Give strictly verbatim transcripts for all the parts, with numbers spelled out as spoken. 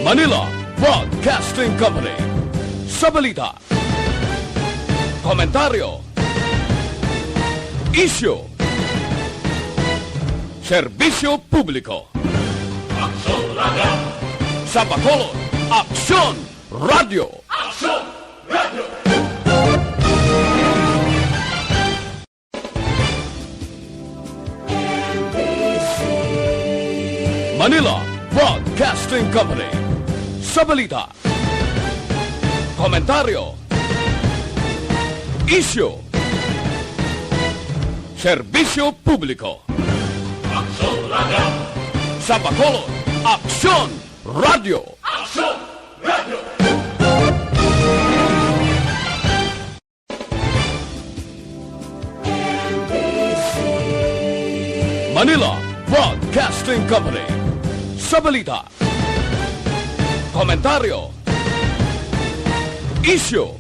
Manila Broadcasting Company. Sa balita, komentaryo, isyu, serbisyo publiko. Aksyon Radio! Sa Bacolod, Aksyon Radio! Aksyon Radio! Manila Broadcasting Company. Sa balita, komentaryo, isyu, serbisyo publiko. Aksyon Radio! Sa Bacolod, Aksyon Radio! Aksyon Radio! Manila Broadcasting Company. Sa balita, komentaryo, isyu,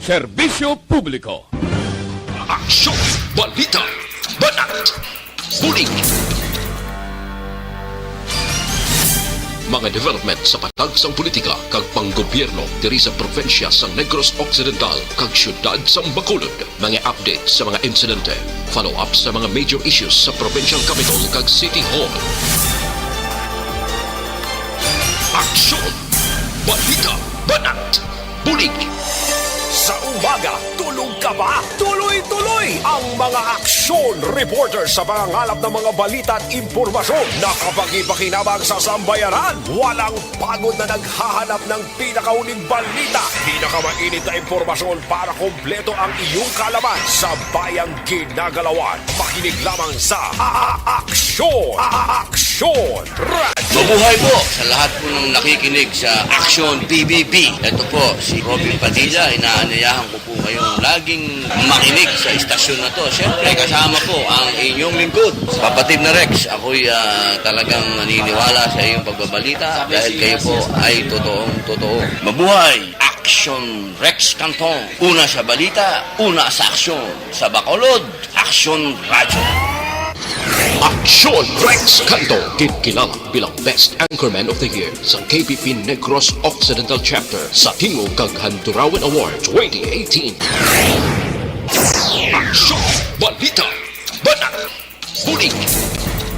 serbisyo publiko. Aksyon! Balita! Banat! Bulig! Mga development sa patag sang politika kag panggobyerno diri sa probinsya sang Negros Occidental kag siyudad sang Bacolod. Mga update sa mga insidente, follow-up sa mga major issues sa provincial capital kag city hall. Aksyon! Balita! Banat! Bulig! Sa umaga, tulog ka ba? Tuloy-tuloy ang mga aksyon reporter sa pangangalap ng mga balita at impormasyon na kapakipakinabang sa sambayanan. Walang pagod na naghahanap ng pinakauling balita, pinakamainit na impormasyon para kompleto ang iyong kaalaman sa bayang ginagalawan. Makinig lamang sa A-, A-, Aksyon! A-, A-, Aksyon! Radyo! Mabuhay po sa lahat po ng nakikinig sa Aksyon P B B. Ito po si Robin Padilla. Inaanyayahan ko po kayong laging makinig sa istasyon na to. Siyempre, kasama po ang inyong lingkod, Papa Tim na Rex. Ako'y, ah, talagang naniniwala sa iyong pagbabalita dahil kayo po ay totoong totoo. Mabuhay! Aksyon Rex Cantong. Una sa balita, una sa aksyon. Sa Bacolod, Aksyon Radyo. Aksyon Rex Cantong, ginkilala bilang Best Anchorman of the Year sa K P P Negros Occidental Chapter sa Tingog kag Handurawan Award twenty eighteen. Aksyon! Balita! Banat! Bulig!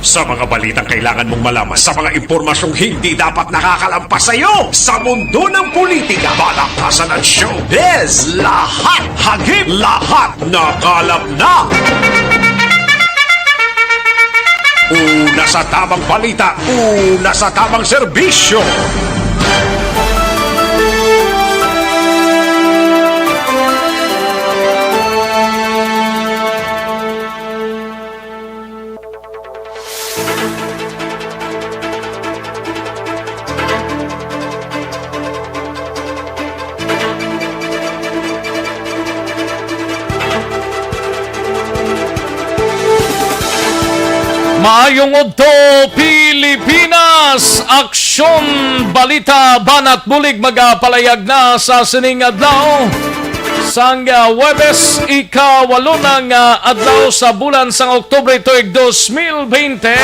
Sa mga balitang kailangan mong malaman, sa mga impormasyong hindi dapat nakakalampas sa iyo, sa mundo ng politika, balakasan at showbiz, lahat hagip, lahat nakalap na. Una sa tamang balita, una sa tamang serbisyo. Maayong udto, Pilipinas! Aksyon, balita, banat bulig magapalayag na sa sining adlaw. Sang, ah, Huwebes, ikawalo na nga adlaw sa bulan sang Oktubre tuig dos mil bente.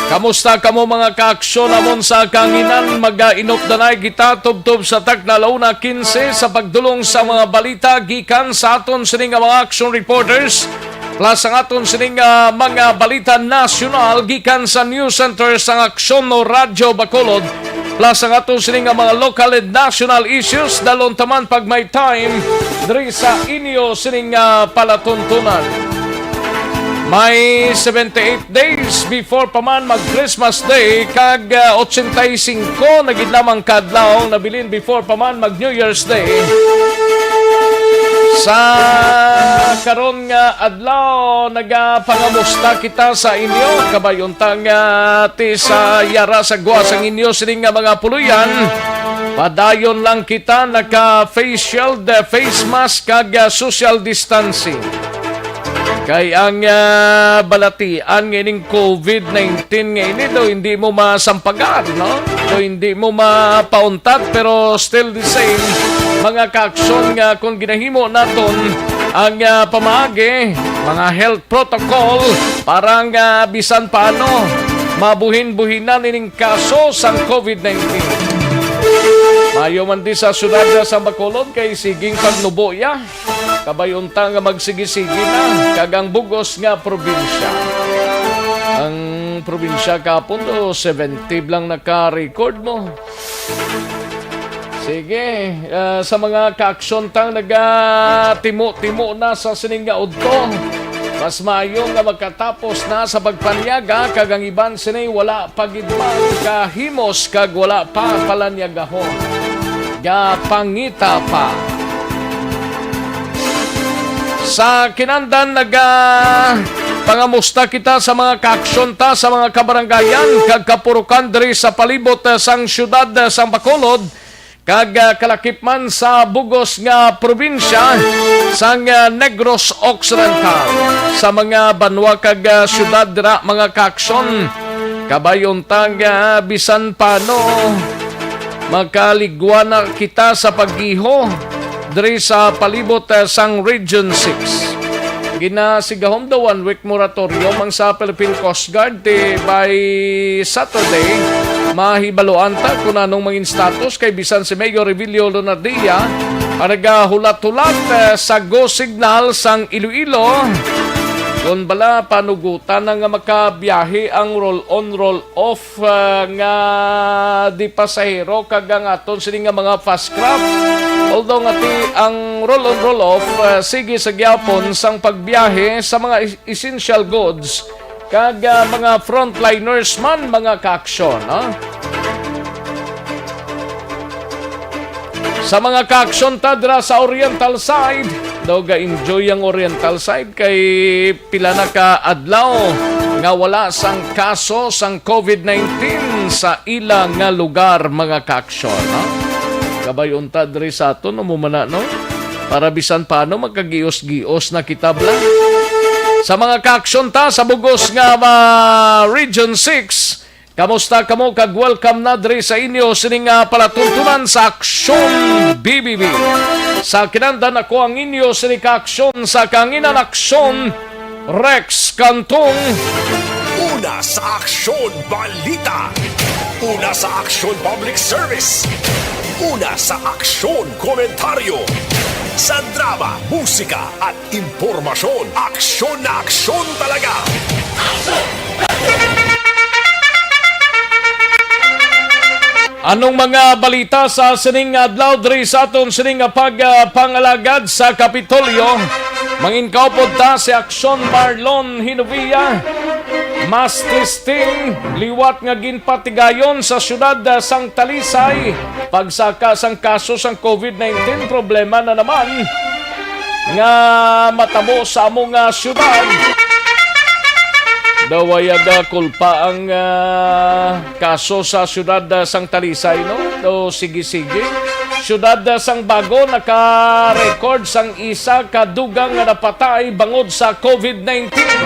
Kamusta kamo, mga kaaksyon namon sa kahanginan? Mag-inupdanay kita tubtob sa takna, la una kinse, sa pagdulong sa mga balita gikan sa aton sini nga mga action reporters, plus ang aton sini nga mga balita nasyonal gikan sa news center sang Aksyon no Radyo Bacolod, plus ang aton sini nga mga local and national issues, dalon taman pag may time diri sa inyo sini nga palatuntunan. May seventy-eight days before pa man mag Christmas Day, kag, ah, ochenta y cinco na gid lamang ka adlaw nabilin before pa man mag New Year's Day. Sa karon nga adlaw, nagapangamusta kita sa inyo. Kabay unta nga ti sa yara sa gwa sang inyo sini nga mga puloy-an, padayon lang kita naka face shield, face mask, kag, ah, social distancing. Kay ang, ah, balatian nga ining covid nineteen nga ini, do hindi mo masampagan, no? Do hindi mo mapauntat, pero still the same, mga kaaksyon, nga kung ginahimo naton ang, ah, pamaagi, mga health protocol, para nga bisan paano mabuhin-buhinan ining kaso sang covid nineteen. Maayo man di sa siyudad sang Bacolod kay siging pagnubo ya. Kabay unta nga magsigi-sigi na kag ang bug-os nga probinsya. Ang probinsya kahapon do seventy lang naka-record mo. Sige, ah, sa mga kaaksyon tang nagatimo-timo na sa sining nga udto, mas maayo nga magkatapos na sa pagpanyaga kag ang iban sini wala pa gid man kahimos kag wala pa palanyagahon. Gapangita pa. Sa kinandan, naga pangamusta kita sa mga kaaksyon ta sa mga kabarangayan kag kapurukan diri sa palibot, eh, sang siyudad, eh, sang Bacolod, kag, ah, kalakip man sa bugos nga probinsya sang, ah, Negros Occidental, sa mga banwa kag, ah, siyudad dira, mga kaaksyon. Kabay unta nga bisan pano makaligwa na kita sa pag-iho diri sa palibot, eh, sang Region six. Ginasigahom daw one week moratorium ang sa Philippine Coast Guard, ti by Saturday, mahibaluan ta kung anong mangin status kay bisan si Mayor Revilio Lunardia ang nagahulat-hulat, eh, sa go signal sang Iloilo. Kung bala, panugutan na nga makabiyahe ang roll-on, roll-off, ah, nga di pasahero kag ang aton sini nga mga fast craft. Although nga ti ang roll-on, roll-off, ah, sige sa gyapon sang pagbiyahe sa mga is-, essential goods kag, ah, mga frontliners man, mga kaaksyon, ha? Sa mga kaaksyon ta dira sa Oriental Side, daw ga-enjoy ang Oriental Side kay pila na ka adlaw nga wala sang kaso sang covid nineteen sa ila nga lugar, mga kaaksyon, ha? Kabay unta diri sa aton, amo man na, no? Para bisan paano magkagios-gios na kita, bala. Sa mga kaaksyon ta sa bugos nga, ah, Region six, kamusta kamo kag welcome na diri sa inyo sining, ah, palatuntunan sa Aksyon B B B. Sa kinandan, ako ang inyo sini ka aksyon sa kanginan, Aksyon Rex Cantong. Una sa Aksyon Balita. Una sa Aksyon Public Service. Una sa Aksyon Komentaryo. Sa drama, musika at impormasyon, aksyon na aksyon talaga. Anong mga balita sa sining adlaw diri sa aton sining nga pag, ah, pangalagad sa Kapitolyo? Mangin kaupod ta si Aksyon Marlon Hinovia. Mass testing liwat nga ginpatigayon sa siyudad, ah, sang Talisay. Pagsaka sang kaso sang covid nineteen, problema na naman nga matabo sa amo nga siyudad. Daw wayag, ah, kulpa ang, ah, kaso sa siyudad, ah, sang Talisay, no? Daw sige-sige. Siyudad, ah, sang Bago naka-record sang isa ka dugang nga napatay bangod sa covid nineteen.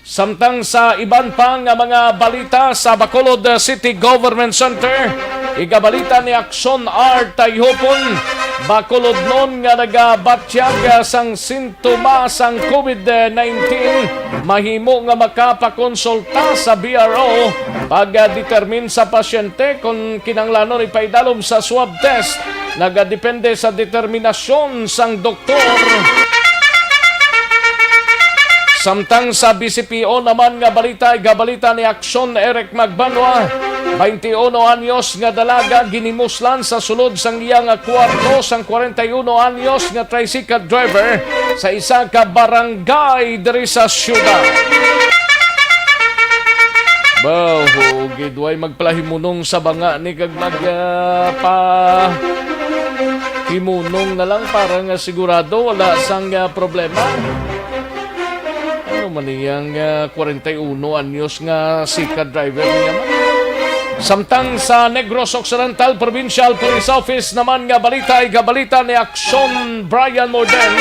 Samtang sa iban pa nga mga balita sa Bacolod City Government Center, igabalita ni Aksyon Art Tayhopon, Bacolodnon nga nagabatyag sang sintomas sang covid nineteen, mahimo nga makapakonsulta sa B R O pag-determine sa pasyente kon kinahanglanon ipaidalom sa swab test. Nagadepende sa determinasyon sang doktor. Samtang sa B C P O naman nga balita, igabalita ni Aksyon Eric Magbanwa, twenty-uno anyos nga dalaga, ginimuslan sa sulod sang iya nga kwarto sang kwarenta y uno anyos nga tricycle driver sa isa ka barangay diri sa siyudad. Baho gid, way magpalahimunong sa banga ni kag mag, ah, pa himunong na lang para nga sigurado wala sang, ah, problema. Ano man niyang, ah, kwarenta y uno anyos nga sika driver niya man? Samtang sa Negros Occidental Provincial Police Office naman nga balita, igabalita ni Aksyon Brian Morden.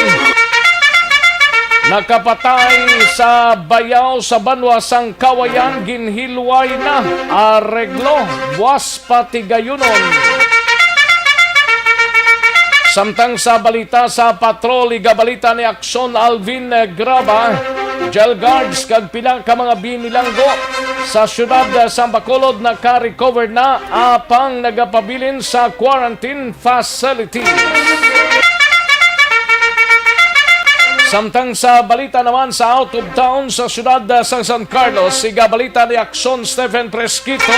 Nakapatay sa bayaw sa banwa sang Kawayan, ginhilway na. Areglo, buas patigayunon. Samtang sa balita sa patrol, igabalita ni Aksyon Alvin Graba, jail guards kag pila ka mga binilanggo sa siyudad sang Bacolod naka-recover na apang nagapabilin sa quarantine facilities. Samtang sa balita naman sa out of town, sa siyudad sang San Carlos, igabalita ni Aksyon Stephen Fresquito.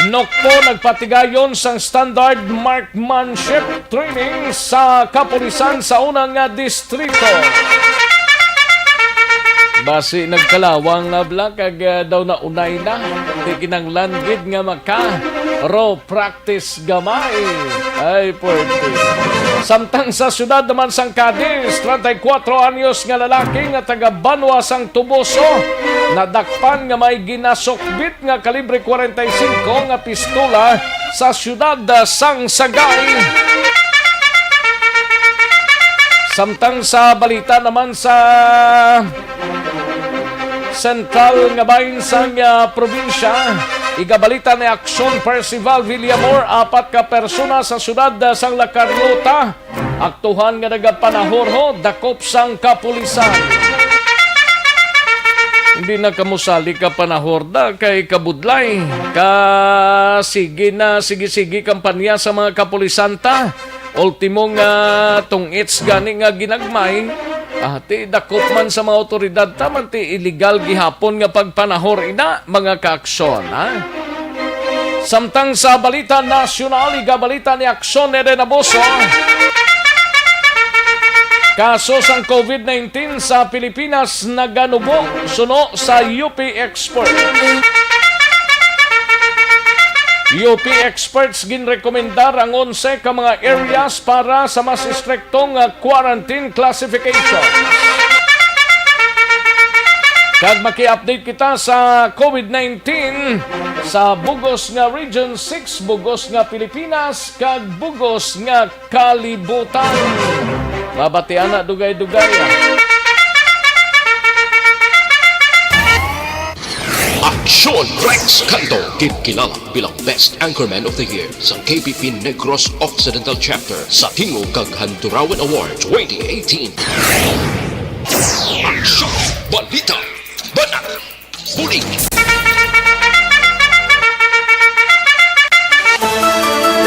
Nokpo nagpatigayon sang standard marksmanship training sa kapulisan sa una nga distrito. Basi nagkalawang nga bla kag, ah, daw naunay na. Di kinanglan gid nga maka raw practice gamay. Ay, pwerte. Samtang sa siyudad naman sang Cadiz, treinta y cuatro anyos nga lalaki nga taga Banwa sang Toboso, nadakpan nga may ginasukbit nga kalibre kwarenta y singko nga pistola sa siyudad sang Sagay. Samtang sa balita naman sa sentral nga bahin sang, ah, probinsya, igabalita ni Aksyon Percival Villamor, apat ka persona sa siyudad, ah, sang La Carlota, aktuhan nga nagapanahorho, dakop sang kapulisan. Hindi na kamo sali ka panahorda kay kabudlay. Ka sige na, sige-sige kampanya sa mga kapulisan ta. Ultimo nga tungits gani nga ginagmay, ah, ti dakop man sa mga awtoridad ta man ti illegal gihapon nga pagpanahor ina, mga kaaksyon, ha? Samtang sa balita nasyonal, igabalita ni Aksyon Eden Abuso. Kaso sang covid nineteen sa Pilipinas naganubo suno sa U P experts. U P experts ginrekomendar ang onse ka mga areas para sa mas estrikto nga quarantine classification. Kag maki-update kita sa covid nineteen sa bugos nga Region six, bugos nga Pilipinas, kag bugos nga kalibutan. Mabatian na dugay-dugay, ah. Aksyon Rex Canto, ginkilala bilang Best Anchorman of the Year sa K P P Negros Occidental Chapter sa Tingog kag Handurawan Award twenty eighteen. Aksyon! Balita! Banat! Bulig!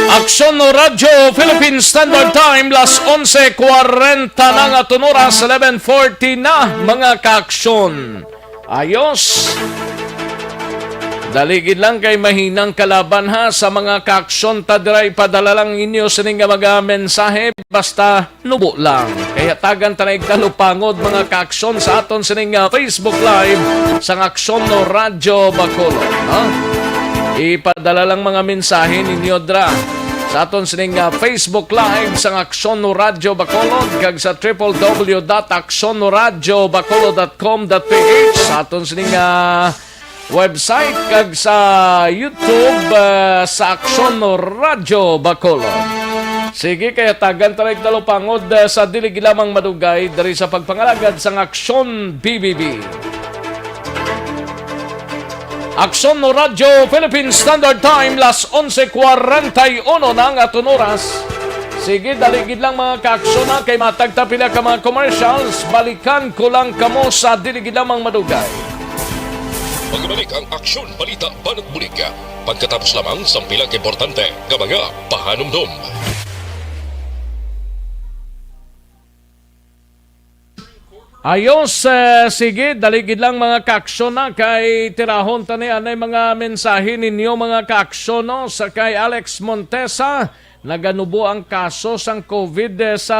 Aksyon no Radyo Philippine Standard Time, las onse kwarenta na nga tunuras, eleven forty na, mga kaaksyon. Ayos. Dali gid lang kay mahinang kalaban ha sa mga kaaksyon ta dira, ipadala lang inyo sini nga mga mensahe basta nubo lang. Kay hatagan ta na igtalupangod mga kaaksyon sa aton sining, ah, Facebook Live sang Aksyon no Radyo Bacolod, ha? Ipadala lang mga mensahe ninyo dra sa aton sining, ah, Facebook Live sang Aksyon no Radyo Bacolod kag sa triple W dot aksyon no radyo bacolod dot com dot P H sa aton sining, ah, website kag sa YouTube, ah, sa Aksyon Radyo Bacolod. Sige, kay hatagan ta na igtalupangod, ah, sa dili gid lamang madugay diri sa pagpangalagad sang Aksyon B B B. Aksyon Radyo Philippine Standard Time, las onse kwarenta y uno na ang aton oras. Sige, dali gid lang mga kaaksyon na kay matag ta pila ka mga commercials. Balikan ko lang kamo sa dili gid lamang madugay. Magbalik ang Aksyon Balita Banat Bulig pagkatapos lamang sang pila ka importante nga mga pahanumdom. Ayos, eh, sige, dali gid lang mga kaaksyon na kay tirahon ta ni anay mga mensahe ninyo mga kaaksyon, no? Sa kay Alex Montesa, naganubo ang kaso sang covid, eh, sa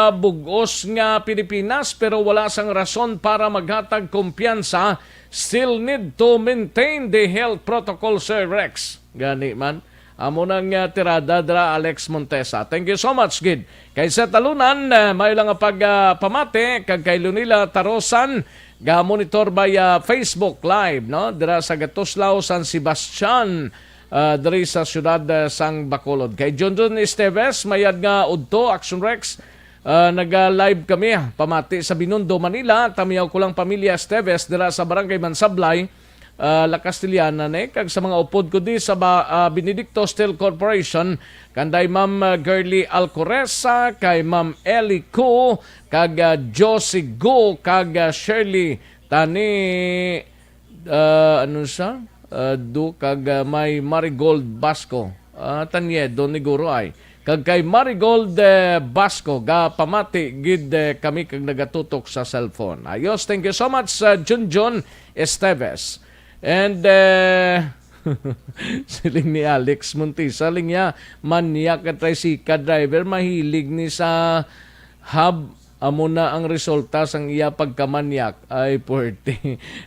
bug-os nga Pilipinas pero wala sang rason para maghatag kumpiyansa. Still need to maintain the health protocol, Sir Rex. Gani man. Amo nang, ah, tirada dira, Alex Montesa. Thank you so much, gid. Kay sa talunan, ah, may lang nga pag, ah, pamati, kag kay Lunila Tarosan, ga-monitor by, ah, Facebook Live, no? Dira sa Gatuslao, San Sebastian, ah, diri sa siyudad, ah, sang Bacolod. Kay Junjun Esteves, mayad nga udto, Action Rex, ah, naga-live kami, ah, pamati sa Binondo, Manila. Tamiyaw ko lang pamilya Esteves, dira sa Barangay Mansablay, ah, La Castellana ni, kag sa mga upod ko di sa ba, ah, Benedicto Steel Corporation, kanday Ma'am, ah, Girly Alcoresa, kay Ma'am Ellie Cu, kag, ah, Josie Go, kag, ah, Shirley Tani, ah, ano sa? Ah, do kag, ah, may Marigold Basco. Ah, Tanyedo ni Guro ay. Kag kay Marigold, eh, Basco, ga pamati gid, eh, kami kag nagatutok sa cellphone. Ayos, thank you so much, ah, Junjun Esteves. And, eh, siling ni Alex Montisa, siling niya, manyak ka tricycle driver, mahilig ni sa hub, amo na ang resulta sang iya pagkamanyak. Ay, puwerte.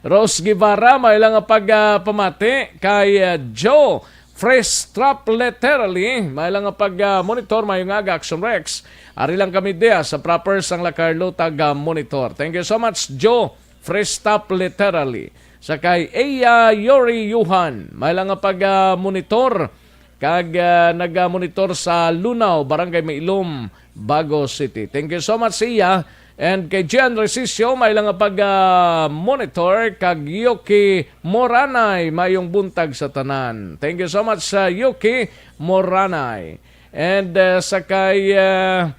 Rose Guevara, may lang nga pag, ah, pamati kay, ah, Joe Fresh Trap Literally, may lang nga pag, ah, monitor, maayong aga, Action Rex. Ari lang kami diya sa proper sang La Carlota ga monitor. Thank you so much, Joe Fresh Trap Literally. Sa kay Eya Yori Yuhan, may lang nga pag, ah, monitor kag, ah, naga-monitor sa Lunao, Barangay Mailom, Bago City. Thank you so much, Iya. And kay Gian Resisio, may lang nga pag, ah, monitor, kag Yuki Moranay, mayong buntag sa tanan. Thank you so much sa Yuki Moranay. And, ah, sa kay, ah,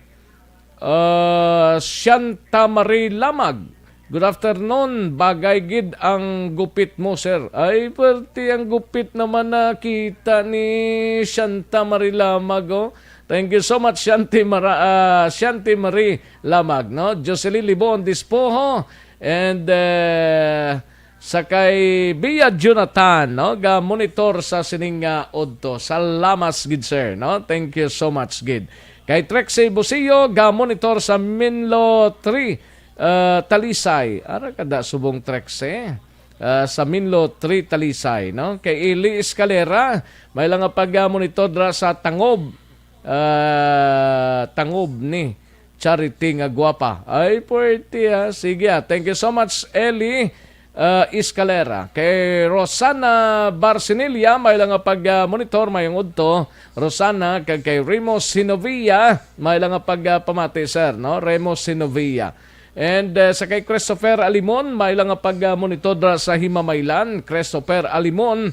ah, Shanta Marie Lamag. Good afternoon. Bagay gid ang gupit mo, sir. Ay, pwerte ang gupit naman nakita ni Shanta Marie Lamag, oh. Thank you so much, Shanti Mara-, ah, Shanti Marie Lamag, no? Jocelyn Libon Dispoho, and, eh, sa kay Bia Jonathan, no? Ga monitor sa sining, ah, udto. Salamat gid, sir, no? Thank you so much gid. Kay Trexie Busio, ga monitor sa Minlo three, ah, Talisay. Ara kada subong Trexie. Ah, sa Minlo three Talisay, no? Kay Eli Escalera, may lang nga pag, ah, monitor dra sa Tangob. Ah, Tangob ni Charity nga gwapa. Ay, puwerte, ah. Sige, ah. Thank you so much, Eli, ah, Escalera. Kay Rosana Barcinilia, may lang nga pag, ah, monitor, mayong udto. Rosana, kag kay Remo Sinovia, may lang nga pag, ah, pamati, sir, no? Remo Sinovia. And, uh, sa kay Christopher Alimon, may lang nga pag, uh, monitor dra sa Himamaylan, Christopher Alimon.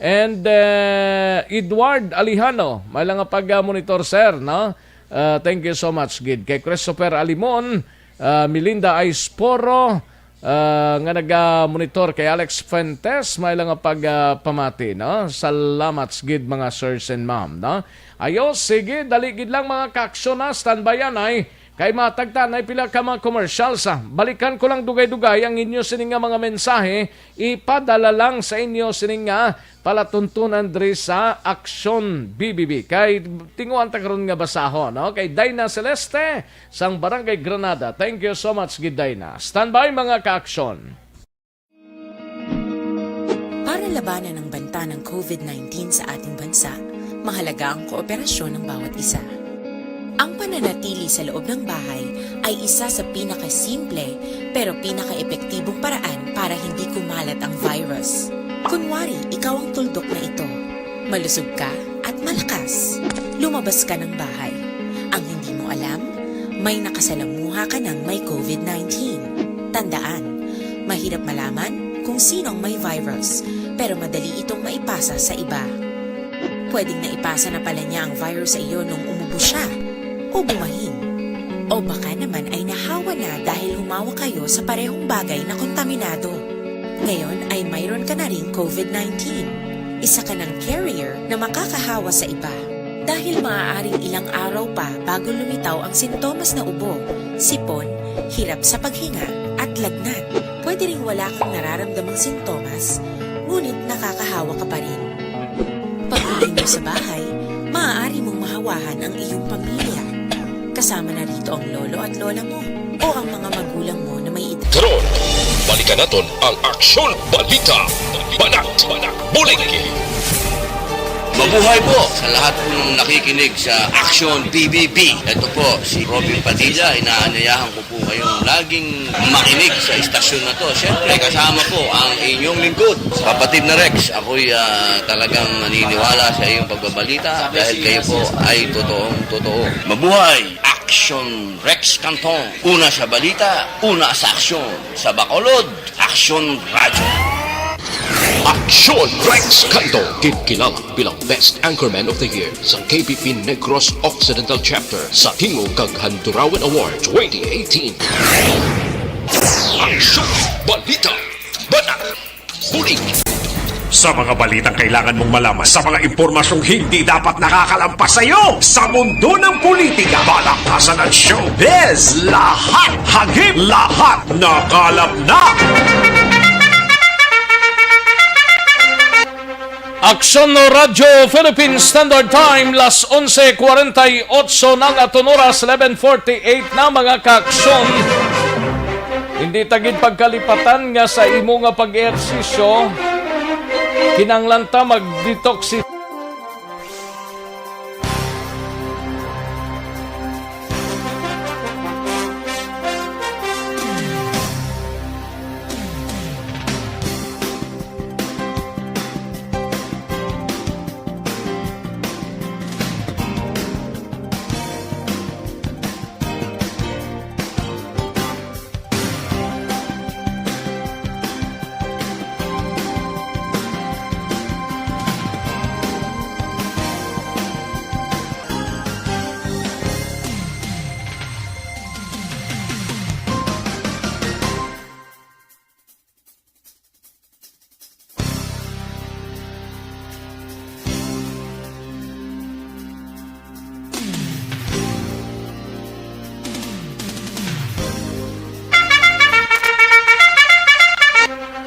And, uh, Edward Alejano, may lang nga pag, uh, monitor, sir, no? Uh, thank you so much gid kay Christopher Alimon, uh, Melinda Aisporo, uh, nga naga-monitor kay Alex Fuentes, may lang nga pag, uh, pamati, no? Salamat gid, mga sirs and ma'am, no? Ayo, sige, dali gid lang, mga kaaksyon, ha? Standby yan, ay. Kay matagtanay pila ka mga commercials, ah. Balikan ko lang dugay-dugay ang inyo sini nga mga mensahe, ipadala lang sa inyo sini nga palatuntunan diri sa Aksyon B B B. Kay tinguhan ta karon nga basahon, no? Kay Dina Celeste sang Barangay Granada. Thank you so much, gid Dina. Standby, mga kaaksyon. Para labanan ang banta ng covid nineteen sa ating bansa, mahalaga ang kooperasyon ng bawat isa. Ang pananatili sa loob ng bahay ay isa sa pinakasimple pero pinakaepektibong paraan para hindi kumalat ang virus. Kunwari, ikaw ang tuldok na ito. Malusog ka at malakas. Lumabas ka ng bahay. Ang hindi mo alam, may nakasalamuha ka ng may covid nineteen. Tandaan, mahirap malaman kung sino ang may virus, pero madali itong maipasa sa iba. Pwedeng naipasa na pala niya ang virus sa iyo nung umubo siya, o bumahin. O baka naman ay nahawa na dahil humawak kayo sa parehong bagay na kontaminado. Ngayon ay mayroon ka na ring covid nineteen. Isa ka ng carrier na makakahawa sa iba. Dahil maaaring ilang araw pa bago lumitaw ang sintomas na ubo, sipon, hirap sa paghinga, at lagnat. Pwede ring wala kang nararamdamang sintomas, ngunit nakakahawa ka pa rin. Pag-uwi mo sa bahay, maaari mong mahawahan ang iyong pamilya. Kasama na rito ang lolo at lola mo o ang mga magulang mo na may edad. Karon, balikan naton ang Aksyon Balita. Banat, Banat, Bulig. Mabuhay po sa lahat po ng nakikinig sa Aksyon B B B. Ito po si Robin Padilla. Inaanyayahan ko po kayong laging makinig sa istasyon na to. Siyempre, kasama po ang inyong lingkod, kapatid na Rex. Ako'y ah, talagang naniniwala sa iyong pagbabalita dahil kayo po ay totoong totoo. Mabuhay! Aksyon Rex Canton. Una sa balita, una sa aksyon. Sa Bacolod, Aksyon Radyo. Aksyon Rex Cando, ginkilala bilang Best Anchorman of the Year sa K P P Negros Occidental Chapter sa Tingog kag Handurawan Award twenty eighteen. Aksyon, balita, banat, bulig. Sa mga balitang kailangan mong malaman, sa mga impormasyong hindi dapat nakakalampas sa iyo, sa mundo ng politika, palakpasan at showbiz, lahat hagip, lahat nakalap na. Aksyon Radyo Philippine Standard Time, las onse cuarenta y ocho na nga, aton oras, eleven forty-eight na, mga kaaksyon. Hindi ta gid pagkalipatan nga sa imo nga pag-ehersisyo, kinahanglan ta mag-detoxi-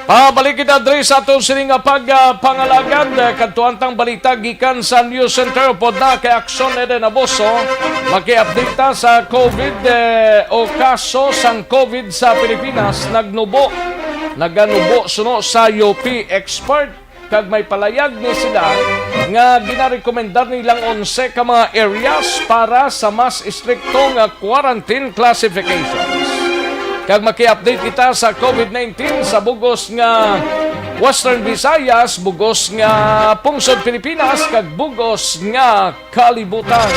Pabalik kita diri sa aton sini nga pag, ah, pangalagad. Kadto ang tang balita gikan sa News Center. Upod na kay Aksyon Eden Aboso, maki-update ta sa COVID, eh, o kaso sang COVID sa Pilipinas nagnubo. Naganubo suno sa U P expert. Kag may palayag ni sila nga ginarekomendar nilang onse ka mga areas para sa mas estrikto nga quarantine classifications. Kag maki-update kita sa COVID nineteen sa bug-os nga Western Visayas, bug-os nga pungsod Pilipinas, kag bug-os nga kalibutan.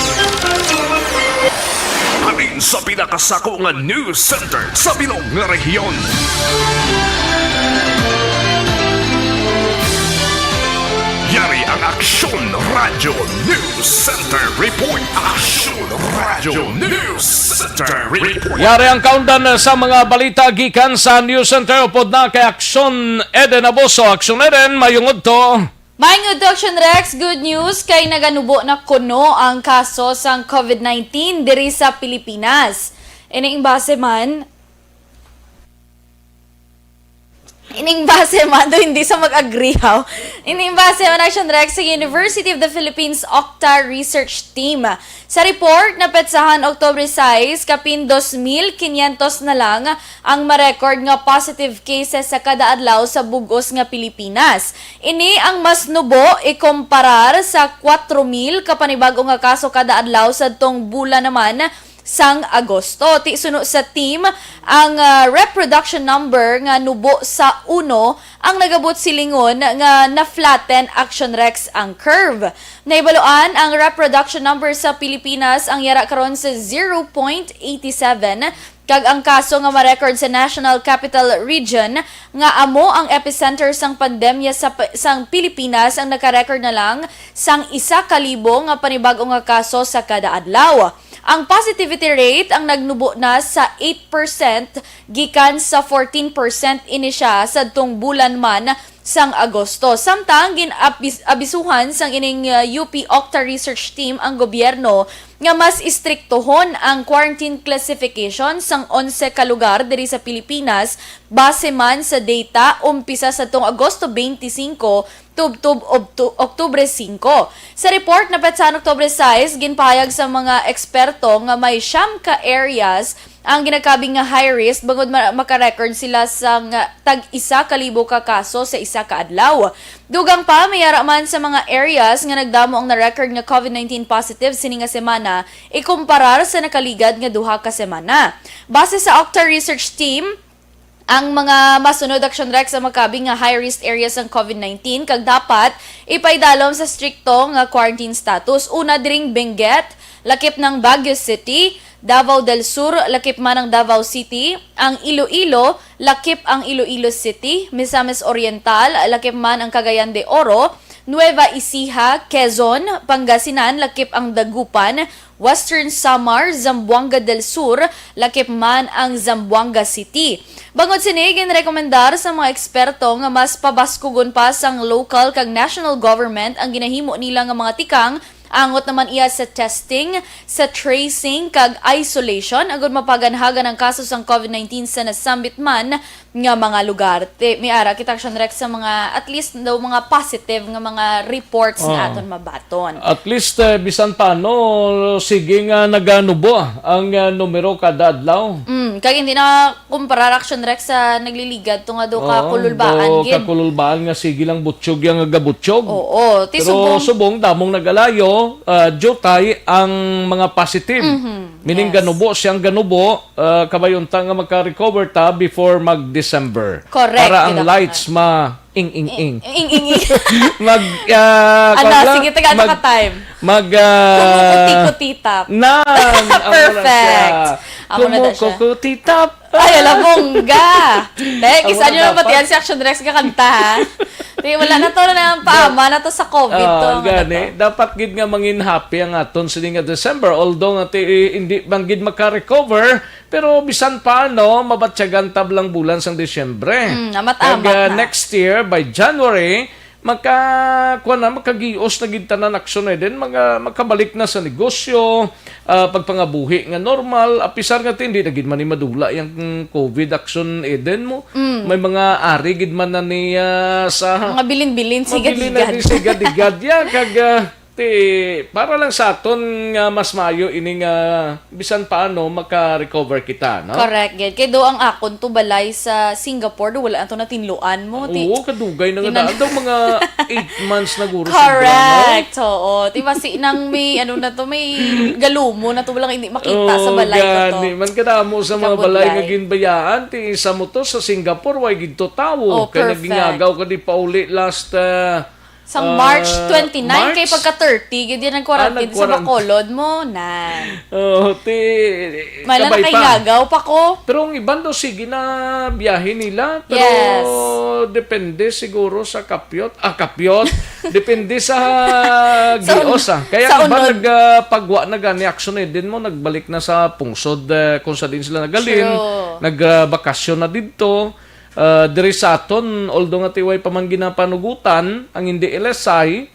Halin sa pinakasako nga news center sa bilog nga rehiyon. Yari ang Aksyon Radyo News Center Report. Aksyon Radyo News Center Report. Yari ang kaundan sa mga balita gikan sa News Center. Upod na kay Aksyon Eden Aboso. Aksyon Eden, mayong udto. Maayong udto, Action Rex. Good news kay naganubo na kuno ang kaso sang COVID nineteen diri sa Pilipinas. Ining base man, ining base man, do hindi sa mag-agree, haw. Ining base man, Action Rex, sa University of the Philippines Octa Research Team. Sa report na petsahan Oktubre sais, kapin dos mil quinientos na lang ang ma-record nga positive cases sa kada adlaw sa bug-os nga Pilipinas. Ini ang mas nubo ikumparar sa kwatro mil ka panibago nga kaso kada adlaw sadtong bulan naman sang Agosto. Ti suno sa team, ang, ah, reproduction number nga nubo sa uno ang nagabot silingon nga na-flatten, Action Rex, ang curve. Nahibaluan ang reproduction number sa Pilipinas ang yara karon sa zero point eight seven, kag ang kaso nga ma-record sa National Capital Region, nga amo ang epicenter sang pandemya sa p-, sang Pilipinas, ang naka-record na lang sang isa ka libo nga panibago nga kaso sa kada adlaw. Ang positivity rate ang nagnubo na sa eight percent gikan sa fourteen percent ini siya sadtong bulan man sang Agosto. Samtang gin-abis-, abisuhan sang ining, uh, U P Octa Research Team ang gobyerno nga mas istriktohon ang quarantine classification sang onse ka lugar diri sa Pilipinas base man sa data umpisa sadtong Agosto twenty-five tubtob Obtu-, Oktubre singko. Sa report na petsa Oktubre sais, ginpahayag sa mga eksperto nga may siyam ka areas ang ginakabig nga high risk bangod ma-, maka-record sila sang tag-isa ka libo ka kaso sa isa ka adlaw. Dugang pa, may ara man sa mga areas nga nagdamo ang na-record nga COVID nineteen positive sini nga semana ikumparar sa nakaligad nga duha ka semana. Base sa Octa Research Team, ang mga masunod, Action Rex, ang makabig nga high-risk areas sang COVID nineteen kag dapat ipaidalom sa strikto nga quarantine status. Una, diring Benguet, Lakip ng Baguio City, Davao del Sur, lakip man ang Davao City, ang Iloilo, lakip ang Iloilo City, Misamis Oriental, lakip man ang Cagayan de Oro, Nueva Ecija, Quezon, Pangasinan, lakip ang Dagupan, Western Samar, Zamboanga del Sur, lakip man ang Zamboanga City. Bangod sini, ginrekomendar sa mga eksperto nga mas pabaskugon pa sang local kag national government ang ginahimo nila nga mga tikang, angot naman iya sa testing, sa tracing, kag isolation, agud mapaganhagan ang kaso sang covid nineteen sa nasambit man nga mga lugar. Ti, may ara kita, Action Rex, sa mga, at least daw, mga positive nga mga reports nga Oh. aton mabaton. At least, eh, bisan paano, sige nga naganubo ang, ah, numero kada adlaw. Mm, kag hindi na kumparar, Action Rex, sa nagliligad to nga do ka Oo, kululbaan do gid. Kakululbaan nga sige lang butyog yang nagabutyog. Oo, ti Pero subong subong, damong nagalayo, ah, jutay ang mga positive. Mhm, Meaning yes. ganubo siyang ganubo, ah, kabay unta nga maka-recover ta before mag-December. Correct, Para ang Doc. lights ma ing ing ing. Ing, ing, ing. Mag, ah, Ano, kwan lang? sige, taga ano Mag, ka time? mag, ah, Kumukuti-kutitap. Nan, amo na Perfect. siya. Amo na na siya. Kumukukutitap. Ay, ala, bongga. Dahil Amo kisa na nyo na dapat. matiyan si Action Rex nga kanta, ha? Di, wala na to na ang paama na to sa covid to, Ah, ang gani. ano to. Dapat gid nga mangin happy ang aton sini nga December. Although nga ti, hindi man gid maka-recover, pero bisan paano, mabatyagan tab lang bulan sang Disyembre. Mm, amat-amat Kag, ah, na. next year, by January, maka, kuwan na, makagios na gid tanan, Action Rex. Then, mga, makabalik na sa negosyo, ah, pagpangabuhi nga normal, apisar nga ti, hindi na gid man ni madula yang covid, Action Rex, mo. Mm. May mga ari gid man na ni, ah, sa Mga bilin-bilin, mga bilin na sigad-igad. di sigad-igad. Ya, kag, ah, ti, para lang sa aton nga mas maayo ini nga bisan paano maka-recover kita, no? Correct, gid. Kay do ang akon to balay sa Singapore, do wala na to natinluan mo. Ti, Oo, kadugay na nga tinan- daan. Daw mga eight months na guro sobra, no? Correct, oo. Ti, basi nang may, ano na to, may galumo na to, walang hindi makita sa Oo, balay ko to. gani. Man kadamo sa mga balay nga Kabudlay. ginbayaan, ti isa mo to sa Singapore, way gid to tawo. Oh, Kay perfect. nagingagaw ka di pauli last, ah, Sa March ah, twenty-nine, kay March? pagka thirty, gid yan ang quarantine Ah, sa nag-quarant- Bacolod mo, na. Oh, ti, May lang kabay pa. nakaingagaw pa ko. Pero ang iban daw, sige na biyahe nila. Pero Yes. depende siguro sa kapyot. Ah, kapyot. Depende sa Sa un-, gios, ah. Kaya sa ang iban unod. nag, ah, pagwa na gani, Action Rex, mo, nagbalik na sa pungsod, eh, kung sa din sila nagalin. True. Nag, ah, bakasyon na didto. Ah, diri sa aton, although nga ti way pa man ginapanugutan, ang hindi L S I,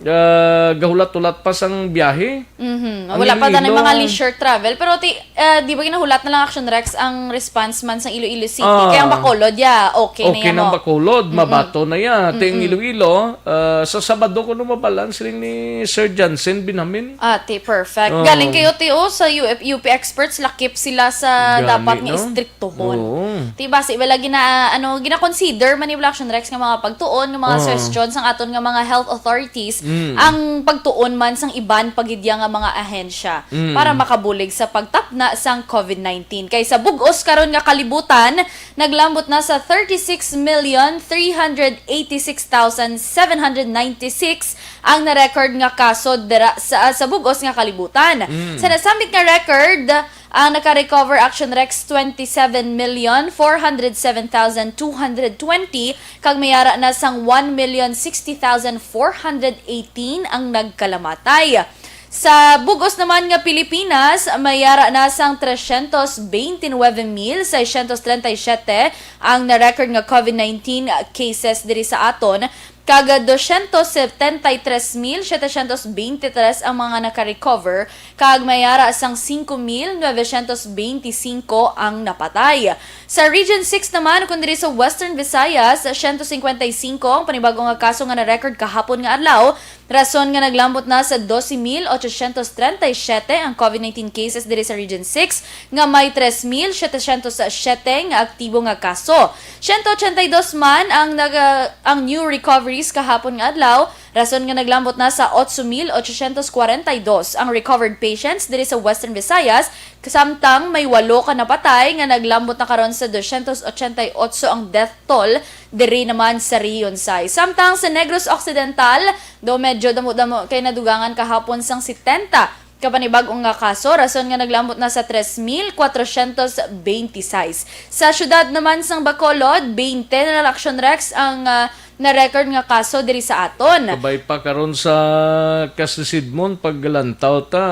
ah, gahulat-hulat pa sang biyahe. Mhm. Ang Wala pa tanan Iloilo. mga leisure travel. Pero ti, ah, di ba ginahulat na lang, Action Rex, ang response man sang Iloilo City? Ah. Kaya ang Bacolod, ya, okay na Okay yan, ng mo. Bacolod, Mm-mm. mabato na ya. Ti ang Mm-mm. Iloilo, ah, sa Sabado ko no mabalan siling ni Sir Jansen Binhamin. Ah, ti, perfect. Oh. Galing kayo, ti, oh, sa U F, U P experts, lakip sila sa Gani, dapat nga no? istriktuhon. Oo. Ti, basi, wala gina, ano, gina-consider man ni Action Rex nga mga pagtuon, nga mga Oo. suggestion sang aton nga mga health authorities, Mm. ang pagtuon man sang iban pa gid ya nga mga ahensya Mm. para makabulig sa pagtapna sang covid nineteen. Kay sa bug-os karon nga kalibutan, naglambot na sa thirty-six million three hundred eighty-six thousand seven hundred ninety-six ang na-record nga kaso dira sa, sa bug-os nga kalibutan. Mm. Sa nasambit nga record, ang naka-recover, Action Rex, twenty-seven million four hundred seven thousand two hundred twenty, kag may ara na sang one million sixty thousand four hundred eighteen ang nagkalamatay. Sa bug-os naman nga Pilipinas, may ara na sang trescientos veintinueve mil seiscientos treinta y siete ang na-record nga covid nineteen cases diri sa aton, kag doscientos setenta y tres mil setecientos veintitrés ang mga naka-recover, kag may ara sang cinco mil novecientos veinticinco ang napatay. Sa Region six naman, kun diri sa Western Visayas, ciento cincuenta y cinco ang panibago nga kaso nga na-record kahapon nga adlaw, rason nga naglambot na sa doce mil ochocientos treinta y siete ang covid nineteen cases diri sa Region six, nga may tres mil setecientos siete nga aktibo nga kaso. Ciento ochenta y dos man ang naga-, ang new recoveries kahapon nga adlaw, rason nga naglambot na sa ocho mil ochocientos cuarenta y dos ang recovered patients diri sa Western Visayas, samtang may walo ka napatay nga naglambot na karon sa doscientos ochenta y ocho ang death toll diri naman sa Rehiyon Sais. Samtang sa Negros Occidental, do medyo damo-damo kay nadugangan kahapon sang setenta Kapanibag-o nga kaso, rason nga naglambot na sa tres mil kwatrocientos beintisais. Sa siyudad naman sang Bacolod, baynte na lang, Action Rex, ang, ah, na-record nga kaso diri sa aton. Kabay pa karon sa kasisidmon, paglantaw ta,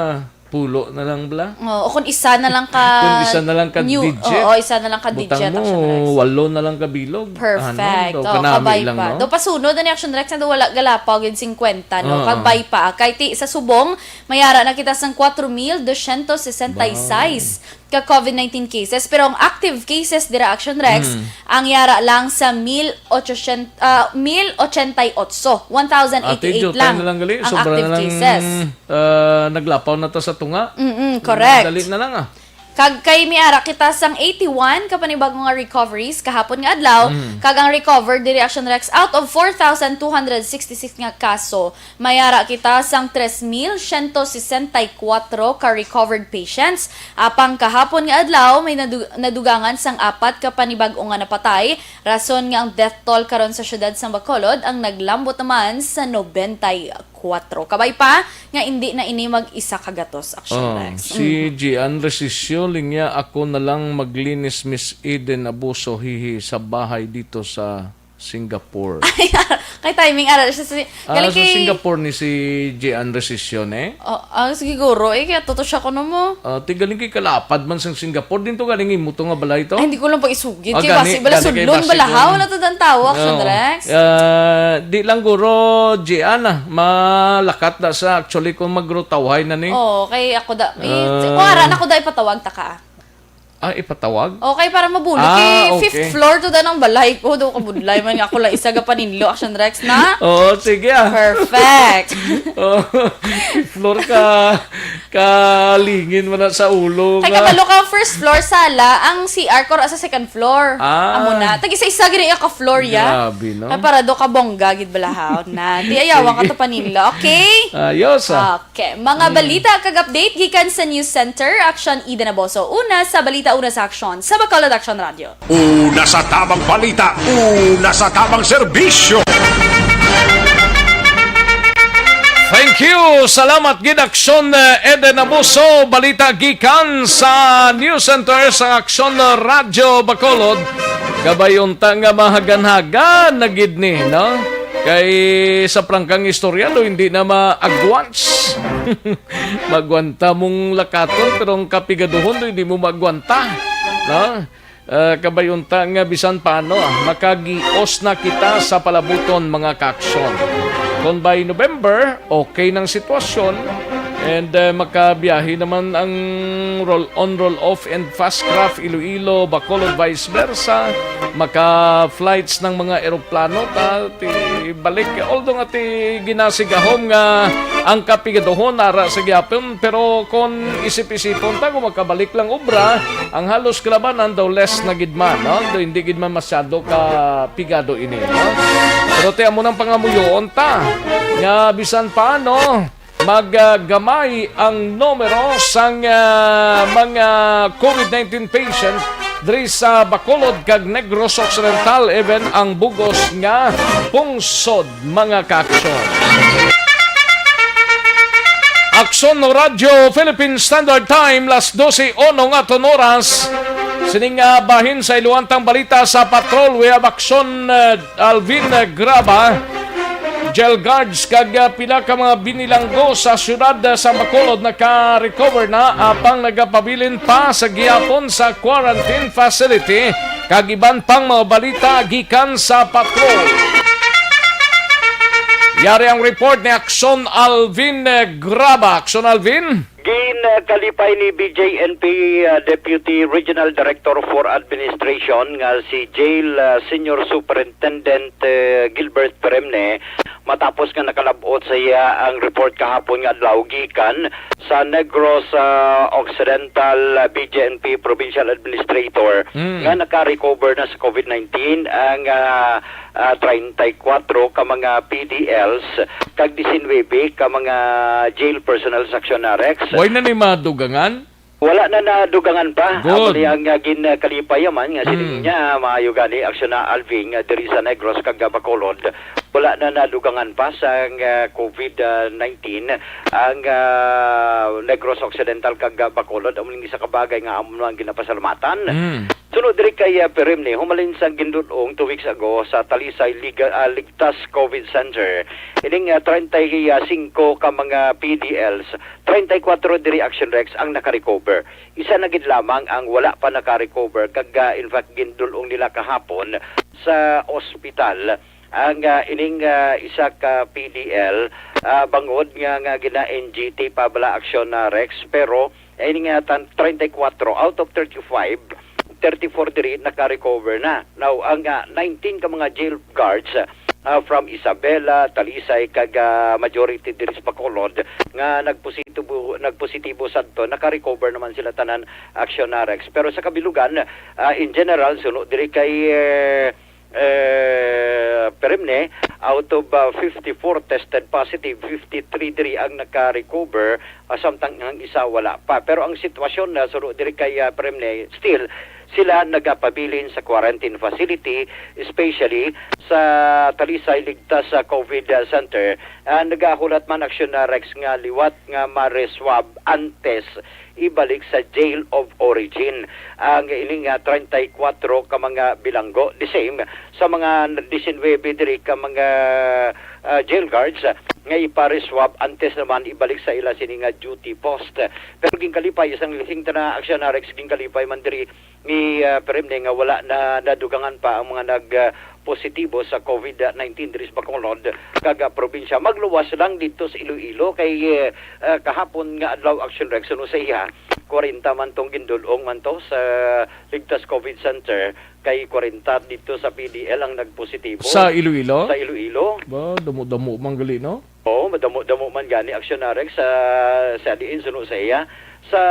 pulo na lang bala. Oo, o kung isa na lang ka Kung isa na lang ka new, digit. Oo, isa na lang ka Butang digit, mo, Action Rex. Walo na lang ka bilog. Perfect. Ano, daw Oo, kanami kabay lang, pa. No? Daw pasunod na ni Action Rex na daw wala galapaw gid singkwenta, no? Oo. Kabay pa. Kay ti, sa subong, may ara na kita sang kwatro mil dosyentos sesenta y seis Wow. ka covid nineteen cases. Pero ang active cases dira, Action Rex, Mm. ang yara lang sa mil ochocientos, ah, mil ochenta y ocho, one thousand eighty-eight Ate Jo, tayo lang na lang gali. ang Sobra active na lang, cases. Ah, naglapaw na ta sa tunga. Mm-mm, correct. Dali na lang, ah. Kag kay may ara kita sang eighty-one ka panibago nga recoveries kahapon nga adlaw, Mm. kag ang recovered diri, Action Rex, out of four thousand two hundred sixty-six nga kaso, may ara kita sang tres mil siyento sesenta y kuwatro ka recovered patients. Apang kahapon nga adlaw, may nadu-, nadugangan sang apat ka panibag-o nga napatay, rason nga ang death toll karon sa siyudad sang Bacolod ang naglambot naman sa nobenta y kuwatro. Kabay pa nga indi na ini mag-isa ka gatos, Action Oh, Rex. si Mm. Gian Resisio, linya, "Ako na lang maglinis, Miss Eden Abuso, hihi, sa bahay dito sa Singapore." Ay, kay timing, ara siya sa, Ah, galing sa kay Singapore ni si Gian Resisio, ne? Oh, ah, siguro, eh, kaya toto siya kuno mo. Ah, ti galing kay kalapad man sang Singapore. Din to galing imo to nga balay to? Ay, hindi ko lang pag-isugid. Ah, Kay gani, basi, bala gani kay sudlon, basi bala kung haw na to ang tao, Action Oo. Rex. Ah, di lang guro, Gian, ah. Malakat na sa, actually, kung magrutawhay na ni. Oo, kay ako da, eh, Ah. kuwara na ko da ipatawag ta ka. Ah, ipatawag? Okay, para mabulig. Ah, Kay okay. fifth floor to da ng balay ko. Do kabudlay man nga ako lang isa ga paninlo, Action Rex, na? Oo, sige, ah. Perfect. Oh, floor ka, kalingin mo na sa ulo Kay nga. kabalo ka, first floor, sala, ang C R ko ra sa second floor. Ah. Amo na. Tag-isa-isa gid ang ka floor, ya. Grabe, no? Ay, para do ka bongga gid balahaw na. Di ayawa ka Sige. to paninlo, okay? Ayos, ah. Okay. Mga Mm. balita kag update gikan sa News Center, Action Eden Abuso. Una sa balita, una sa aksyon, sa Bacolod Action Radio. Una sa tamang balita, una sa tamang serbisyo. Thank you. Salamat gid, Aksyon, eh, Eden Abuso. Balita gikan sa News Center sa Aksyon Radyo Bacolod. Kabay unta nga mahagan-hagan na gid ni, no? Kay sa prangkang istorya, do, hindi na maagwants. Magwanta mong lakaton, pero ang kapigaduhon, do, hindi mo magwanta, no? Ah, kabay unta nga bisan paano, ah, makagios na kita sa palabuton, mga kaaksyon. Kon by November, okay nang sitwasyon, and, ah, makabiyahe naman ang roll-on, roll-off and fast craft Iloilo, Bacolod, vice versa. Maka-flights ng mga eroplano, ta, ti, balik. Although nga ti ginasigahom nga ang kapigaduhon ara sa gihapon, pero kon isip-isipon ta, kung makabalik lang obra, ang halos kalabanan daw less na gid man, no? Daw hindi gid man masyado ka pigado ini, no? Pero ti amo nang pangamuyoon ta, nga bisan paano, maggamay ang numero sang, ah, mga covid nineteen patient diri sa Bacolod kag Negros Occidental, even ang bug-os nga pungsod, mga kaaksyon. Aksyon Radyo Philippine Standard Time, las dose uno nga aton oras. Sining, ah, bahin sa iluwantang balita sa patrol, we have Aksyon, ah, Alvin Graba, jail guards kag, ah, pila ka mga binilanggo sa siyudad, ah, sa Bacolod naka-recover na, apang nagapabilin pa sa gihapon sa quarantine facility, kag iban pang mga balita gikan sa patrol. Yari ang report ni Aksyon Alvin, eh, Graba. Aksyon Alvin? Ginkalipay ni B J N P, ah, Deputy Regional Director for Administration nga si Jail, ah, Senior Superintendent, eh, Gilbert Peremne matapos nga nakalab-ot sa iya ang report kahapon nga adlaw gikan sa Negros, ah, Occidental, ah, B J N P Provincial Administrator Mm. nga naka-recover na sa covid nineteen ang, ah, ah, treinta y cuatro ka mga P D Ls kag diecinuebe ka mga jail personnel sa Aksyon, Rex. Way na ni madugangan? Wala na nadugangan pa. Amo Good. ni ang, ah, ginkalipay man nga sining Mm. niya, maayo gani, Aksyon na Alvin, nga diri sa Negros kag, ah, Bacolod. Wala na nadugangan pa sang, ah, COVID nineteen ang, ah, Negros Occidental kag, ah, Bacolod. Amo ning isa ka bagay nga amo ang ginapasalamatan. Mm. Suno diri kay, ah, Peremne, humalin sang gindul-ong two weeks ago sa Talisay Liga, ah, Ligtas COVID Center. Ining, ah, treinta y cinco ka mga P D Ls, treinta y cuatro diri, Action Rex, ang naka-recover. Isa na gid lamang ang wala pa naka-recover kag, ah, in fact, gindul-ong nila kahapon sa ospital ang, ah, ining, ah, isa ka P D L, ah, bangod nga, nga gina-N G T pa bala, Action na, Rex, pero, ah, ini nga tan-, treinta y cuatro out of thirty-five, thirty-four diri naka-recover na. Now, ang, ah, nineteen ka mga jail guards, ah, from Isabela, Talisay, kag, ah, majority diri sa Bacolod nga nagpositibo, nagpositibo sadto, naka-recover naman sila tanan, Action na, Rex. Pero sa kabilugan, ah, in general, suno diri kay, eh, eh, Peremne, out of, ah, fifty-four tested positive, fifty-three diri ang naka-recover, ah, samtang ang isa wala pa. Pero ang sitwasyon na suno diri kay, ah, Peremne, still, sila nagapabilin sa quarantine facility, especially sa Talisay Ligtas sa COVID Center. Ah, nagahulat man, Action na, Rex, nga liwat nga ma-reswab antes ibalik sa jail of origin ang ining, ah, treinta y cuatro ka mga bilanggo. The same sa mga diecinuebe diri ka mga, ah, jail guards, ah, nga ipa-reswab antes naman ibalik sa ila sini nga duty post. Pero ginkalipay, sang lising ta na, Action na, Rex, ginkalipay man diri ni, ah, Peremne nga wala na nadugangan pa ang mga nag, ah, positibo sa COVID nineteen diri sa Bacolod kag, ah, probinsya. Magluwas lang dito sa Iloilo kay, eh, ah, kahapon nga adlaw, Action Rex, suno sa iya, kwarenta man tong gindul-ong man to sa Ligtas COVID Center, kay kwarenta dito sa P D L ang nagpositibo Sa Iloilo? Sa Iloilo. Ba, damo-damo man gali, no? Oo, madamo-damo man gani, Action na, Rex, sa, sa diin suno sa iya. Sa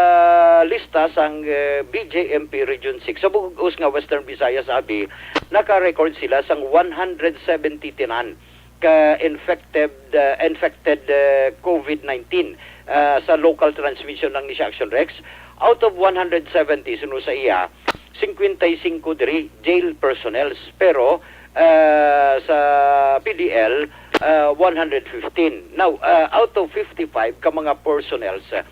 lista sang, eh, B J M P Region six, sa bug-os nga Western Visayas, abi, naka-record sila sang one hundred seventy tinan ka infected, uh, infected, uh, COVID nineteen, uh, sa local transmission lang ni siya, Action Rex. Out of one hundred seventy, suno sa iya, cincuenta y cinco diri jail personnels, pero, uh, sa P D L, uh, one hundred fifteen. Now, uh, out of fifty-five ka mga personnels, uh,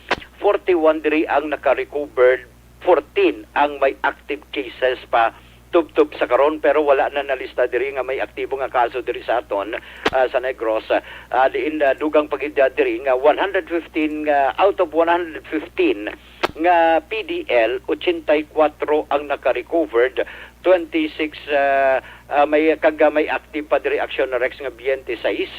forty-one diri ang naka-recovered, fourteen ang may active cases pa tubtob sa karon, pero wala na nalista diri nga may aktibo nga kaso diri sa aton, ah, sa Negros. Ah, diin, ah, dugang pa gid, ah, diri nga one hundred fifteen, nga out of one hundred fifteen nga P D L, ochenta y cuatro ang naka-recovered, twenty-six, ah, ah, may, kag, ah, may active pa diri, Action na, Rex, nga twenty-six.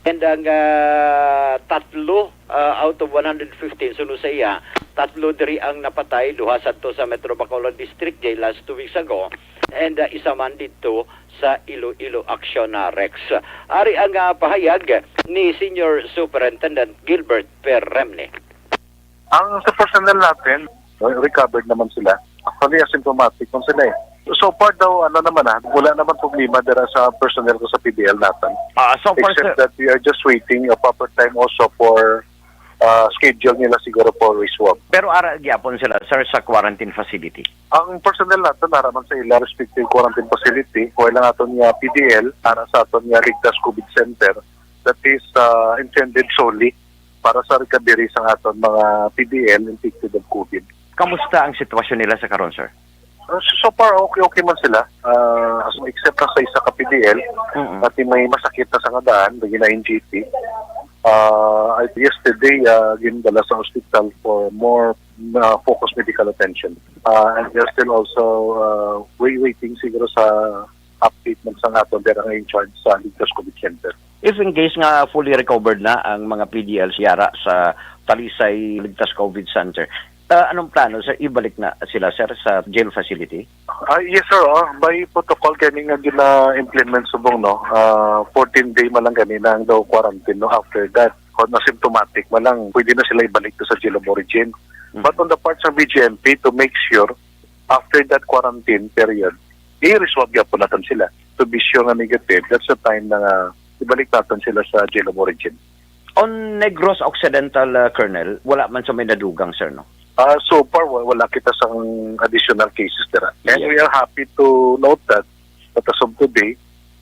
And ang, ah, tatlo, ah, out of one hundred fifteen, suno sa iya, tatlo diri ang napatay, duha sadto sa Metro Bacolod District Jail last two weeks ago, and, ah, isa man dito sa Iloilo, Action na, Rex. Ari ang, ah, pahayag ni Senior Superintendent Gilbert Perremne. Ang sa personnel natin, recovered naman sila. Actually, asymptomatic man sila eh. So far daw, ano naman ah, wala naman problema dira sa personnel ko sa P D L natin. Ah, so far, sir, Except that we are just waiting a proper time also for uh, schedule nila siguro for reswab. Pero ara gyapon sila, sir, sa quarantine facility. Ang personnel natin, ara man sa ila respective quarantine facility, while ang aton nga P D L, ara sa aton nga Ligtas COVID Center, that is uh, intended solely para sa recovery sa aton mga P D L infected of COVID. Kamusta ang sitwasyon nila sa karon, sir? Uh, so so far, okay, okay man sila. Uh, as- except na sa isa ka P D L, Mm-mm. pati may masakit na sa kadaan, may gina-N G T. Uh, I- yesterday, uh, ginadala sa hospital for more uh, focused medical attention. Uh, and they're still also uh, wai- waiting siguro sa update man sa aton, pero ang in charge sa Ligtas COVID Center. If in case nga fully recovered na ang mga P D Ls yara sa Talisay Ligtas COVID Center, ah, anong plano, sir? Ibalik na sila, sir, sa jail facility? Ah, yes, sir. Oh. By protocol, kani nga gina-implement subong, no? Ah, fourteen day man lang gani na ang daw quarantine, no? After that, kung asymptomatic man lang, pwede na sila ibalik to sa jail of origin. Mhm. But on the part sa B J M P, to make sure, after that quarantine period, i-reswab gyapon natin sila. To be sure nga negative, that's the time na nga ibalik natin sila sa jail of origin. On Negros Occidental, uh, Colonel, wala man sa may nadugang, sir, no? Ah, so far, wa-, wala kita sang additional cases dira. And Yeah. we are happy to note that, that as of today,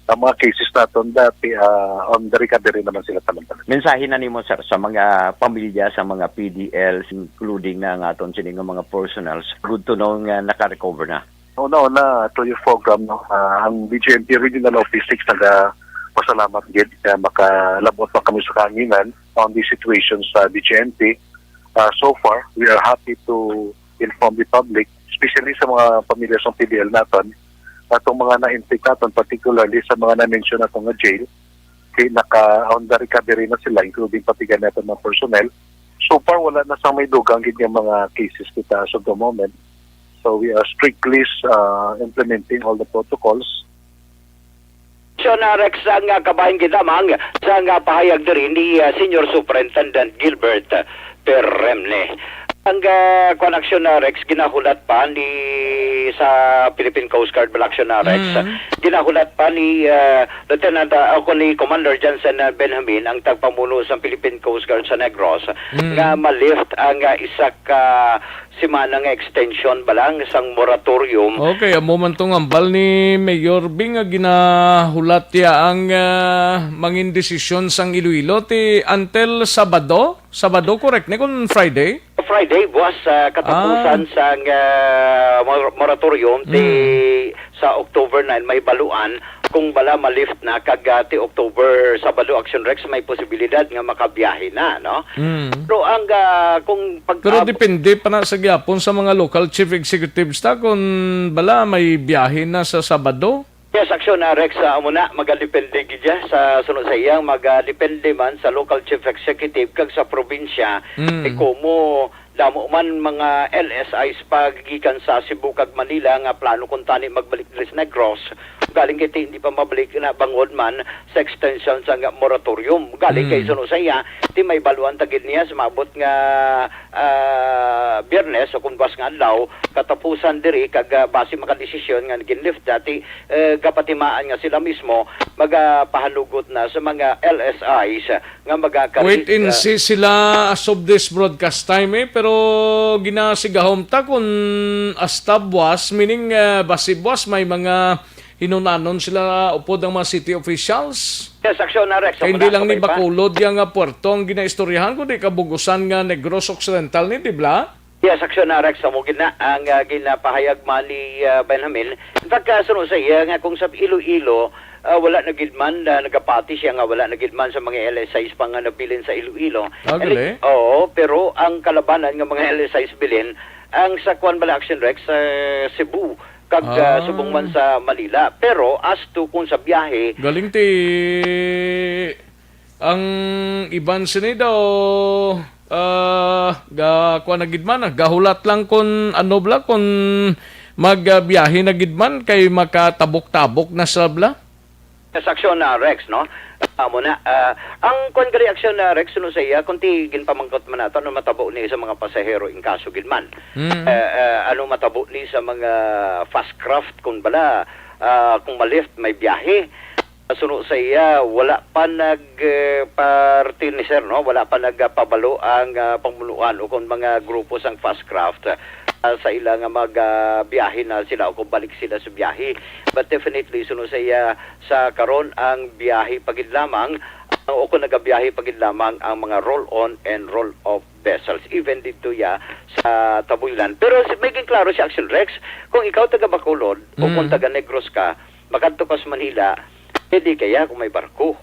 ang mga cases naton dati, ah, on the recovery naman sila tanan-tanan. Mensahe na nimo, sir, sa mga pamilya, sa mga P D Ls, including na ang aton sini nga mga personnels, good to know nga naka-recover na. Una-una, to your program, no? Ah, ang D G M P Regional Office six nagapasalamat gid kaya makalabot pa kami sa kahanginan on the situation sa D G M P. Ah, so far, we are happy to inform the public, especially sa mga pamilya sa P D L naton, atong mga na-infect naton, particularly sa mga na-mention naton nga jail, di naka on the recovery na sila, including pati gani aton mga personnel. So far, wala na sa may dugang gid nga mga cases kita as of the moment. So we are strictly uh, implementing all the protocols. Siya na, Rex, ang, ah, kabahin gid lamang sa nga pahayag diri ni, ah, Senior Superintendent Gilbert Peremne. Ang, ah, kwan, aksyon na, Rex, ginahulat pa ni sa Philippine Coast Guard bala, aksyon na, Rex. Mm. Ginahulat pa ni, ah, Lieutenant, ah, o ni Commander Johnson, ah, Benjamin, ang tagpamuno sa Philippine Coast Guard sa Negros, Mm. nga ma-lift ang, ah, isa ka semana nga extension bala sang moratorium. Okay, amo man tong hambal ni Mayor Bing nga ginahulat niya ang, ah, mangin desisyon sang Iloilo ti until Sabado? Sabado, correct ni, kun Friday? Friday, buwas, ah, katapusan Ah. sang, ah, mor-, moratorium ti Mm. sa October nine, may baluan kung bala ma-lift na kag, ah, ti October, Sabado, Action Rex, may posibilidad nga makabiyahe na, no? Mm. Pero ang, ah, kung pag, Pero ah, depende pa na sa gyapon sa mga local chief executives ta kung bala may biyahe na sa Sabado. Yes, Action, ah, Rex, ah, amo na, magadepende gid siya sa sunod sa iyang, magadepende man sa local chief executive kag sa probinsya, Mm. eh, kumo damo man mga L S Is pa gikan sa Cebu kag Manila nga plano kuntani magbalik diri sa Negros. Galing kay ti hindi pa mabalik na bangod man sa extension sa nga moratorium. Galing kay Mm. suno sa iya, ti may baluan ta gid niya sa maabot nga, ah, Biyernes o kung buwas nga adlaw, katapusan diri kag, ah, basi makadesisyon nga gin-lift dati, eh, gapatimaan nga sila mismo magapahanugot na sa mga L S Is nga magakari, Wait and ah, see sila as of this broadcast time, eh. Pero ginasigahom ta kung hasta buwas, meaning, ah, basi buwas may mga hinunanon sila upod ang mga city officials. Yes, Action, ah, Rex. Kay hindi lang ni Bacolod yang, ah, puerto ang ginaistoryahan, kundi kabugusan nga Negros Occidental ni, di ba? Yes, Action, ah, Rex, amo gid na ang, ah, ginapahayag man ni, ah, Benjamin. In fact, ah, suno sa iya nga kung sa Iloilo, ah, wala na gid man, ah, nagapati siya nga wala na gid man sa mga L S Is pa nga nabilin sa Iloilo. Ah, gali? Oo, pero ang kalabanan nga mga L S Is bilin, ang sa kwan bala, Action Rex, sa Cebu, kag, ah, Ah. subong man sa Manila. Pero as to kung sa biyahe, Galing ti Ang iban sini daw, ah, ga-, kuwan na gid man, ah, gahulat lang kun ano bala, kun magbiyahe na gid man kay makatabok-tabok na sa bala. Sa aksyon na, Rex, no? Amo na, ah, ang kuwan gali aksyon na, Rex, no, sa iya, kun ti ginpamangkot man nato, ano matabo ni sa mga pasahero in kaso gid man? Mm. Eh, eh, ano matabo ni sa mga fast craft, kun bala, ah, kung ma-lift, may biyahe? Suno sa iya, wala pa nag, eh, parte ni sir, no? Wala pa nagpabalo ang, ah, pamunuan o kung mga grupo sang fast craft, ah, sa ila nga mag, ah, biyahe na sila o kung balik sila sa biyahe. But definitely, suno sa iya, sa karon ang biyahe pa gid lamang, ang, o kung nagabiyahe pa gid lamang ang mga roll-on and roll-off vessels. Even dito ya sa Tabuilan. Pero si, may ginklaro si Axel Rex, kung ikaw taga Bacolod o kung Mm. taga Negros ka, makadto ka sa Manila, pwede kaya kung may barko.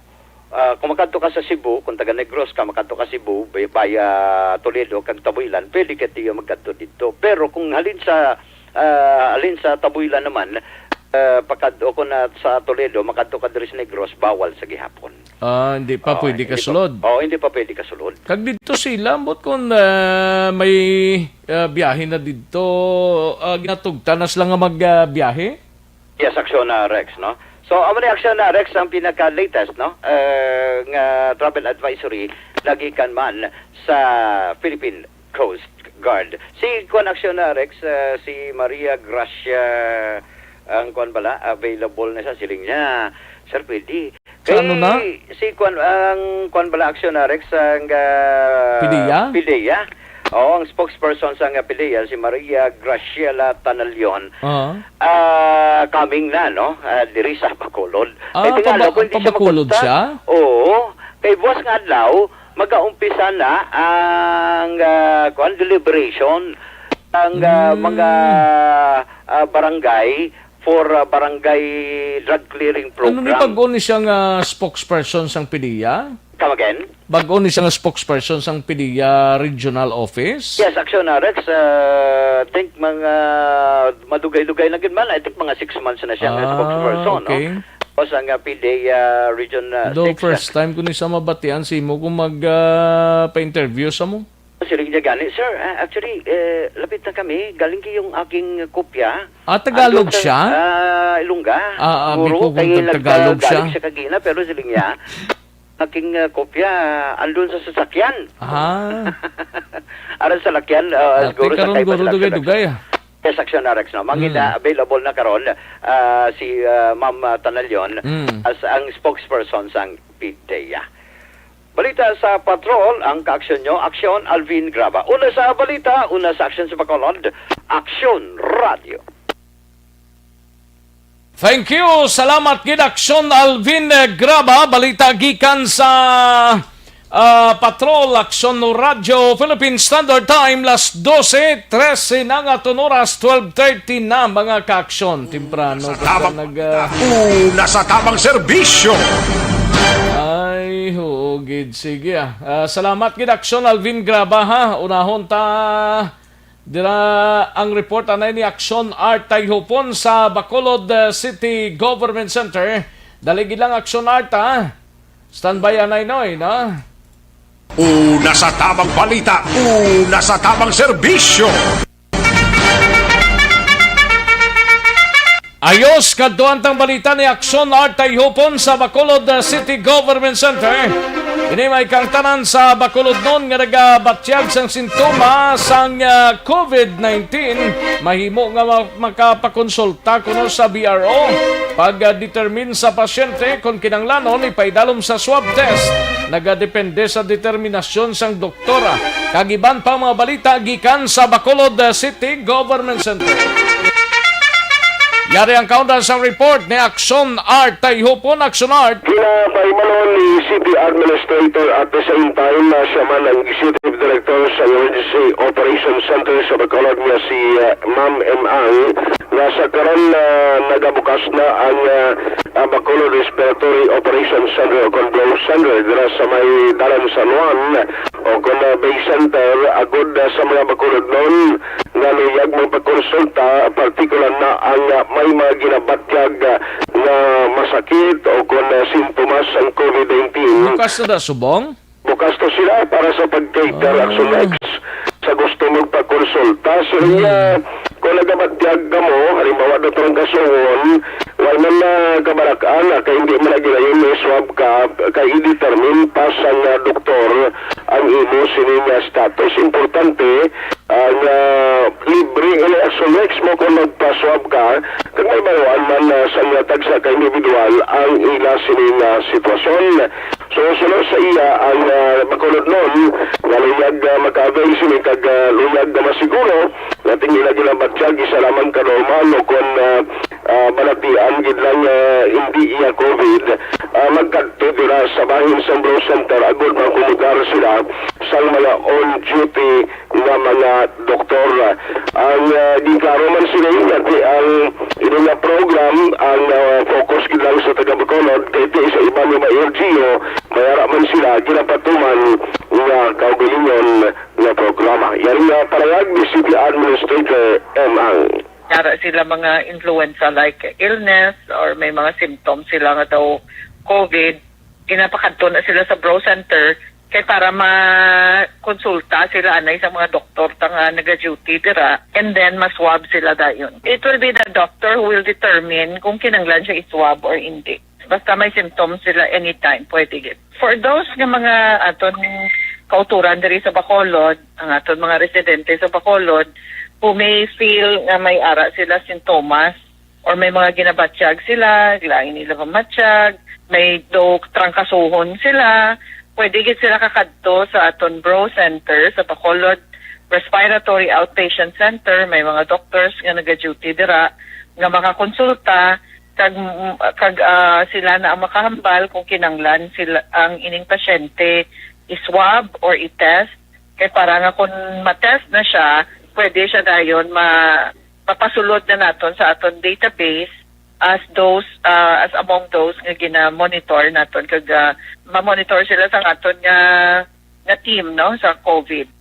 Ah, kung makadto ka sa Cebu, kung taga Negros ka, makadto ka Cebu, bay-, via Toledo, kag Tabuilan, pwede ka tiyo magkadto dito. Pero kung halin sa, ah, halin sa Tabuilan naman, ah, pakad-, o kung na sa Toledo, makadto ka diri sa Negros, bawal sa gihapon. Ah, hindi pa Oo, pwede hindi pa, kasulod. Oo, hindi pa pwede kasulod. Kag dito sila, ambot kung, ah, may, ah, biyahe na dito, ah, ginatugtan na sila nga mag, ah, biyahe? Yes, aksyon na, Rex, no? So, amo ni aksyon na, Rex, ang pinaka-latest, no? Eh, nga travel advisory nagikan man sa Philippine Coast Guard. Si kuan aksyon na, Rex, eh, si Maria Gracia, ang kuan bala, available na siya, siling niya. Sir, pwede. Sa ano na? Kay si kuan, ang kuan bala aksyon na, Rex, ang, ah, PDEA? PDEA. Oo, ang spokesperson sang PDEA, si Maria Graciela Tanalion, Ah. ah, coming na, no? Ah, diri sa Bacolod. Ah, Eh, tingala paba-, ko, hindi siya pabakulod magpunta. siya? Oo. Kay buwas nga adlaw, magaumpisa na ang, ah, kuwan, deliberation ang, ah, Hmm. mga, ah, barangay for, ah, barangay drug clearing Ano ni program. Pag-o ni siya nga spokesperson sang PDEA? Come again? Bag-o ni siya nga spokesperson sang PDEA Regional Office? Yes, Action Rex, uh, think mga madugay-dugay na gid man. I think mga six months na siya nga Ah, spokesperson, no? okay. Tapos ang, uh, PDEA, uh, Region, uh, Do six, first uh, time ko ni sa mabatian si mo kung mag, uh, pa-interview sa mo. Siling niya gani, "Sir, uh, actually, eh, lapit na kami. Galing yung aking kopya." Ah, Tagalog Andun sa, siya? ah, Ilongga. Ah, ah, Siguro, biko kung kay nag-, Tagalog siya. galing siya kagina, pero siling niya, aking, ah, kopya, andun sa sasakyan. Ah. Aron sa lakyan, ah, Dati siguro sa karon, kay guro, Basilan dugay-dugay, ah. Yes, Action Rex, no? Mangita, Mm. available na karon, ah, si, ah, Ma'am, ah, Tanalion Mm. as ang spokesperson sang PDEA. Balita sa Patrol, ang kaaksyon nyo, Aksyon Alvin Graba. Una sa balita, una sa aksyon sa Bacolod, Aksyon Radio. Thank you. Salamat gid, Aksyon Alvin, eh, Graba. Balita gikan sa, ah, Patrol, Aksyon Radyo, Philippine Standard Time, las dose trese na nga aton oras, twelve thirty na, mga kaaksyon. Temprano Sa ka tabang, nag, ah, una sa tabang serbisyo. Ay, oo, gid. Sige, ah. Ah, salamat gid, Aksyon Alvin Graba, ha. Unahon ta Dira ang report anay ni Aksyon Art Tayhupon sa Bacolod, uh, City Government Center. Dali gid lang, Aksyon Art, ha? Standby anay, Noy, no? Una sa tabang balita, una sa tabang serbisyo. Ayos, kadtuan tang balita ni Aksyon Art Tayhupon sa Bacolod, uh, City Government Center. Ini may kaangtanan sa Bacolodnon nga nagabatyag sang sintoma sang, uh, covid nineteen. Mahimo nga ma-, makapakonsulta kuno sa B R O pag, uh, determine sa pasyente kon kinahanglanon ipaidalom sa swab test. Nagadepende sa determinasyon sang doktora. Kag iban pang mga balita gikan sa Bacolod, uh, City Government Center. Yari ang kaundan sang report ni Aksyon Art Tayhupon. Aksyon Art. Ginapahibaluan ni City Administrator at the same time, ah, siya man ang Executive Director sa Emergency Operations Center sa Bacolod nga si, ah, Ma'am M. Ang, nga sa karon, ah, nagabukas na ang, ah, ah, Bacolod Respiratory Operations Center o kon Blow Center dira sa may Dalan San Juan o kon, ah, Bay Center agud, ah, sa mga Bacolodnon nga luyag magpakonsulta, partikular na ang, ah, may mga ginabatyag, ah, nga masakit o kon, ah, sintomas sang covid nineteen. Bukas na da subong? Bukas to sila para sa pag-cater, Ah. Action X, sa gusto magpakonsulta. So, Hmm. ah, kung nagabatyag kamo, halimbawa, daw trangkasohon, wala man na kabarak-an, ah, kay hindi man na ginayon may swab ka, kay i-determine pa sa nga doktor ang imo sini nga status. Importante, ah, nga libre ini, Action X, mo kung magpa-swab ka, kag may baroan man, ah, sa nga tagsa ka individual ang ila sini nga sitwasyon. So, suno sa iya ang, ah, Bacolodnon nga luyag, ah, maka-avail sini kag, ah, luyag nga masiguro nga ang ila ginabatyag isa lamang ka normal o kon, ah, ah, balatian gid lang, ah, hindi iya covid, ah, magkadto dira sa bahin sang Blow Center agud makomunitar sila sang mga on-duty nga mga doktor. Ang, ah, giklaro man sila nga ti ang ini nga program ang, ah, focus gid lang sa taga Bacolod, kay ti sa iban nga mga L G U, may ara man sila ginapatuman nga kaugalingon nga programa. Yan nga panayag ni City Administrator M. Ang. Yara sila mga influenza-like illness or may mga symptoms sila nga daw covid, ginapakadto na sila sa Brow Center kay para makonsulta sila anay sa mga doktor ta nga naga-duty dira, and then ma-swab sila dayon. It will be the doctor who will determine kung kinanglan siya i-swab or hindi. Basta may symptoms sila, anytime pwede gid. For those nga mga aton kauturan diri sa Bacolod, ang aton mga residente sa Bacolod, who may feel nga may ara sila sintomas, or may mga ginabatyag sila, lain nila pamatyag, may do trangkasuhon sila, pwede gid sila kakadto sa aton Bro Center sa Bacolod respiratory outpatient center, may mga doctors nga nagaduty dira nga makakonsulta kag, kag, ah, sila na ang makahambal kung kinahanglan sila, ang ining pasyente i-swab or i-test. Kay para nga kung ma-test na siya, pwede siya dayon ma-, mapasulod na naton sa aton database as those, ah, as among those nga gina-monitor naton kag, ah, ma-monitor sila sa aton nga, nga team, no, sa COVID.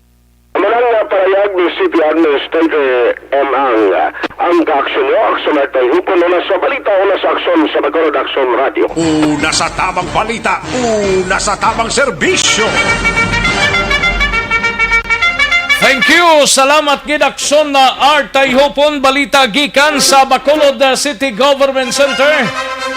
Amo lang nga parayag ni City Administrator M. Ang, ang kaaksyon mo, aksyon at kayhupon, una sa balita, una sa aksyon sa Bacolod Aksyon Radio. Una sa tamang balita, una sa tamang serbisyo. Thank you. Salamat gid, Aksyon na Art Tayhupon. Balita gikan sa Bacolod, uh, City Government Center.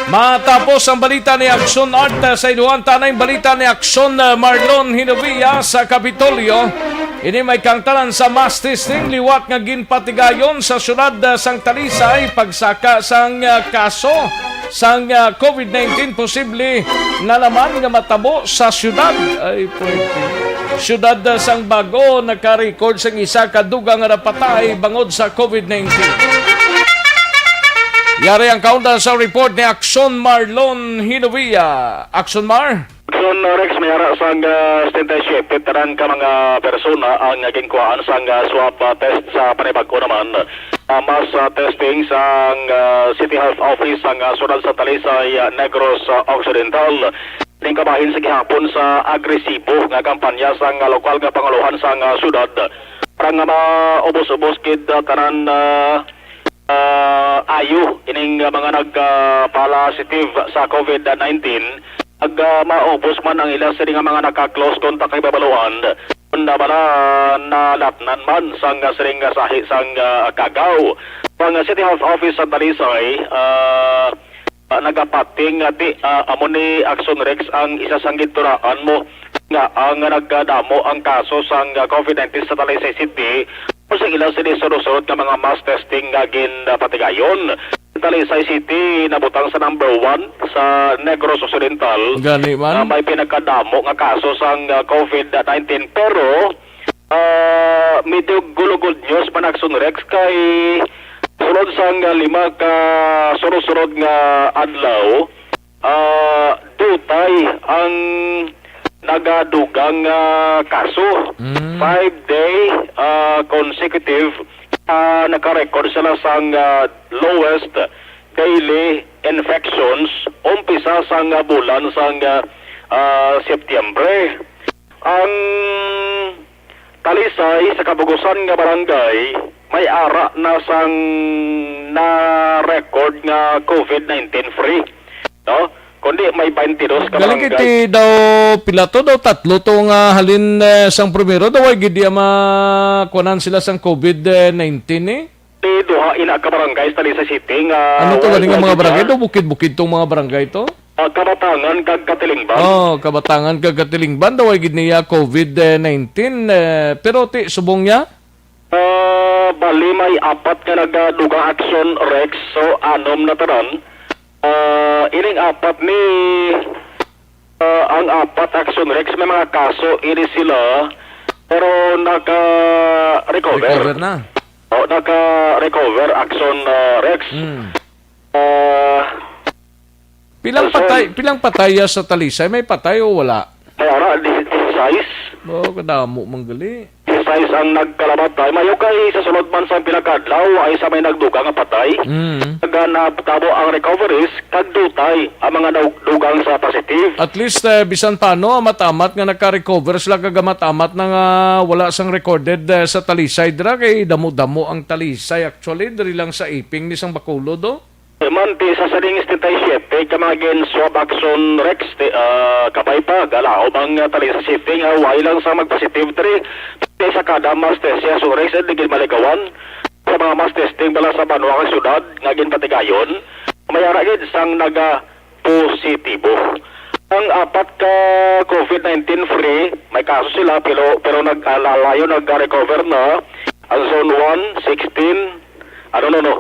Matapos ang balita ni Aksyon Art, uh, sa inuhan ta na ang balita ni Aksyon, uh, Marlon Hinovia sa Kapitolyo. Ini may kangtanan sa mass testing liwat nga ginpatigayon sa siyudad, uh, sang Talisay, pagsaka sang, uh, kaso sang, ah, COVID nineteen posible na naman nga matabo sa siyudad. Ay, pwede. Siyudad, ah, sang Bago naka-record sang isa ka dugang nga napatay bangod sa COVID nineteen. Yari ang kaundan sa report ni Aksyon Marlon Hinovia. Aksyon Mar? Aksyon, uh, Rex, may ara sang, uh, setenta y siete tanan ka mga persona ang ginkuhaan sang, uh, swab, uh, test sa panibag-o naman, uh, mass, uh, testing sang, uh, City Health Office sang, uh, siyudad sa Talisay, uh, Negros, uh, Occidental. Ning kabahin sa gihapon sa agresibo nga kampanya sang, uh, lokal nga pangulohan sang, uh, siyudad para nga maubos-ubos gid, uh, tanan, uh, ah, ayo ining, ah, mga nag, ah, positive sa COVID nineteen, ag, ah, maubos man ang ila sini nga mga naka-close contact kay babaluan, kun na bala nalatnan man sang, ah, sining, ah, sahi sang, ah, kagaw. Ang City Health Office sa Talisay, ah, ah, nagapating nga di, ah, amo ni Action Rex ang isa sang ginturaan mo nga ang nagdamo ang kaso sang, ah, COVID nineteen sa Talisay City. Sa ila sini sunod-sunod nga mga mass testing nga ginpatigayon, Talisay City nabutang sa number one sa Negros Occidental. Gani man. Nga may pinakadamo nga kaso sang, ah, COVID nineteen. Pero, ah, medyo gulo good news man, Action Rex, kay sulod sang, ah, lima ka sunod-sunod nga adlaw, ah, dutay ang nagadugang, ah, kaso. Mm. Five day, ah, consecutive, ah, naka-record sila sang, ah, lowest daily infections umpisa sang, ah, bulan sang, ah, ah, Septyembre. Ang Talisay sa Kabugusan nga barangay may ara na sang na-record nga COVID nineteen free, no? Kundi may twenty-dos ka Galing barangay. Iti daw pila to, daw tatlo to nga halin, eh, sang primero, daw ay gid iya makuanan sila sang COVID nineteen, eh. May duha ina ka barangay sa Talisay City nga Ano to, wala galing nga mga gid barangay? niya. Daw bukid-bukid tong mga barangay to? Ah, Kabatangan kag Katilingban. Oh, Kabatangan kag Katilingban, daw ay gid niya COVID nineteen, eh, pero ti, subong niya? Ah, bali may apat nga nagadugang Action Rex, so anom na tanan. Ah, ining apat ni, ah, ang apat Action Rex, may mga kaso ini sila, pero naka-recover. Recover na. Oh, naka-recover Action, ah, Rex. Mm. Ah, Pilang So, patay, pilang patay ya sa Talisay? May patay o wala? May ara, di-, disisais. Oh, kadamo man gali. Disisais ang nagkalamatay. Mayo kay sa sulod man sa pila ka adlaw, ay sa may nagdugang nga patay. Mm. Naganahan ang recoveries, kag dutay ang mga nag-, dugang sa positive. At least, eh, bisan paano, amat-amat nga naka-recover sila, kag amat-amat na nga wala sang recorded, eh, sa Talisay dira, kay damo-damo ang Talisay. Actually, diri lang sa Iping ni sang Bacolod, oh. Manti sa sining setenta y siete ka mga gin-swab Action Rex, ti-, ah, kabay pa, galaom ang, ah, Talisay City nga way lang sa magpositive diri. Ti sa kada mass test si Action Rex, eh, di gid maligawan. Sa mga mass testing bala sa banwa kag syudad nga ginpatigayon, may ara gid sang naga-positibo. Ang apat ka COVID nineteen free, may kaso sila, pero, pero nag-, ah, lalayo, nag-recover na. Ang zone one, sixteen, ano, no, no.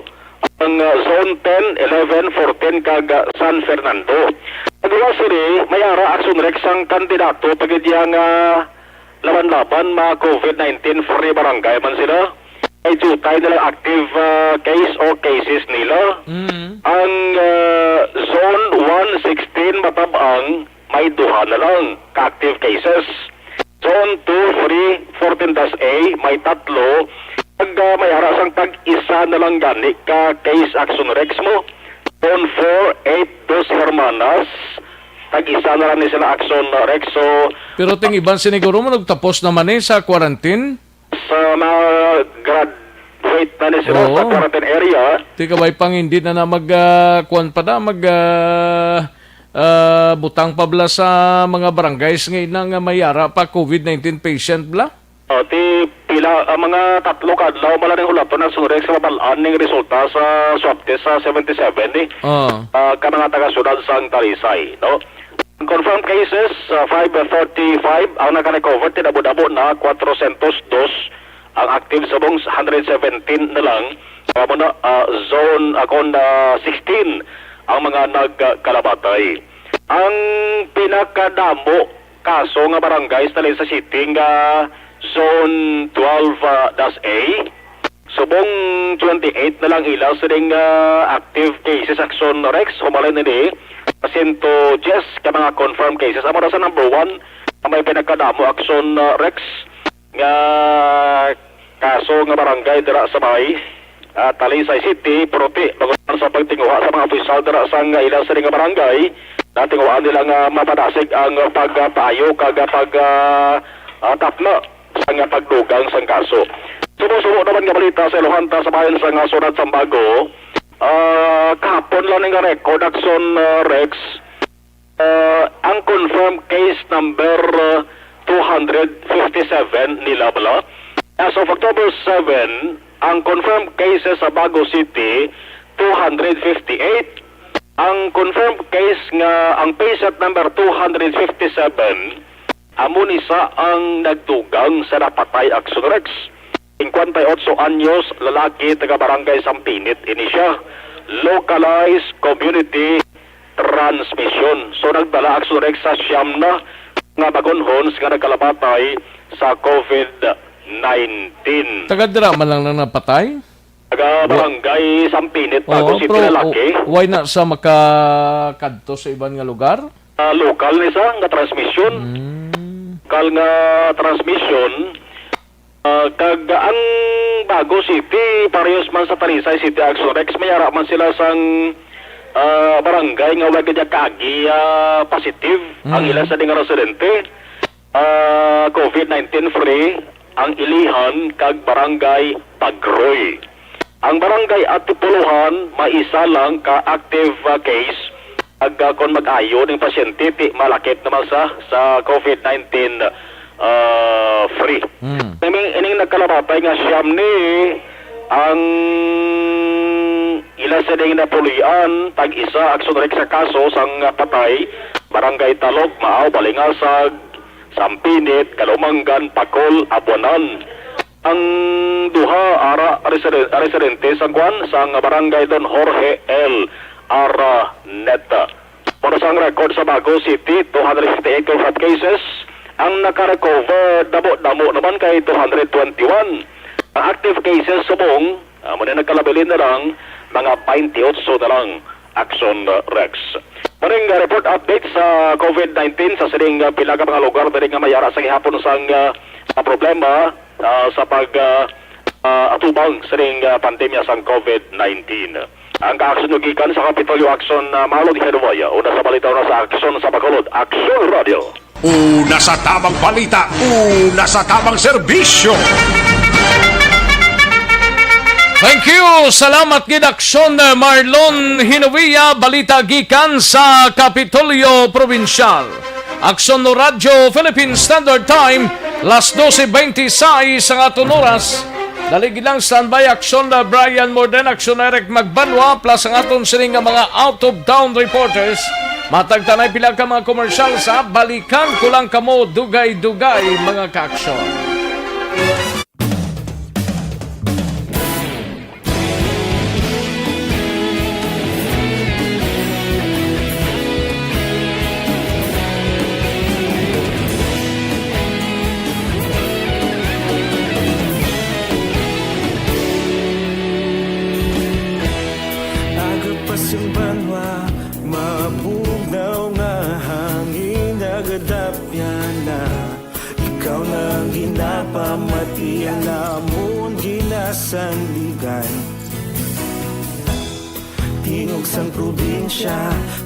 Ang, ah, Zone ten, eleven, fourteen, kag, ah, San Fernando. Nagawa sini, may ara Action Rex ang kandidato pagid iya nga Laban-laban, mga COVID nineteen free barangay man sila. May diutay nilang active, ah, case o cases nila. Mm. Ang, ah, Zone one sixteen Matabang may duha na lang ka active cases. Zone two, three, fourteen dash A may tatlo. Kag, ah, may ara sang tag-isa na lang gani ka case, Action Rex, mo. Zone four, eight, Dos Hermanas, tag-isa na lang ni sila, Action Rex. So, pero ting iban siniguro mo nagtapos naman eh sa quarantine? Sa mga graduate na ni sila sa Oo. quarantine area. Ti kabay pang hindi na na mag, ah, kuwan pa na, mag, ah, ah, butang pa bala sa mga barangays nga ina nga may ara pa COVID nineteen patient bala? Oh, ti pila, ah, mga tatlo ka adlaw bala ning hulaton na surek sa mabal-an ning resulta sa swab test sa seventy-seven ni, Oh. ah, ka mga taga-syudad sang Talisay, no? Ang confirmed cases, ah, five forty-five, ang naka-recover, tinabo-dabo na, four hundred two, ang active subong, hundred seventeen na lang. Kaya mo na, ah, zone, ah, kon, ah, sixteen ang mga nagkalabatay. Ang pinakadamo kaso nga barangay sa Talisay City nga Zone twelve, ah, dash A. Subong twenty-eight na lang ila sining, ah, active cases, Action Rex, humalin ini sa sento diyes ka mga confirmed cases. Amo na sa number one, ang may pinakadamo, Action, ah, Rex, nga kaso nga barangay dira sa may, ah, Talisay City, pero ti, bago sa pagtinguha sa mga opisyal dira sa nga ila sini nga barangay, natinguhaan nila nga mapadasig ang pagpaayo kag pag, ah, ah, tapna sa nga pagdugang sang kaso. Subo-subo naman nga balita sa Ilohan ta sa bayan sa nga Surat Sambago, ah, kahapon lang nga record, Action, ah, Rex, Uh, ang confirmed case number, uh, two hundred fifty-seven nila bala. As of October seven, ang confirmed cases sa Bago City, two hundred fifty-eight. Ang confirmed case nga, ang patient number two hundred fifty-seven, amo ni sa ang nagdugang sa napatay, Action Rex. Singkwenta y otso anyos, lalaki, taga Barangay Sampinit ini siya. Localized community transmission. So, nagdala, Action Rex, sa siyam na nga bagunhons nga nagkalabatay sa COVID nineteen. Taga dira man lang nang napatay? Taga Wa- Barangay Sampinit, Oo, Bago City, pero lalaki. O, why na sa makakadto sa iban nga lugar? Ah, lokal ni sa nga transmission. Mm. Lokal nga transmission. Ah, kag ang Bago City, parehas man sa Talisay City, Action Rex, may ara man sila sang, ah, barangay nga wala gid kaagi, ah, positive ang Mm. ila sa ding residente. Ah, COVID nineteen free ang Ilihan kag Barangay Pagroy. Ang Barangay Antipolohan may isa lang ka active, ah, case. Ag, ah, kon mag-ayo ning pasyente, ti malakip naman sa, sa COVID nineteen, ah, free. Hmm. Ining, ining nagkalabatay nga siyam ni ang ila sining napulian, tag-isa, Action Rex, sa kaso sang patay, Barangay Talog, Maaw, Balingasag, Sampinit, Kalumangan, Pacol, Abuanan. Ang duha ara residen-, residente sang kuan, sang Barangay Don Jorge L. Araneta. Para sang record sa Bago City, two hundred fifty-eight confirmed cases. Ang naka-recover, damo-damo naman kay two hundred twenty-one. Ang active cases subong, ah, muna nagkalabilin na lang, mga twenty-eight na lang. Action, uh, Rex. Maring, uh, report update sa COVID nineteen sa sining, uh, pila ka mga lugar diri nga may ara sa gihapon sang, uh, sa problema, uh, sa pag, uh, uh, atubang sining, uh, pandemya sang COVID nineteen. Ang kaaksyon nyo gikan sa Kapitolyo Action, uh, Marlon Hedoya, una sa balita, una sa aksyon sa Bacolod. Action Radio. Una sa tamang balita, una sa tamang serbisyo. Thank you. Salamat gid, Aksyon Marlon Hinovia. Balita gikan sa Kapitolyo Probinsyal. Aksyon Radyo Philippine Standard Time, las doce veintiséis ang aton oras. Dali gid lang, standby, Aksyon na Brian Morden, Aksyon Eric Magbanwa, plus ang aton sining nga mga out-of-town reporters. Matag tanay pila ka mga komersyal sa balikan ko lang kamo dugay-dugay, mga kaaksyon. Ang banwa, mabugnaw nga hangin nagadapyan na. Ikaw na ang ginapamati, ang amon ginasandigan. Tingog sang probinsya,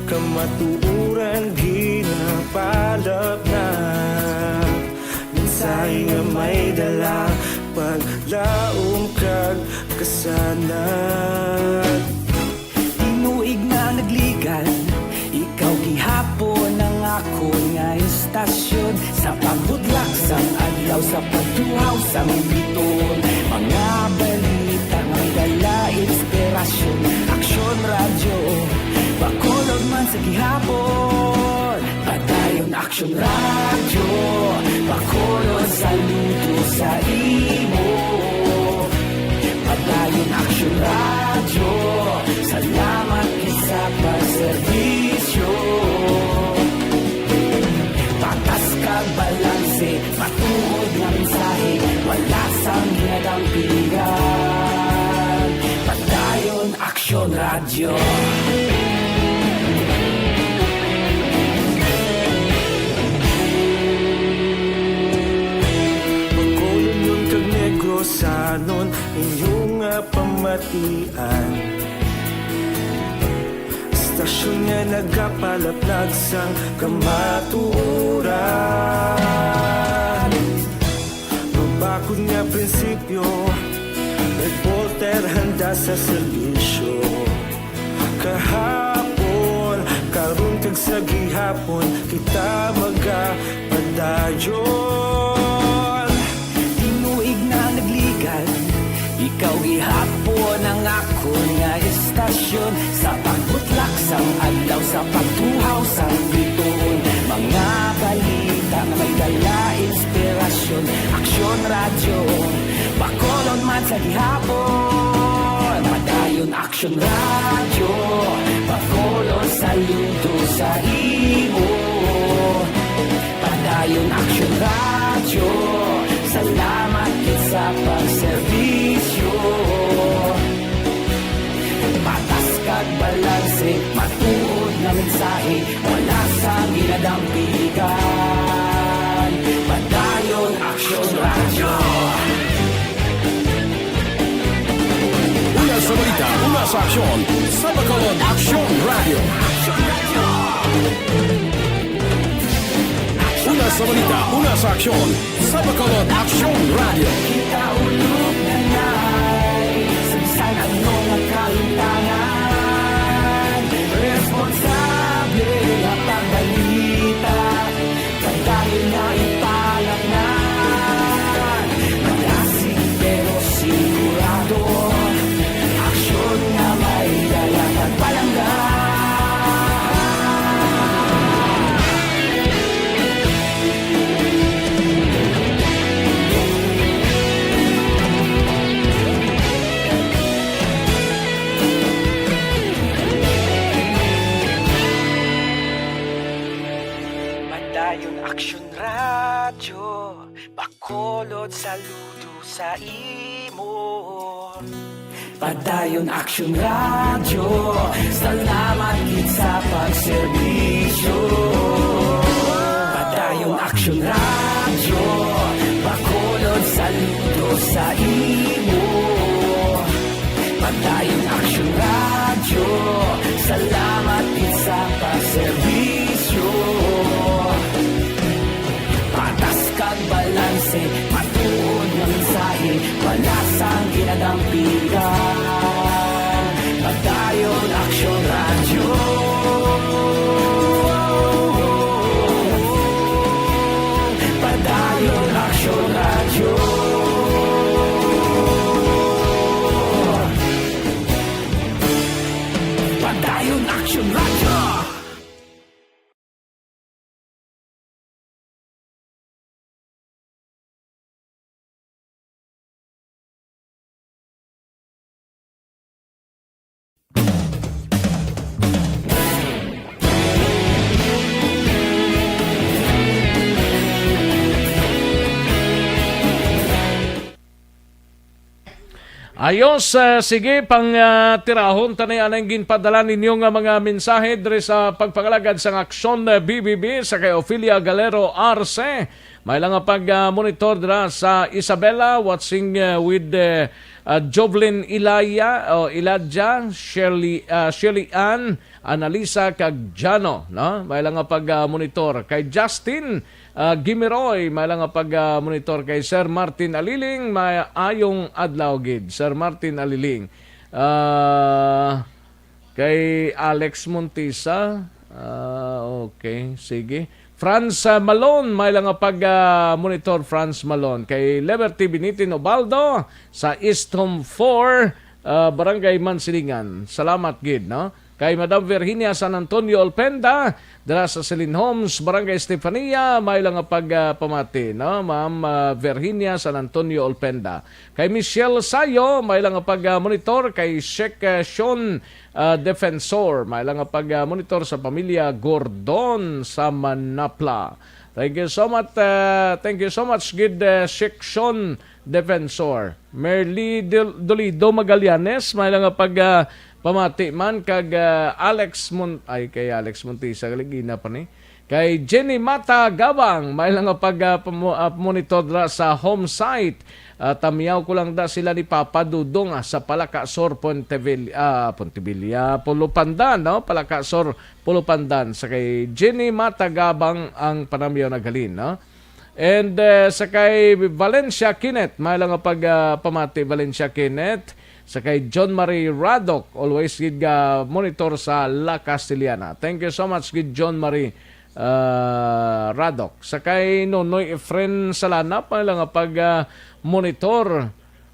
kamatuoran ginapalapnag. Mensahe nga may dala, paglaom kag kasanag. Tinuig na nagligan, ikaw gihapon ang akon nga istasyon. Sa pagbutlak sang adlaw, sa pagtuhaw sang bituon, mga balita nga may dala inspirasyon. Aksyon Radyo, Bacolod man sa gihapon. Padayon Aksyon Radyo, Bacolod, saludo sa imo. Padayon Aksyon Radyo, salamat gid sa pagserbisyo. Patas kag balanse, matuod nga mensahe, wala sang ginadampigan. Padayon Aksyon Radyo. Bacolodnon kag Negrosanon, inyo nga pamatian. Istasyon nga nagapalaplag sang kamatuoran. Mabakod nga prinsipyo, reporter handa sa serbisyo. Kahapon, karon kag sa gihapon, kita magapadayon. Tinuig na nagligan, ikaw gihapon ang akon nga istasyon. Sa pagbutlak sang adlaw, sa pagtuhaw sang bituon, mga balita nga may dala inspirasyon. Aksyon Radyo, Bacolod man sa gihapon. Padayon Aksyon Radyo, Bacolod, saludo sa imo. Padayon Aksyon Radyo, salamat gid sa pagserbisyo. Patas kag balanse, matuod nga mensahe, wala sang ginadampigan. Padayon Aksyon Radyo. Una sa balita, una sa aksyon, sa Bacolod Aksyon Radyo. Una sa balita, una sa aksyon, sa Bacolod Aksyon Radyo. Kita ulog na nay, sa bisan ano nga kahimtangan, responsable nga pagbalita. Padayon na ipalapngan, malasig pero sigurado. Aksyon nga may dala kag palangga. Padayon Aksyon Radyo, Bacolod, saludo sa imo. Padayon Aksyon Radyo, salamat gid sa pagserbisyo. Padayon Aksyon Radyo, Bacolod, saludo sa imo. Padayon Aksyon Radyo, salamat gid sa pagserbisyo. Patas kag balanse, matuod nga mensahe, wala sang ginadampigan. Padayon Aksyon Radyo. Padayon Aksyon Radyo. Padayon Aksyon Radyo. Ayos, ah, sige, pang, ah, tirahon ta ni anang ginpadala ninyo nga mga mensahe diri sa pagpangalagad sang Aksyon, ah, B B B, sa kay Ofelia Galero Arce. May lang nga pag, ah, monitor dira sa Isabela, watching, ah, with, ah, ah, Jovelyn Ilaya, o Iladja, Shirley, ah, Shirley Ann, Annalisa, kag Jano, no? May lang nga pag, ah, monitor kay Justin, ah, Gimiroy, may lang nga pag, ah, monitor kay Sir Martin Aliling, may ayong adlaw gid, Sir Martin Aliling. Ah, kay Alex Montisa, ah, okay, sige. Franz, ah, Malon, may lang nga pag, ah, monitor, Franz Malon. Kay Liberty Binitin Obaldo sa East Home four, ah, Barangay Mansilingan. Salamat gid, no? Kay Madam Virginia San Antonio Olpenda, dira sa Celine Homes, Barangay Estefania, may lang nga pag, ah, pamati, no? Ma'am, ah, Virginia San Antonio Olpenda. Kay Michelle Sayo, may lang nga pag, ah, monitor. Kay Sheikh, ah, Sean, ah, Defensor, may lang nga pag, ah, monitor sa pamilya Gordon sa Manapla. Thank you so much, ah, thank you so much, gid, ah, Sheikh Sean Defensor. Merly Dol-, Dolido Magallanes, may lang nga pag, ah, pamati man kag, ah, Alex Mon-, ay, kay Alex Montisa, galigina pa ni. Kay Jenny Mata Gabang, may lang nga pag, ah, pamo-, ah, monitor dra sa home site. Ah, tamiyaw ko lang da sila ni Papa Dudong, ah, sa Palacasor, Pontevilla, ah, Pontevilla, Pulupandan, no? Palacasor, Pulupandan. Sa kay Jenny Mata Gabang ang panamiyaw naghalin, no? And, eh, sa kay Valencia Kenneth, may lang nga pag, ah, pamati, Valencia Kenneth. Sa kay John Marie Radok, always gid ga monitor sa La Castellana. Thank you so much gid, John Marie, ah, Radok. Sa kay Nonoy Efren Salanap, may lang nga pag, ah, monitor.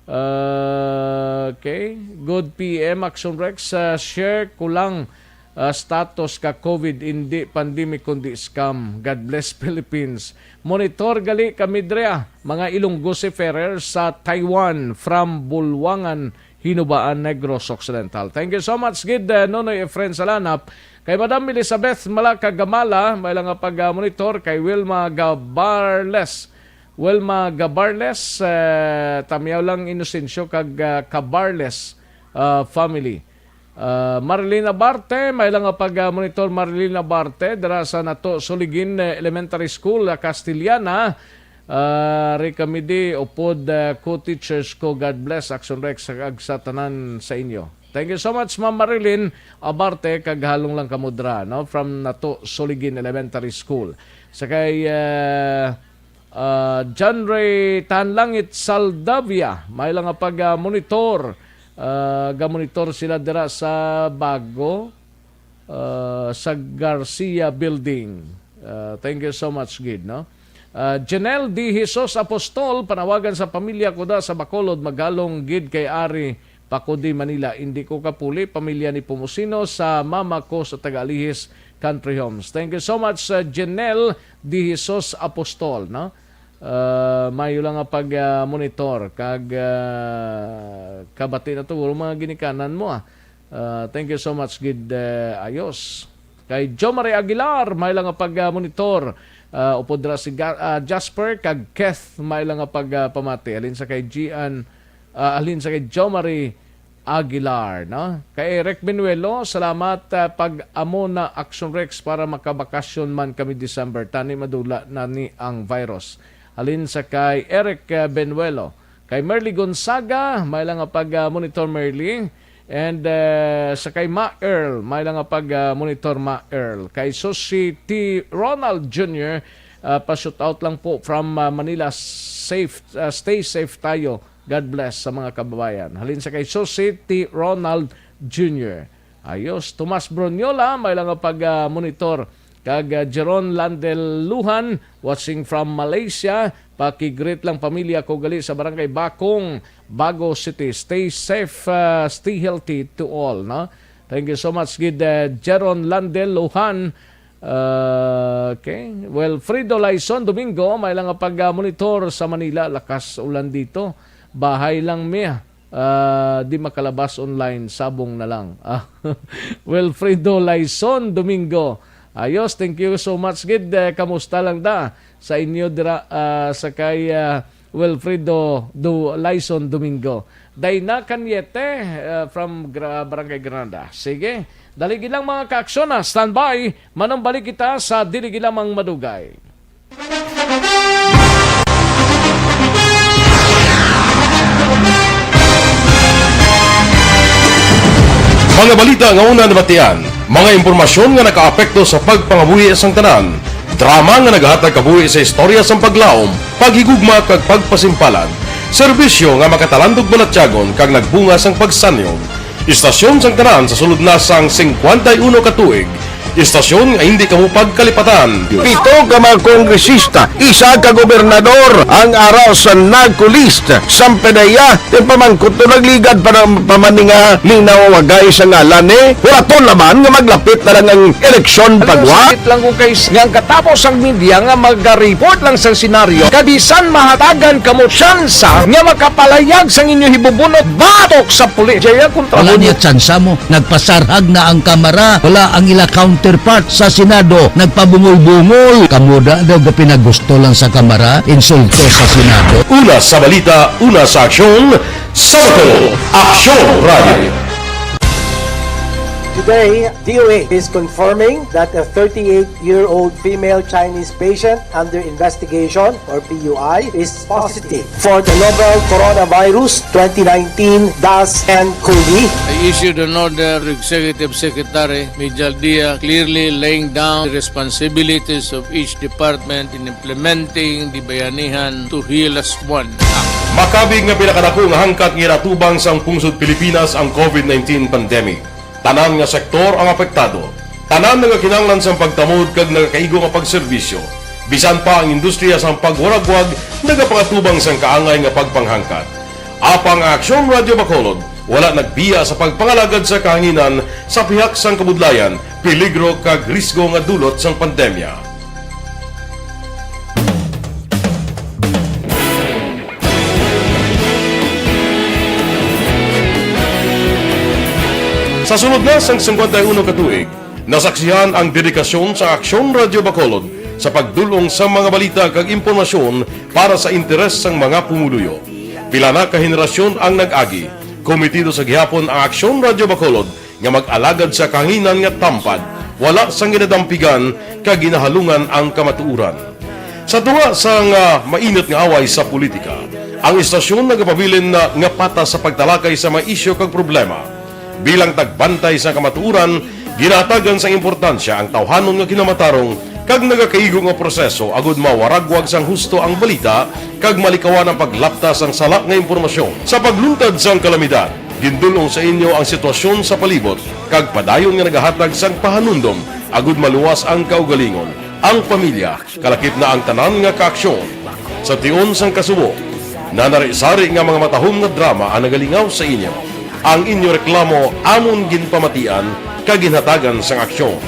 Ah, okay. Good P M, Action Rex. Ah, share ko lang, ah, status ka COVID, hindi pandemic kundi scam. God bless Philippines. Monitor gali kami dre, ah, mga Ilonggo seafarers sa Taiwan from Bulwangan, Hinubaan, Negros Occidental. Thank you so much gid, ah, Nonoy Efren Salanap. Kay Madam Elizabeth Malaka Gamala, may lang nga pag, ah, monitor. Kay Wilma Gabarles. Wilma Gabarles, eh, tamiyaw lang Inocencio kag, ah, Cabarles, ah, family. Ah, Marilyn Abarte, may lang nga pag, ah, monitor, Marilyn Abarte, dira sa Nato Suligin, eh, Elementary School, ah, Castellana. Ah, ri kami di, upod, ah, co-teachers ko. God bless, Action Rex, kag sa tanan sa inyo. Thank you so much, Ma'am Marilyn Abarte, kag halong lang kamo dra, no? From Nato Suligin Elementary School. Sa kay, ah, ah, John Ray Tanlangit Saldavia, may lang nga pag, ah, monitor. Ah, ga-monitor sila dira sa Bago, ah, sa Garcia Building. Ah, thank you so much gid, no? Ah, Janelle D. Jesus Apostol, panawagan sa pamilya ko da sa Bacolod, Magalong gid kay Ari Pakudi, Manila. Indi ko kapuli, pamilya ni Pumosino, sa mama ko sa Tagalihis Country Homes. Thank you so much, ah, Janelle D. Jesus Apostol, no? Ah, mayo lang nga pag, ah, monitor kag, ah, kabati na to, mga ginikanan mo, ah. Ah, thank you so much gid, eh, ayos. Kay Jo Marie Aguilar, may lang nga pag, ah, monitor. Ah, upod ra si Ga-, ah, Jasper kag Keth, may lang nga pag, ah, pamati. Halin sa kay Gian, ah, halin sa kay Jo Marie Aguilar, no? Kay Eric Benuelo, salamat, ah, pag amo na Action Rex para makabakasyon man kami December, tani madula na ni ang virus. Halin sa kay Eric, ah, Benuelo. Kay Merly Gonzaga, may lang nga pag, ah, monitor, Merly. And, ah, sa kay Ma Earl, may lang nga pag, ah, monitor, Ma Earl. Kay Susie T. Ronald Junior, ah, pa-shoot out lang po from, ah, Manila. Safe, ah, stay safe tayo. God bless sa mga kababayan. Halin sa kay Susie T. Ronald Junior. Ayos. Tomas Broniola, may lang nga pag, ah, monitor. Kag, ah, Jeron Landel Luhan, watching from Malaysia. Paki-greet lang pamilya ko gali sa Barangay Bakong, Bago City. Stay safe, ah, stay healthy to all, no? Thank you so much gid, ah, Jeron Landel Luhan. Ah, okay. Well, Frido Laison Domingo, may lang nga pag, ah, monitor sa Manila. Lakas ulan dito. Bahay lang mi, ah. Ah, di makalabas online, sabong na lang. Ah, Wilfredo Laison Domingo. Ayos, thank you so much gid. Eh, kamusta lang da sa inyo dira, ah, sa kay, ah, Wilfredo Du-, Lyson Domingo. Dayna Cañete, uh, from Gra-, Barangay Granada. Sige, dali gid lang, mga kaaksyon, ha. Standby. Manumbalik kita sa dili gid lamang madugay. Mga balita nga una nabatian, mga impormasyon nga nakaapekto sa pagpangabuhi sang tanan, drama nga nagahatag kabuhi sa istorya sang paglaom, paghigugma kag pagpasimpalan, serbisyo nga makatalandog balatyagon kag nagbunga sang pagsanyog. Istasyon sang tanan sa sulod na sang singkwenta y uno ka tuig, istasyon nga hindi kamo pagkalipatan. Pito ka mga kongresista, isa ka gobernador ang ara sa NAGCO list. Sang P D E A, ti pamangkot to nagligad pa ng pamaninga ni nawawagay sa ngalan ni. Huraton naman nga maglapit na lang ang eleksyon. Alam mo, pagwa. Sakit lang kung kay nga ang katapos ang media nga maga-report lang sa senaryo, kabisan mahatagan kamo tsansa nga makapalayag sang inyo hibubunot batok sa pulis. Jaya kontra. Wala mo niya tsansa mo. Nagpasarhag na ang Kamara. Wala ang ila counterpart sa Senado. Nagpabungol-bungol. Kamo da daw ga pinagusto lang sa Kamara, insulto sa Senado. Una sa balita, una sa aksyon, sa Bacolod, Aksyon Radio. Today, D O H is confirming that a thirty-eight-year-old female Chinese patient under investigation, or P U I, is positive for the novel coronavirus twenty nineteen dash N cov. I issued an order to Executive Secretary Mijal Dia, clearly laying down the responsibilities of each department in implementing the Bayanihan to Heal Us One Act. Makabig nga pinakadako nga hangkat nga ginatubang sang pungsod Pilipinas ang covid nineteen pandemic. Tanan nga sektor ang apektado. Tanan nagakinahanglan sang pagtamod kag nagakaigo nga pagserbisyo. Bisan pa ang industriya sang pagwaragwag nagapangatubang sang kaangay nga pagpanghangkat. Apang ang Aksyon Radio Bacolod wala nagbiya sa pagpangalagad sa kahanginan sa pihak sang kabudlayan, peligro kag risgo nga dulot sang pandemya. Sa sulod na sang singkwenta y uno ka tuig, nasaksihan ang dedikasyon sa Aksyon Radio Bacolod sa pagdul-ong sa mga balita kag impormasyon para sa interes sang mga pumuluyo. Pila na ka henerasyon ang nag-agi. Komitido sa gihapon ang Aksyon Radio Bacolod nga mag-alagad sa kahanginan nga tampad, wala sang ginadampigan kag ginahalungan ang kamatuoran. Sa tunga sang, ah, mainit nga away sa politika, ang istasyon nagapabilin na nga patas sa pagtalakay sa mga isyu kag problema. Bilang tagbantay sa kamatuoran, ginahatagan sang importansya ang tawhanon nga kinamatarong kag nagakaigo nga proseso agud mawaragwag sang husto ang balita kag malikawan ang paglapta sang sala nga impormasyon. Sa pagluntad sang kalamidad, gindul-ong sa inyo ang sitwasyon sa palibot kag padayon nga nagahatag sang pahanumdom agud maluwas ang kaugalingon, ang pamilya, kalakip na ang tanan nga kaaksyon. Sa tion sang kasubo, nanari-sari nga mga matahom nga drama ang nagalingaw sa inyo. Ang inyo reklamo amon ginpamatian kag ginhatagan sang aksyon.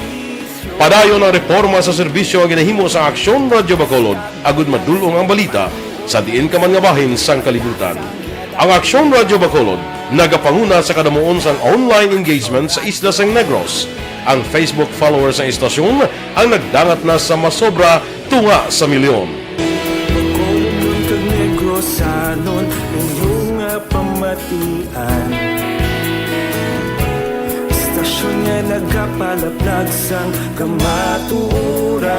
Padayon ang reporma sa serbisyo nga ginahimo sa Aksyon Radio Bacolod agud madul-ong ang balita sa diin ka man nga bahin sang kalibutan. Ang Aksyon Radio Bacolod nagapanguna sa kadamuon sang online engagement sa isla sang Negros. Ang Facebook followers sang istasyon ang nagdangat na sa masobra tunga sa milyon. Bacolodnon kag Negrosanon, inyo nga pamatian. Istasyon nga nagapalaplag sang kamatuoran.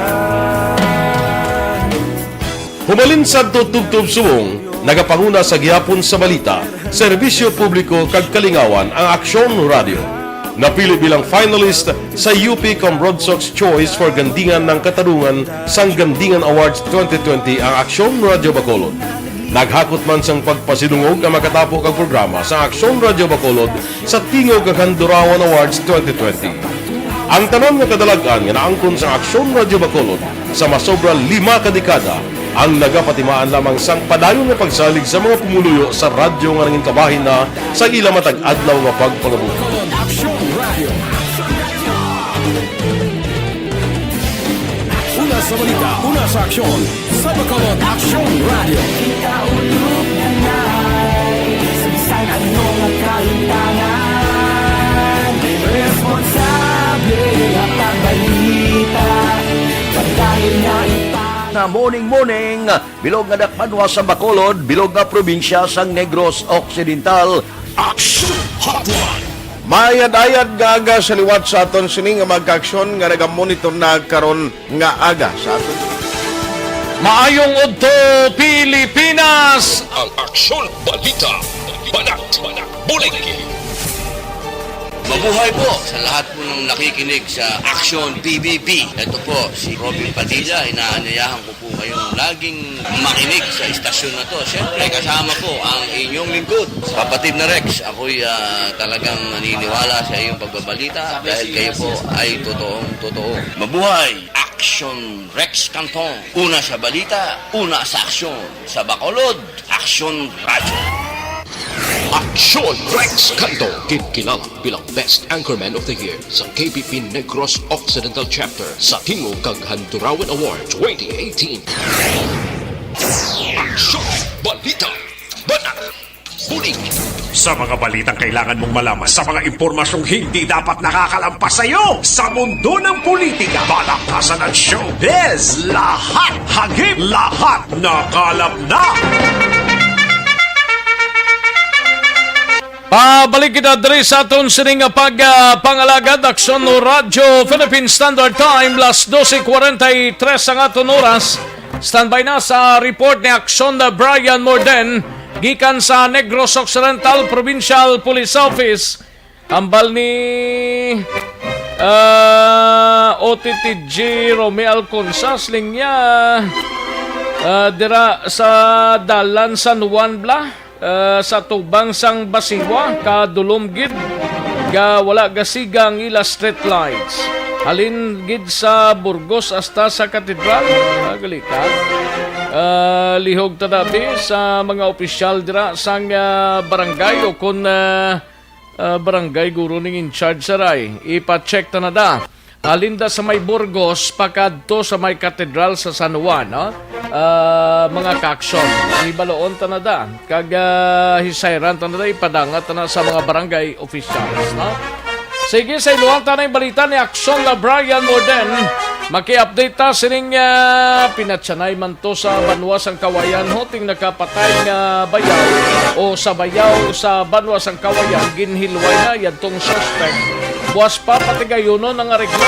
Hubalin sadto tubtob subong, nagapanguna sa gihapon sa balita, serbisyo publiko kag kalingawan ang Aksyon Radio. Napili bilang finalist sa U P Cambrodsoc's Choice for Gandingan ng Katarungan sang Gandingan Awards twenty twenty ang Aksyon Radio Bacolod. Naghakot man sang pagpasidungog ang makatapo kag programa sa Aksyon Radio Bacolod sa Tingog kag Handurawan Awards twenty twenty. Ang tanan nga kadalag-an nga naangkon sa Aksyon Radio Bacolod sa masobra lima ka dekada ang nagapatimaan lamang sang padayon nga pagsalig sa mga pumuluyo sa radyo nga nangin kabahin na sa ila matag adlaw nga pagpangabuhi. Aksyon Radio. Una sa balita, una sa aksyon, sa Bacolod Aksyon Radio. Kita ulog na nai, sa bisan ano nga kalimtangan, responsable nga pagbalita, padayon na ipang- Morning, morning, bilog nga dakbanwa sa Bacolod, bilog nga probinsya sang Negros Occidental. Action Hotline. Mayad-ayad nga aga sa liwat sa aton sini nga mga kaaksyon nga nagamonitor na karon nga aga sa aton. Maayong udto, Pilipinas! Ang aksyon, balita, banat, bulig. Mabuhay po sa lahat po ng nakikinig sa Action P B B. Ito po si Robin Padilla. Inaanyayahan ko po kayong laging makinig sa istasyon na to. Siyempre, kasama po ang inyong lingkod, kapatid na Rex. Ako'y ah, talagang naniniwala sa iyong pagbabalita dahil kayo po ay totoong totoo. Mabuhay! Action Rex Canton. Una sa balita, una sa aksyon. Sa Bacolod, Action Radyo. Action Rex Canton, ginkilala bilang Best Anchorman of the Year sa K B P Negros Occidental Chapter sa Tingog kag Handurawan Award twenty eighteen. Action Balita. Banat. Bulig. Sa mga balitang kailangan mong malaman, sa mga impormasyong hindi dapat nakakalampas sa iyo, sa mundo ng politika, balakasan at showbiz, lahat hagip, lahat nakalap na. Pabalik kita diri sa aton sining nga pag, ah, pangalagad, Aksyon Radyo Philippine Standard Time, las doce cuarenta y tres ang aton oras. Standby na sa report ni Aksyon na Brian Morden gikan sa Negros Occidental Provincial Police Office. Hambal ni, ah, O T T G Romel Alconsa, siling niya, ah, dira sa dalan San Juan bala, ah, sa tubang sang Basiwa, kadulom gid nga wala gasiga ang ila street lights. Halin gid sa Burgos hasta sa Katedral. Ah, gali ka. Ah, lihog ta dabi sa mga opisyal dira sang, ah, barangay o kon, ah, ah, barangay guro ning in charge saray. Ipa-check ta na da. Halin da sa may Burgos, pakadto sa may katedral sa San Juan, no? Ah, mga kaaksyon, hibaloon ta na da, kag, ah, hisayran ta na da, ipadanga ta na sa mga barangay officials, no? Sige, sa iluhang tanay balita ni Aksyon na Brian Morden, maki-update ta sining, ah, pinatyanay man to sa banwa sang Kawayan, ho, ting nakapatay nga bayaw o sa bayaw sa banwa sang Kawayan, ginhilway na yadtong suspect. Buas pa, patigayunon ang areglo.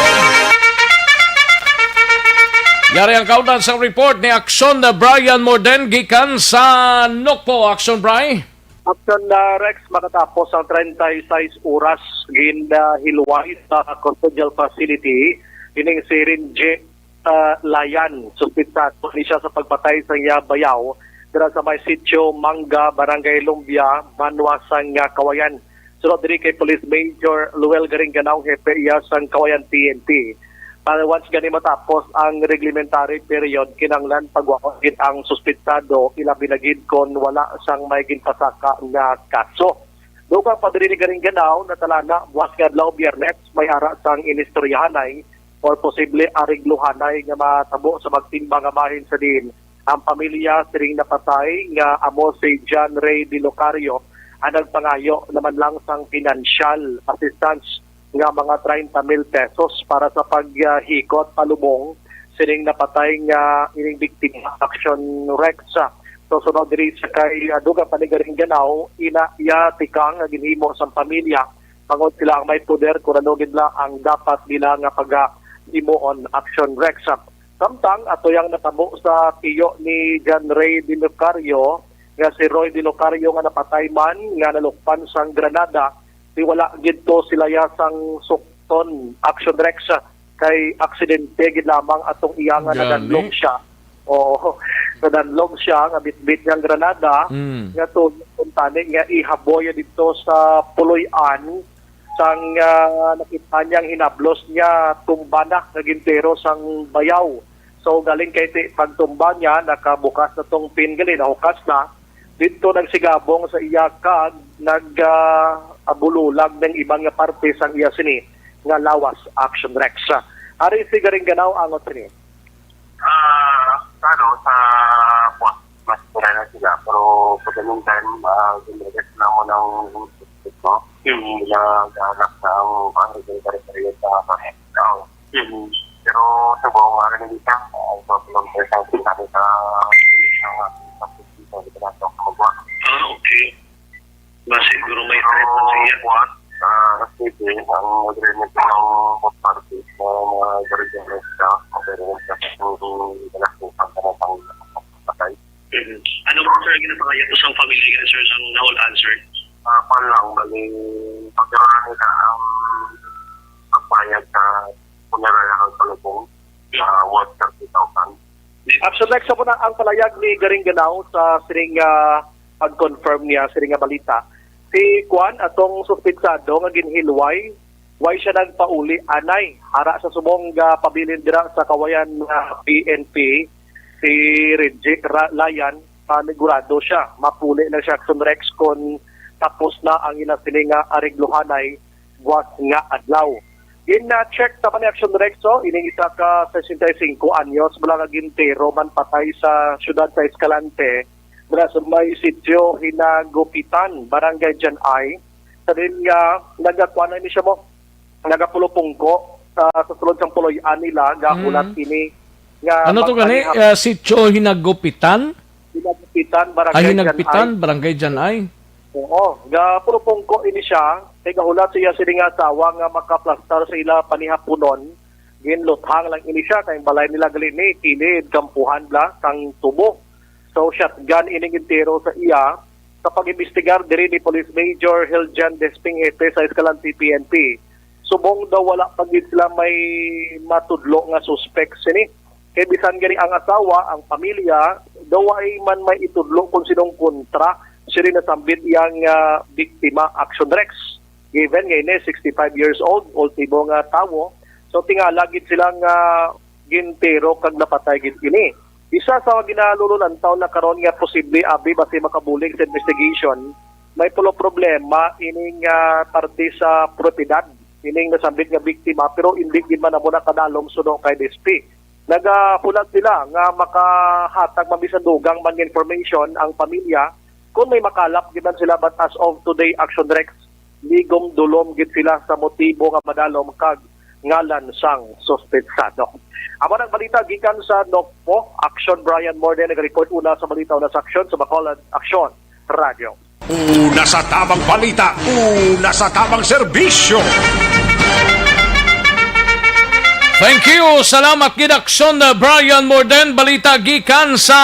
Yari ang kaundan sang report ni Aksyon na Brian Morden gikan sa Nokpo. Aksyon, Bri. Aksyon na, Rex, makatapos ang treinta y seis oras, ginhilway sa custodial facility ining si Renji, ah, Layan. Suspitsado ni siya sa pagpatay sa iya bayaw dira sa may sitio Mangga, Barangay Lumbia, banwa sang, ah, Kawayan. Sunod diri kay Police Major Luel Garingganao, hepe iya sang Kawayan P N P. Para once gani matapos ang reglementary period, kinahanglan pagwaon gid ang suspitsado, ilabi na gid kon wala sang may ginpasaka nga kaso. Dugang pa diri ni Garingganao, natalana buwas nga adlaw, Biyernes, may ara sang inistoryahanay or posible areglohanay nga matabo sa magtimbang nga bahin sa diin ang pamilya sining napatay nga amo si John Ray De Locario ang nagpangayo naman lang sang financial assistance nga mga treinta mil pesos para sa paghikot palubong sining napatay nga ining biktima, Action Rex. So, sunod diri sa kay, ah, dugang pa ni Garingganao, ina iya tikang nga ginhimo sang pamilya, bangod sila ang may poder kung ano gid la ang dapat nila nga pagahimuon, Action Rex. Samtang ato yang natabo sa tiyo ni John Ray De Locario nga si Roy De Locario nga napatay man nga nalukpan sang granada, di wala gid to sila ya sang sukton, Action Rex, kay aksidente gid lamang atong iya nga Gani. nadanlog siya. Oo, nadanlog siya nga bitbit niyang granada Mm. nga to kuntani nga ihaboy didto sa puloy-an sang, ah, nakita niyang hinablos niya tumba na nga gintero sang bayaw. So, galing kay ti-, pagtumba niya, nakabukas na tong pin gali, nahukas na. Didto nagsigabong sa iya kag nag, ah, abululag ng iban nga parte sang iya sini nga lawas, Action Rex. Ari si Garingganao angot sini. Ah, sa ano, sa buwas, mas pura na sila. Pero pag ganun time, ah, gumagay sila mo ng, no? Hindi na ganak na ang, ang secretary sa mga tao. Hmm. Pero subong, ano na siya, ang problem sa isang sinabi sa, sa, sa, sa, sa, sa, Ah, okay. Ba, siguro may threat na siya. Kuwan, ah, kasi din, ang agreement ng both parties na mga Garigano siya, ang agreement sa kung ginastos ang kanatang patay. Mhm. Ano ba, sir, ang ginapangayat ko sa pamilya, sir, sa nahul-an, sir? Ah, kuwan lang, bali, pagkaroon nila ang pagbayad sa funeral account palubong, ah, worth thirty thousand. Action Rex, sa muna ang palayag ni Garing Ganaw sa sining, ah, pag-confirm niya sining nga balita. Si Kwan, atong suspitsado nga ginhilway, way siya nagpauli anay. Ara sa subong nga pabilin dira sa Kawayan nga P N P, si Reggie Ra-, Layan, panigurado siya. Mapuli lang siya, Action Rex, kung tapos na ang ila sini nga areglohanay buwas nga adlaw. In, uh, check sa Action Rex, so, ining isa ka sesenta y cinco anyos, wala nga gintero man patay sa siyudad sa Escalante, mula sa may sitio Hinagupitan, Barangay Janay. Sa din nga, nagakuan na ini siya mo, nagapulupungko sa, sa sulod sang puloy-an nila, gahulat Mm. ini nga Ano to gani? magpanihap- Uh, sitio Hinagupitan? Hinagupitan, Barangay Ay, Hinagupitan, Janay. Barangay Janay. Oo, gapulupungko ini siya, kay gahulat siya sini nga asawa nga makaplastar sa ila panihapunon, ginluthang lang ini siya, kay ang balay nila gali ni kilid, kampuhan bla, sang tubo. So, shotgun ining gintero sa iya. Sa pag-imbestigar diri ni Police Major Hiljan Despingete sa Escalante P N P, subong daw wala pa gid sila may matudlo nga suspek sini. Kay bisan gani ang asawa, ang pamilya, daw ay man may itudlo kung sinong kontra sini nasambit iyang, ah, biktima, Action Rex. Given nga ini, sixty-five years old, ultimo nga tawo. So, tingala gid sila nga gintero kag napatay gid ini. Isa sa ginalululantaw na karon nga posible abi basi makabulig sa investigation, may pulo problema ining, ah, parte sa propiedad, ining nasambit nga biktima, pero hindi gid man amo nakadalom suno kay D S P. Nagahulat sila nga makahatag man bisan dugang man nga information ang pamilya kung may makalap gid man sila, but as of today, Action Rex, ligom dulom gid sila sa motibo nga madalom kag ngalan sang suspetsado. Amo nang balita gikan sa Nokpo. Action, Brian Morden, nag-report una sa balita, una sa aksyon sa Bacolod Aksyon Radio. Una sa tabang balita, una sa tabang serbisyo. Thank you. Salamat gid, Aksyon, uh, Brian Morden. Balita gikan sa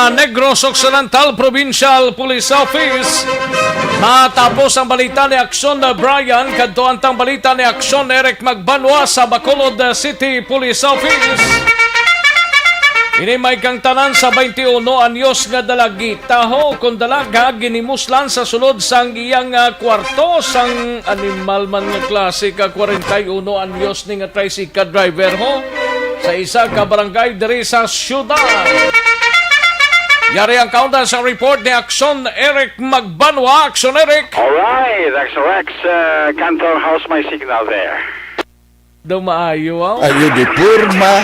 Negros Occidental Provincial Police Office. Matapos ang balita ni Aksyon, uh, Brian, kadto ang tang balita ni Aksyon Eric Magbanwa sa Bacolod, uh, City Police Office. Ini may kang tanan sa twenty-uno anyos nga dalagita, ho, kon dalaga, ginimuslan sa sulod sang iyang, ah, kwarto sang animal man nga klase ka kwarenta y uno anyos ni nga tricycle driver, ho, sa isa ka barangay diri sa siyudad. Yari ang kaundan sa report ni Aksyon Eric Magbanwa. Aksyon Eric. Alright, Aksyon Rex, uh, Cantor, how's my signal there? Daw maayo, aw. Ayo di porma.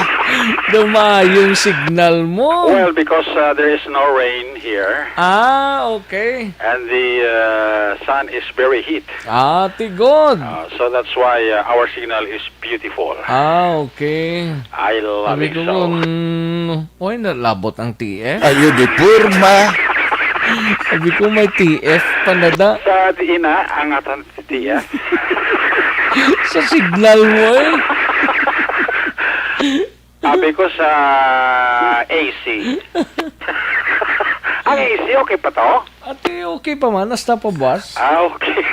Daw maayo ang signal mo. Well, because, uh, there is no rain here. Ah, okay. And the, uh, sun is very heat. Ah, ti good. Uh, so that's why, uh, our signal is beautiful. Ah, okay. I love Sabi it ko so. Kung, oy, nalabot ang T F. Ayo di porma. Sabi ko may T F pa na da. Sa diin na ang atan T F. Sa signal mo, eh. Sabi ko sa A C. Ang A C, okay pa to? Ate, okay pa man. Hasta pa buwas. Ah, okay.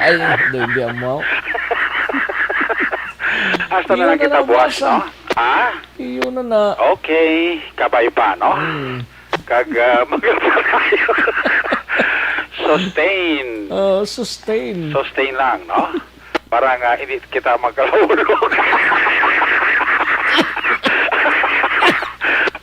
Ay, doon di mo. Hasta na lang kita buwas, no? Ah? Iyo na na. Okay. Kabay pa, no? Hmm. Kag, ah, maganda tayo. Sustain. Oh, sustain. Sustain lang, no? Para nga hindi kita magkalahulog.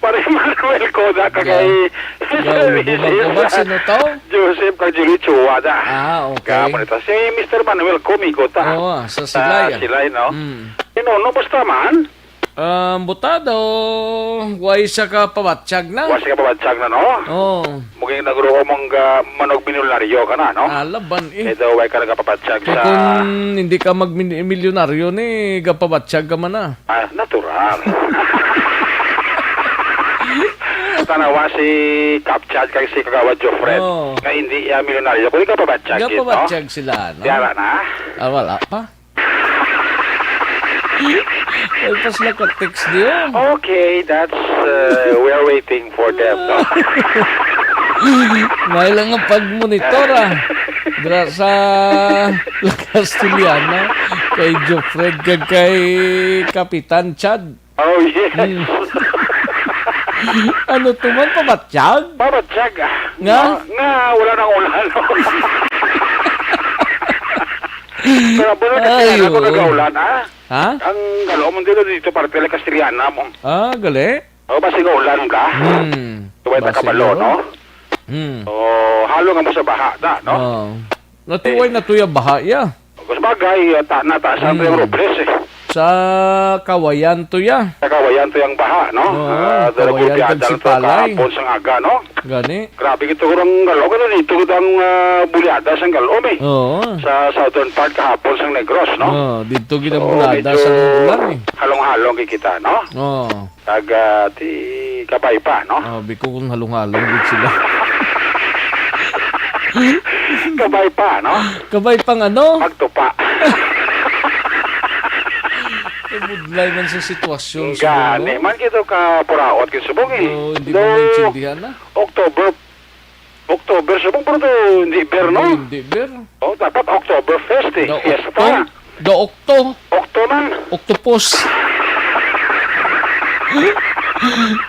Para Manuel Koda ka kay Gaw, bubag-bubag, sino to? Joseph kag Julie Chuwada. Ah, okay. Kamo nito. Si Mister Manuel Komi Kota. Oo, sa Silay, ah. Silay, no? Mm. Sino, no, basta man? Ah, buta daw, way siya kapabatyag na. Wa siya kapabatyag na, no? Oh. Muging nagruo mong, ah, manog milyonaryo ka na, no? Ah, laban eh. Kaya daw, way ka nagapabatyag Kaya sa kung hindi ka magmilyonaryo ni, gapabatyag ka man na. Ah, natural. Tanawa si Kapchad kag si Kagawad Jofred Oh. nga hindi iya milyonaryo, kundi gapabatyag gid, no? Gapabatyag sila, no? Yara na? Ah, wala pa. Ay, pas naka-text niyo. Okay, that's, uh, we're waiting for them, no? May lang ang pagmonitor, ah. Dira sa La Castellana, kay Jofred, kag kay Kapitan Chad. Oh, yes. Hmm. Ano to man, pabatyag? Pabatyag, ah. Nga? Nga, nga, wala nang ulan. Pero, pero, Ay, kasi ako oo. nagaulan, ah. Ha? Ang galo mo dito, dito, parte lang Castellana mo. Ah, gali? O, basi nga ulan ka? Hmm. Tuway Basi takabalo, nga. no? Hmm. O, halo nga mo sa baha na, no? Oo. Natiway Eh. na tuya baha, ya. Sa bagay, uh, ta, nataas ang Hmm. tuyang Robles, eh. Sa Kawayan tuya. Sa Kawayan tuyang baha, no? Oo, Ah, dala Kawayan bulbyada kag na to Sipalay. kahapon sang aga, no? Gani. Grabe gid to, ang galo, galo dito gid ang, ah, bulyada sang galo, eh. Oo. Sa southern part kahapon sang Negros, no? Oo, dito gid ang Oo, bulyada medyo sa ulan, eh. halong-halong gid kita, no? Oo. Kag, ah, ti kabay pa, no? Oh, biko kung halong-halong gid sila. Kabay pa, no? Kabay pang ano? Magtupa. Eh, budlay man sa sitwasyon, Gani, siguro. man gito ka puraot gid subong, eh. Oo, hindi Though, mo maintindihan na. October, October subong, pero to, hindi ber, no? Hindi, hindi ber. Oh, dapat October Fest, eh. The Fiesta. Octo. The Octo. Octo man. Octopus.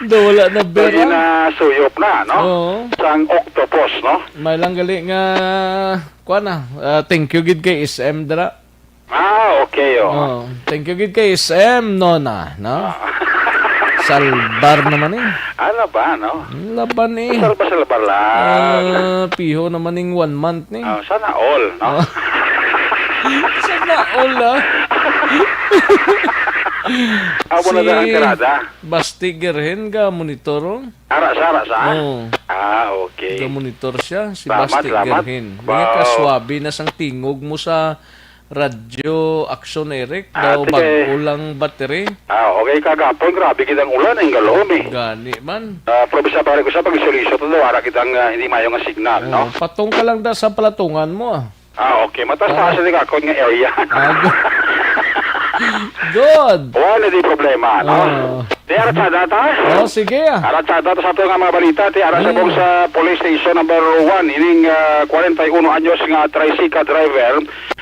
Daw wala na Pwede bera. na suyop na, no? Oo. Sang octopus, no? May lang gali nga, kuwan na, ah, thank you gid kay S M dira. Ah, okay, oh. Oh, thank you gid kay S M, Nona, no? Ah. Salbar naman eh. Ano ba, no? Laban eh. Salbar-salbar lang. Ah, piho naman ning one month ni. Ah, sana all, no? Ah. Sana all, ah. Amo na Si daan karada. Basti Gerhen ga monitor, oh. Ara sa, ara sa? Oo. Ah, okay. Ga monitor siya, si Salamat, Basti salamat. Gerhen. Wow. Nga kaswabe na sang tingog mo sa Radyo Aksyon, Eric. Ah, Daw sige. bag-o lang battery. Ah, okay, kagapon, grabe gid ang ulan, ang galom, eh. Gani man. Ah, probisa pa rin ko sa pag-isolisyo, to daw, ara gid ang, ah, hindi mayo nga signal, no? Oh, patong ka lang da sa palatungan mo, ah. Ah, okay. Mataas-taas Ah. ni kakon nga area. Ah, go-, good. Wala di problema, no? Ah. Di, ara sa data? Oh, sige, ah. Ara sa data sa ato nga mga balita, ti ara sa Hmm. kung sa police station number one, ining, ah, kwarenta y uno anyos nga tricycle driver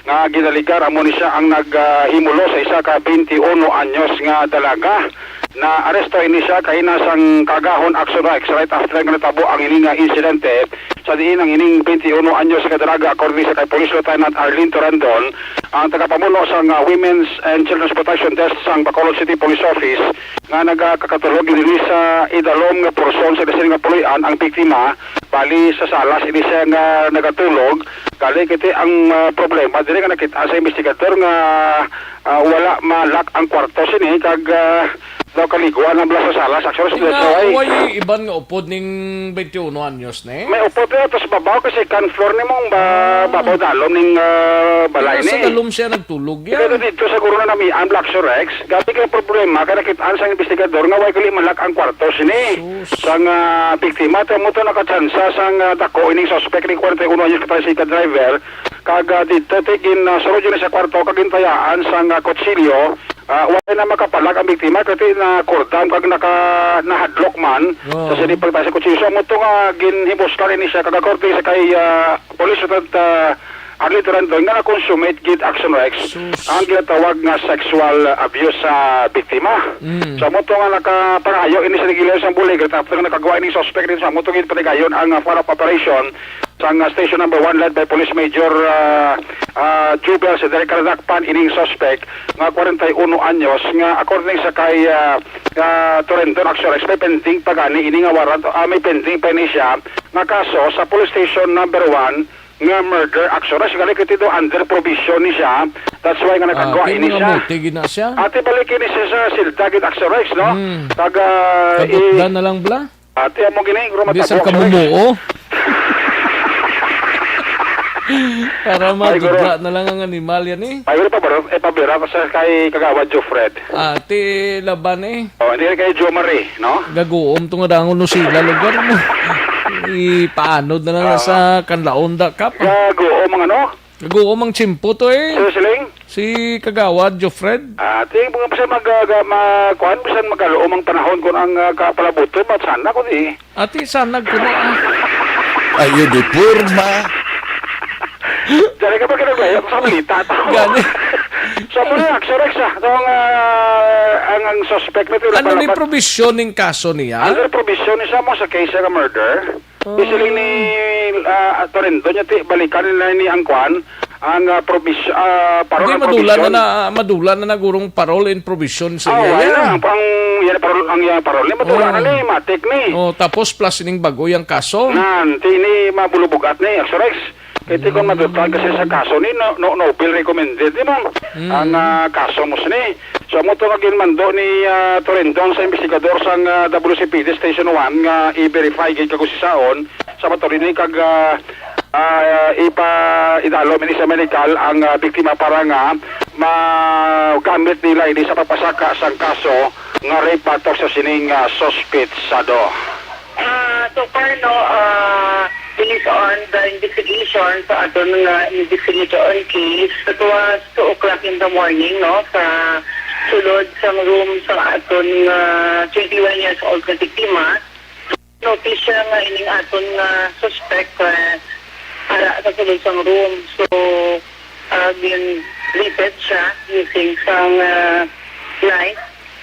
nga ginaligar, amo ni siya ang nag, ah, himulo sa isa ka twenty-uno anyos nga dalaga. Na-aresto ini siya kaina sang kaagahon action rights right after nga natabo ang ini nga insidente, sa diin ang ining twenty-uno anyos nga dalaga, according sa kay Police Lieutenant Arlene Torandon, ang tagapamuno sang, ah, Women's and Children's Protection Desk sang Bacolod City Police Office, nga nagakakatulog ini sa idalom nga porsyon sa sini nga puloy-an ang biktima, bali sa salas ini siya nga nagatulog. Gali kiti ang, ah, problema diri nga nakita sa investigador nga, ah, wala ma-lock ang kwarto sini kag, ah, daw kaliguan ang bala sa salas. Actually, Nga, sa way. way iban nga upod ning twenty-uno anyos ni? May upod na, tapos babaw kasi second floor ni mong ba-, Ah. babaw dalom ning, ah, balay Nga sa ni. dalom siya nagtulog ya. Pero dito sa guro na namian, Black Surex, gabi kay problema, kay nakitaan sa investigador nga way gali malak ang kwarto sini. Sus. Sang, ah, biktima, tamo to nakatsansa sang, ah, dako ining suspect ni kwarenta y uno anyos ka tricycle driver. Kag, ah, dito, ti gin, ah, sulod yun sa kwarto, kag gintayaan sang, ah, kutsilyo. Ah, wala na makapalag ang biktima, kay na kurdam kag naka-, nahadlok man Oo. sa sini pagtay sa kutsilyo. So, amo to nga ginhimuslan ini siya, kag according sa kay, ah, Police Lieutenant, ah, Arlene Torandon, nga na-consummate gid action rights Sus. ang ginatawag nga sexual abuse sa biktima. Mm. So, amo to nga nakapangayo ini sa regular sang bulig, after nga nakagwa ining suspect rin, so, amo to gid panigayon ang, ah, follow-up operation sang, ah, Station Number One led by Police Major, ah, ah, Jubel Cedric Karadakpan ining suspect nga kwarenta y uno anyos nga according sa kay, ah, ah, Torendon Action Rights, may pending pa gani ini nga warrant, ah, may pending pa ini siya nga kaso sa Police Station Number One nga murder, Axorex, gali kay ti do under probation ni siya. That's why nga Ah, nagkagwa kay ini mga siya. Muti gid na siya. Ati balik ini siya sa silda gid, Axorex, no? Hmm. Kag, ah, i- Kagutdan na lang bala. Ati amo gini, guro Di sa matabo, Axorex. Kamumuo. Para Ay, guro. Madudla na lang ang animal yan eh. Ay, guro pa, bro. Eh, pabira ko sa kay Kagawad Jofred. Ati laban eh. Oh, hindi kay Jo Marie, no? Gaguom to nga dangon no sila lugar mo. Ipaanod na lang na Ah. sa Kanlaon da Cup. Gaguom ang ano? Gaguom ang tsimpo to eh. Sir Siling? Si Kagawad Jofred. Ah, ti, mga bisan mag, ah, ga-, ma-, kuan, bisan magaluom ang panahon kung ang, ah, kapalabuton, at sana ko di. Ati, sana kuno ah. Ayo di porma. Dali ka ba kinaglayo sa balita? Gani. So, mo na, Axorex, ah. Itong, ah, ang, ang suspect na ito, Ano ni lapalapan. Probisyon ning kaso niya? Under probation ni sa mo sa case nga murder. Ah. Isiling ni, ah, Torendo niya, ti, balikan nila ni ang kwan, ang, ah, probis-, ah, parol Hindi, ang madula na probation. na, madula na nagurong parol in probation sa Ah, iya, wala ya. na. Ang, ang, yan, parol, ang, yan, parol. Ni, madula Oh. na ni, matik ni. Oh, tapos plus ining bago yang kaso. Nan, ti ni mabulubugat ni, Axorex. Kay ti kung Mm. madutlan kasi sa kaso ni, no, no, no bail recommended, di mo? Mm. Ang, ah, kaso mo sini. So, amo to nga ginmando ni, ah, Torendon sa investigador sang, ah, W C P D Station one nga i-verify gid kag usisaon sa matuod ini kag, ah, ah, ipa-, idalo man sa medical ang, ah, biktima para nga magamit nila ini sa pagpasaka sang kaso nga rape batok sa sining, ah, suspitsado. Ah, so far, no, ah, based on the investigation sa aton nga investigator on case, it was two o'clock in the morning, no, sa sulod sang room sa aton nga twenty-one years old nga biktima. Notice siya nga ining aton nga suspect, eh, ara sa sulod sang room. So, ah, gin-rape siya using sang, ah, knife.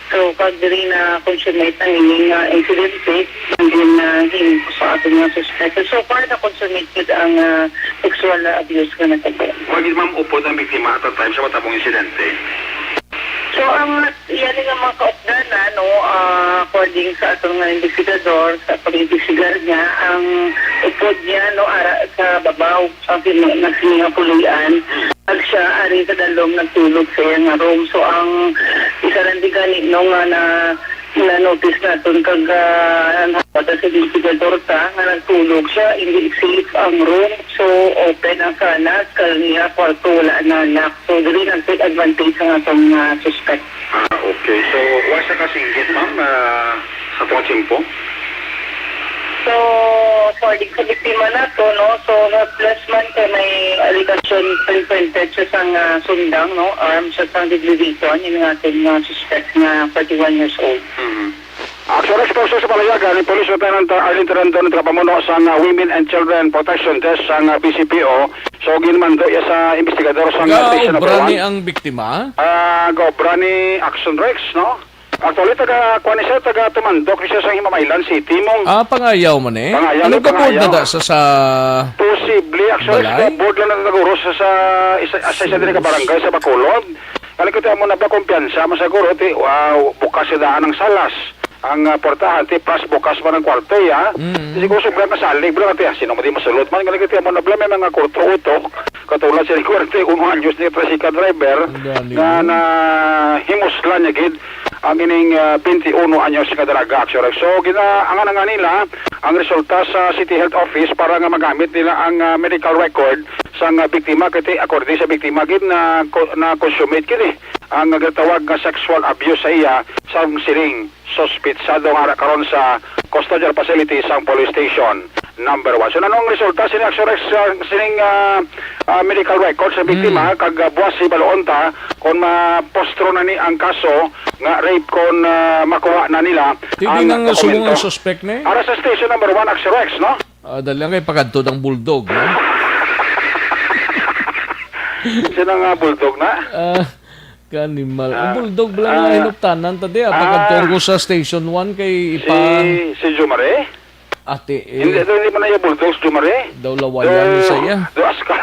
So, pag diri na consummate ang ining, ah, insidente, ang gin, ah, himo sa aton nga suspect. So far, na-consummate gid ang, ah, sexual, ah, abuse nga natabo. Wa gid, ma'am, upod ang biktima at the time sa matabong insidente? So, ang iya ni nga mga kaupdanan, no, ah, according sa aton nga investigador, sa pag-imbestigar niya, ang upod niya, no, ara sa babaw, ang sini-, nga sini nga puloy-an, ag siya ari sa dalom nagtulog sa iya nga room. So, ang isa lang di gani, no, nga na, na-notice naton kag, ah, ang hawad sa investigador ta, nga nagtulog siya, hindi safe ang room. So, open ang kanas, kag iya kwarto, wala na lock. So, diri nag-take advantage ang atong, ah, suspect. Ah, okay. So, wa siya kasinggit, ma'am, ah, sa atong tiyempo? So, according sa biktima nato, no, so, helpless man kay may allegation pinprinted siya sang, ah, sundang, no, arm siya sang deadly weapon, yung ating, ah, suspect nga forty-one years old. Mhm. Action Response sa palayagan ni Police Lieutenant Arlene Torendon, tagapamuno sang, ah, Women and Children Protection Desk sang, ah, B C P O. So, ginmando iya sa investigador sang, ah, Station Number Gaobra ni One. Ang biktima? Ah, gaobra ni Action Rex, no? Actually, taga, kuwan ni siya, taga Tumandok ni siya sa Himamaylan City, mong Ah, pangayaw man eh. Pangayaw, Ano ni ka board na pangayaw. Da sa, sa Posible, actually, Balay? Sa board lang na naguro sa, sa isa, sa isa din ka barangay sa Bacolod. Kali ko, ti amo na ba kumpiyansa, masaguro, ti, ah, bukas sa daan ang salas. Ang, ah, portahan, ti, plus bukas man ang kwarto, ya. Mm. Siguro, sobrang kasalig, bro, ti, ah, sino mo di masulot man, kali ko, ti amo na bala, may mga kurto utok, katulad sa kwarto, uno anyos ni tricycle driver, Ang dami nga mo. Na himuslan niya gid ang ining, ah, twenty-one anyos nga dalaga, Axel Rex. So, ginaangan nga nila ang resulta sa City Health Office para nga magamit nila ang, ah, medical record sa nga biktima, kay ti, according sa biktima gid na ko-, na consummate gid eh ang ginatawag nga sexual abuse sa iya sang siling suspitsado nga ara karon sa custodial facility sang police station number one. So, nanong resulta sini, Axel Rex, sa sining, ah, ah, medical record sa biktima, Mm. kag, ah, buwas si baloon ta kung mapostro na ni ang kaso nga rape kung, ah, makuha na nila Di ang din ang subong dokumento. Ang suspect ni? Ara sa station number one, Axel Rex, no? Ah, dali lang kay pagkadto ng bulldog, no? Sino nga bulldog na? Ah, kanimal. Ang Ah, bulldog bala nga ah, hinuptanan ta di, ah, ah, pagkadto ko sa station one kay ipa Si, si Jumare? Ate, eh. Hindi, hindi man na yung bulldog si Jumare. Daw lawayan ni saya. Do askam.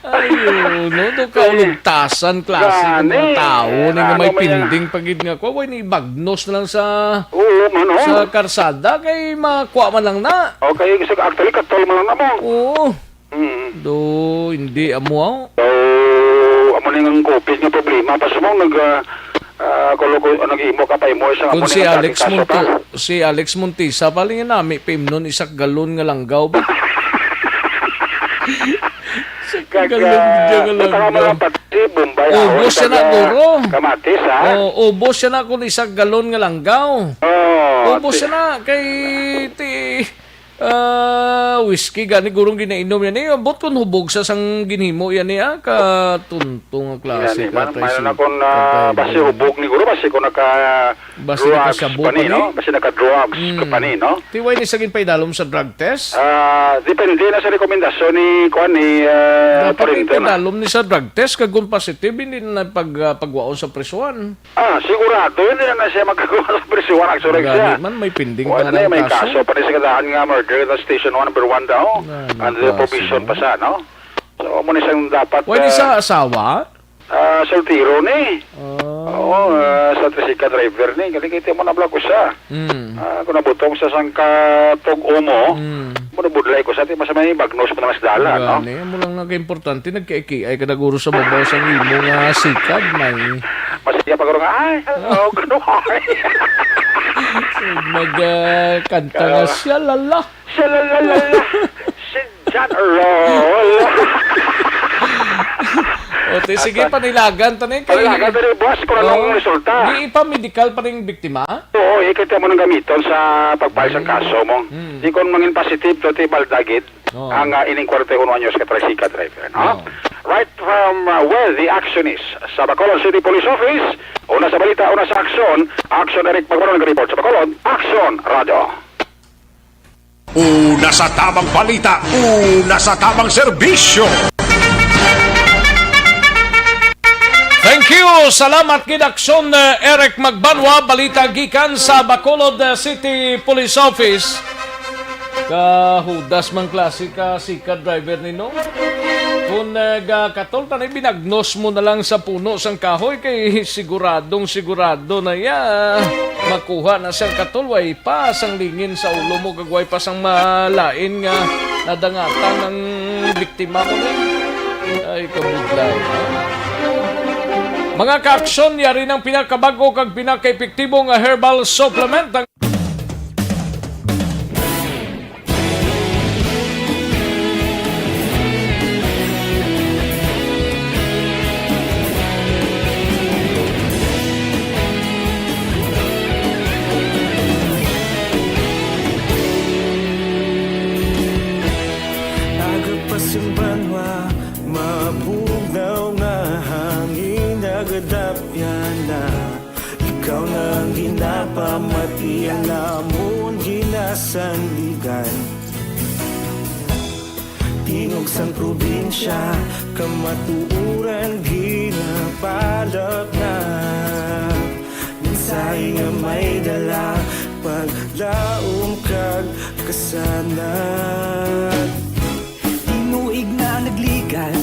Ay, Oo, no? Do kaulugtasan, klase nga mga Gani. Tao ni nga may Ano man yan? Pinding pa gid nga kuha, way ni bagnos na lang sa Oo, man, oh. Sa karsada, kay makuha man lang na. Okay, kasi actually, katol man lang na mo. Oo. Mm. Do, hindi amo, ah. So, amo na yung COVID nga problema. Pas mo, nag, ah, ah, kulo ko, nag-imo ka pa, imo, isang Kung amo na si yung Alex traffic kaso Monto-, pa. Si Alex Montisa, pali nga nami, paimnon, isak galon nga langgaw ba? Isak Kag, galon ah, dyan nga butang langgaw. Mga pati, Bombay, Ubos ahos, siya na, kag, ah, guro. Kamatis, ha? Oh, ubos siya na kung isak galon nga langgaw. Oh, Ubos ti- siya na kay ti, ah, whiskey gani gurong ginainom yan eh. Ambot kung hubog sa sang ginhimo yan eh, ah, katunto nga klase Yan eh, ka, man, man tricycle, na kung, ah, ka-driver. Basi hubog ni guro, basi kung naka Basi drugs nakasyabo pa ni, pa ni. No? Basi naka-drugs Mm. pa ni, no? Ti way ni sa ginpaidalom sa drug test? Ah, depende na sa rekomendasyon ni, kuan, ni, ah, Dapat parinter na. Ipaidalom ni sa drug test, kag kung positive, hindi na pag, ah, pagwaon sa prisuhan. Ah, sigurado, hindi na, na siya magkagawa sa prisuhan, actually, Gani siya. Man, may pending Wala pa na, nga may kaso. Kaso pa rin sa kadaan nga murder sa Station one, number one daw. Gani Under klase, probation no? pa siya, no? So, amo na siyang dapat, Wala ah, sa asawa? Ah, soltero ni. Ah. Oo, ah, sa tricycle driver ni. Galing kay mo na vlog ko siya. Mm. Ah, kung nabutong sa sangka tug-o mo, Mm. mo nabudlay ko sa ti, mas may bagnos mo na mas dala, no? Gani, mo lang nagka-importante, nagkikiay ka naguro sa babaw sa imo nga sikad, may Mas iya pa guro nga, "Ay, hello, good morning." Mag, ah, kanta nga, Hello. "Shalala." Shalala. Si John Roll. O, ti, sige, Ata- panilagan ta ni kay Panilagan ta ni, boss, kung anong Oo. resulta. Di ipa-medical pa ning biktima? Oo, ikita mo nang gamiton sa pag-file sa Mm. kaso mo. Mm. Di kung mangin positive to, ti baldagit Oo. ang, ah, ining forty-one anyos ka tricycle driver, no? Oo. Right from, ah, where the action is. Sa Bacolod City Police Office, una sa balita, una sa aksyon, Action Eric Magmaro nag-report sa Bacolod, Action Radio. Una sa tamang balita, una sa tamang serbisyo. Thank you. Salamat gid, Aksyon, eh, Eric Magbanwa. Balita gikan sa Bacolod, eh, City Police Office. Kahudas man klase ka sikad driver ni, no? Kung, eh, ga-, katol, tanay, binagnos mo na lang sa puno sang kahoy kay siguradong sigurado na ya. Makuha na siyang katol, way pa sang lingin sa ulo mo, kag way pa sang malain nga nadangatan ang biktima mo ni. Ay, kabudlay. Mga kaaksyon, yari ng pinakabago kag pinakaepektibo nga herbal supplement. Ang Aga pa sing banwa, mabugnaw nga hangin, nagadapyan na. Ikaw na ang ginapamati, ang amon ginasandigan. Tingog sang probinsya, kamatuoran ginapalapnap. Mensahe nga may dala, paglaom kag kasanag. Tinuig na nagligan,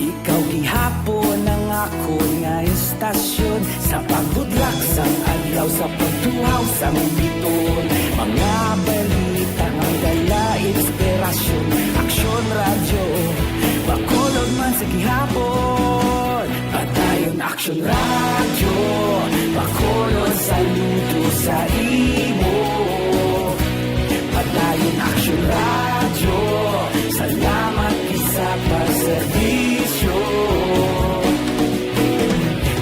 ikaw gihapon ang akon nga istasyon. Sa pagbudlak sang adlaw, sa pagtuhaw sang biton, mga balita nga dala inspirasyon. Aksyon Radyo, Bacolod man sa gihapon. Padayon Aksyon Radyo, Bacolod, saludo sa imo. Padayon Aksyon Radyo, salamat gid sa pagserbisyo.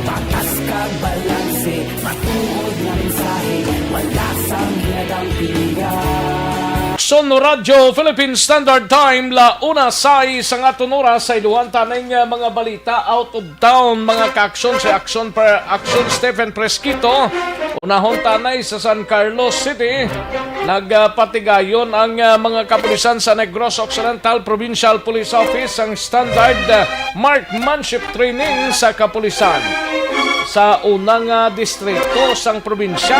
Patas kag balanse, matuod nga mensahe, wala sang ginadampingan. Aksyon Radyo Philippine Standard Time, la una sais ang aton oras. Sa iluhan tanay nga mga balita out of town, mga kaaksyon, si Aksyon per, Aksyon Stephen Fresquito. Unahon tanay sa San Carlos City. Nagpatigayon ang, ah, mga kapulisan sa Negros Occidental Provincial Police Office ang standard, ah, marksmanship training sa kapulisan. Sa unang, ah, distrito sang probinsya,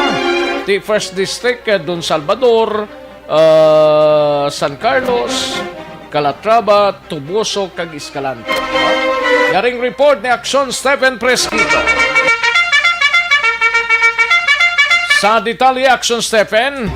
ti First District, ah, Don Salvador, ah, San Carlos, Calatrava, Toboso, kag Escalante. Yaring report ni Aksyon Stephen Presquito. Sa detalye, Aksyon Stephen.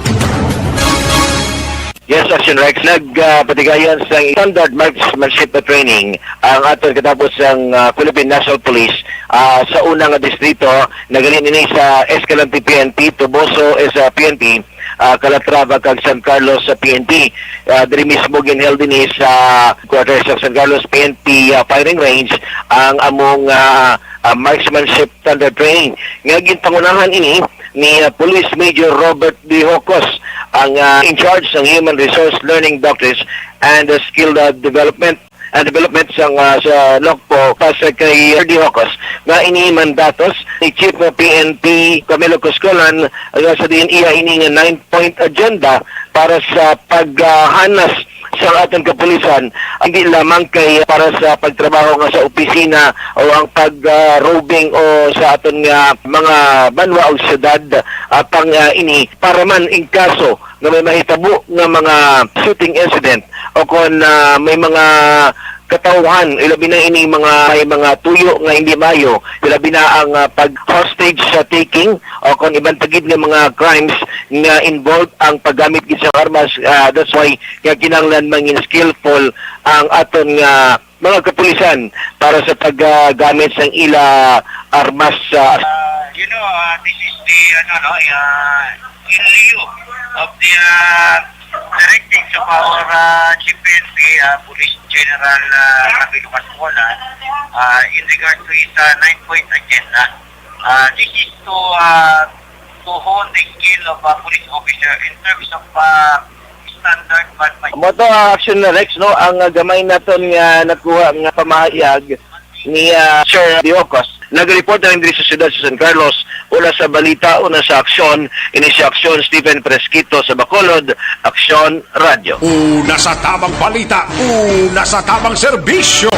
Yes, Action Rex. Nagpatigayon sa standard marksmanship training ang aton katapos sang, ah, Philippine National Police, ah, sa una nga distrito, naghalin ini sa Escalante P N P, Toboso is, ah, P N P, ah, Calatrava kag San Carlos sa P N P. Ah, diri mismo ginheld ini sa quarters sa San Carlos P N P, ah, firing range ang among, ah, ah, marksmanship standard training nga ginpangunahan ini ni, ah, Police Major Robert Dihocos, ang, ah, in charge ng Human Resource Learning Doctrines and, ah, Skill, ah, Development and Development sang, ah, sa NOCPO, para sa kay Dihocos, nga ini man datos ni Chief, ah, P N P Camilo Coscolan, nga sa diin iya ini nga nine-point agenda para sa paghanas sa aton kapulisan, hindi lamang kay para sa pagtrabaho nga sa opisina o ang pag, ah, roving o sa aton nga mga banwa o syudad, ah, pang, ah, ini para man in kaso nga may mahitabo nga mga shooting incident o kon, ah, may mga katawhan, ilabi na ini mga may mga tuyo nga hindi mayo, ilabi na ang, ah, pag hostage sa taking o kon iban pa gid nga mga crimes nga involved ang paggamit gid sa armas. Ah, that's why nga kinahanglan mangin skillful ang aton nga mga kapulisan para sa paggamit sang ila armas sa Uh, you know, uh, this is the, ano, no, uh, in lieu of the uh, directives of our uh, Chief P N P, uh, Police General uh, Camilo Coscolan, uh, in regard to his uh, nine-point agenda. Uh, this is to uh, to hone the skill of a police officer in terms of uh, standard management. Mo to ang action na Rex, no? Ang, ah, gamay naton nga nakuha nga pamahayag ni, ah, Sir Diocos. Nag-report na diri sa siyudad sa San Carlos. Una sa balita, una sa aksyon, ini si Aksyon Stephen Presquito sa Bacolod, Aksyon Radyo. Una sa tamang balita, una sa tamang serbisyo.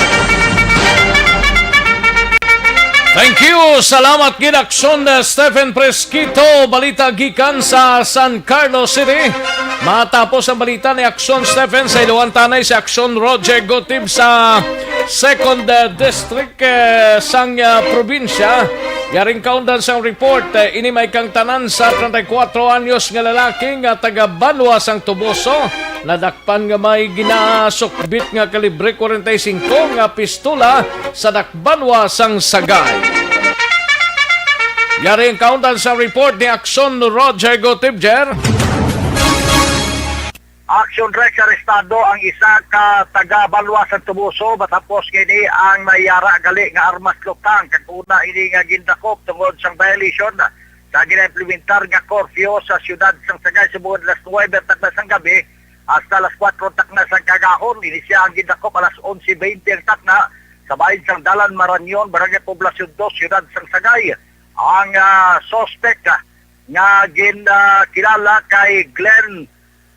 Thank you. Salamat gid, Aksyon, uh, Stephen Presquito. Balita gikan sa San Carlos City. Matapos ang balita ni Aksyon Stephen, sa iluhan ta na si Aksyon Roger Gutib sa Second, uh, District, uh, sang, uh, probinsya. Yaring kaundan sang report, uh, ini may kang tanan sa treinta y cuatro anyos nga lalaki nga taga Banwa sang Toboso. Nadak pan nga may ginasukbit nga kalibre kwarenta y singko nga pistola sa dakbanwa sang Sagay. Yari ang kaundan sa report ni Aksyon Roger Gutibjer. Action Rex, arestado ang isa ka taga Banwa sa Tubuso matapos kini ang mayara gali nga armas lutang kag una ini nga gindakop tungod sang violation sa ginaimplementar nga curfew sa siyudad sang Sagay subong alas nuwebe takna sang gabi hasta alas kuwatro takna sang kagahon. Ini siya ang gindakop alas onse bente ang takna sa bahin sang Dalan Marañon, Barangay Poblacion dos, Siyudad sang Sagay. Ang, ah, suspect, ah, nga gin, ah, kilala kay Glenn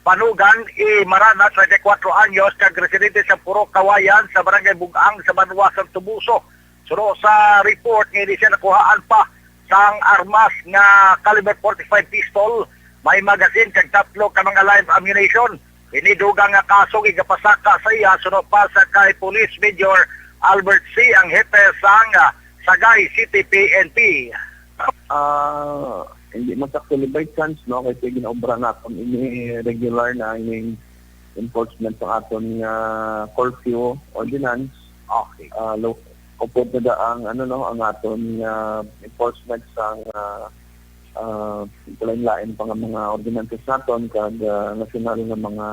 Panugan E. Marana, treinta y cuatro anyos, kag residente sa Purok Kawayan sa Barangay Bug-ang sa Banwa sang Tubuso. Suno sa report nga ini siya nakuhaan pa sang armas nga caliber forty-five pistol, may magazine kag tatlo ka mga live ammunition. Ini dugang nga kaso gigapasaka sa iya suno pa sa kay Police Major Albert C. ang hepe sang, ah, Sagay City P N P. Ah, hindi man actually by chance, no, kasi ginaobra naton ini regular na ining enforcement sa aton nga curfew ordinance. Okay. Ah, lo-, upod na da ang, ano, no, ang aton nga enforcement sa nga, ah, lain-lain pa nga mga ordinances naton kag, ah, nasyonal nga mga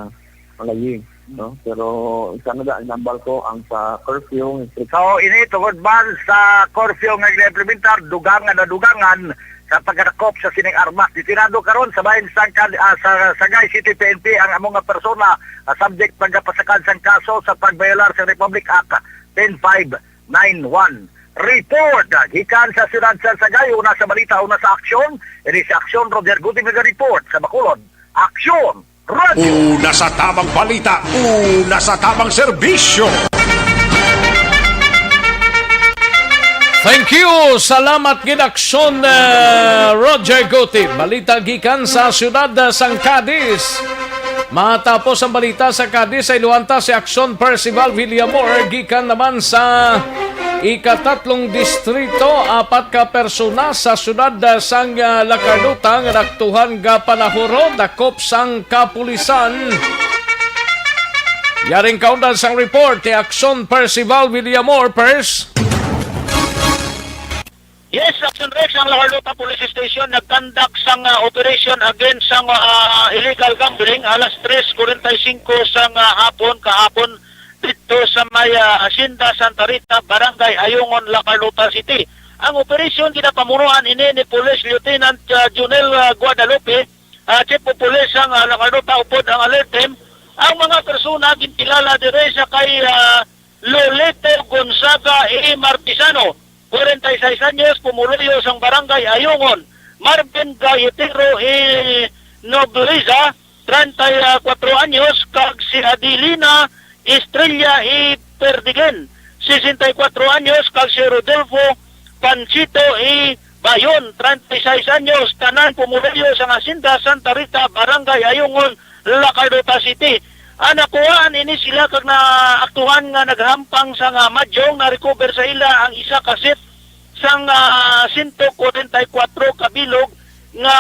malayi, no? Pero isa na da ang nambal ko ang sa curfew, strict. So, ini tungod man sa curfew nga gina-implementar, dugangan na dugangan sa pagkadakop sa sining armas. Detenado karon sa bahin sang Cad-, ah, sa Sagay City P N P ang amo nga persona, ah, subject pagkapasakad sang kaso sa pagbayolar sa Republic Act ten five nine one. Report, ah, gikan sa siyudad sa Sagay, una sa balita, una sa aksyon. Ini si Aksyon Roger Gutierrez report sa Bacolod. Aksyon! Radyo. Una sa tamang balita, una sa tamang serbisyo. Thank you. Salamat gid, Aksyon, eh, Roger Guti. Balita gikan sa siyudad, eh, sang Cadiz. Matapos ang balita sa Cadiz, sa iluhan ta si Aksyon Percival Villamor gikan naman sa Ikatatlong distrito, apat ka persona sa siyudad sang, ah, La Carlota nga naaktuhan nga panahuro, dakop sang kapulisan. Yaring kaundan sang report ni Action Percival Villamor, Pers. Yes, Action Rex, ang La Carlota Police Station nagkandak sang, ah, operation against sang, ah, illegal gambling alas tres forty-five sang, ah, hapon kahapon didto sa may, ah, Hacienda Santa Rita, Barangay Ayungon, La Carlota City. Ang operasyon ginapamunuan ini ni Police Lieutenant, ah, Junel, ah, Guadalupe, ah, Chief of Police sang, ah, La Carlota, upod ang alert team. Ang mga persona ginkilala diri sa kay, ah, Lolito Gonzaga A. Martisano, forty-six anyos, pumuluyo sang Barangay Ayungon, Marvin Gayetero A. Nobleza, treinta y cuatro anyos, kag si Adelina Estrella A. Perdigen, sesenta y cuatro anyos, kag si Rodolfo Panchito A. Bayon, treinta y seis anyos, tanan pumuluyo sang Hacienda Santa Rita, Barangay Ayungon, La Carlota City. Ah, nakuhaan ini sila kag naaktuhan nga naghampang sang, ah, madyong. Na-recover sa ila ang isa ka set sang, ah, sento kwarenta y kuwatro ka bilog nga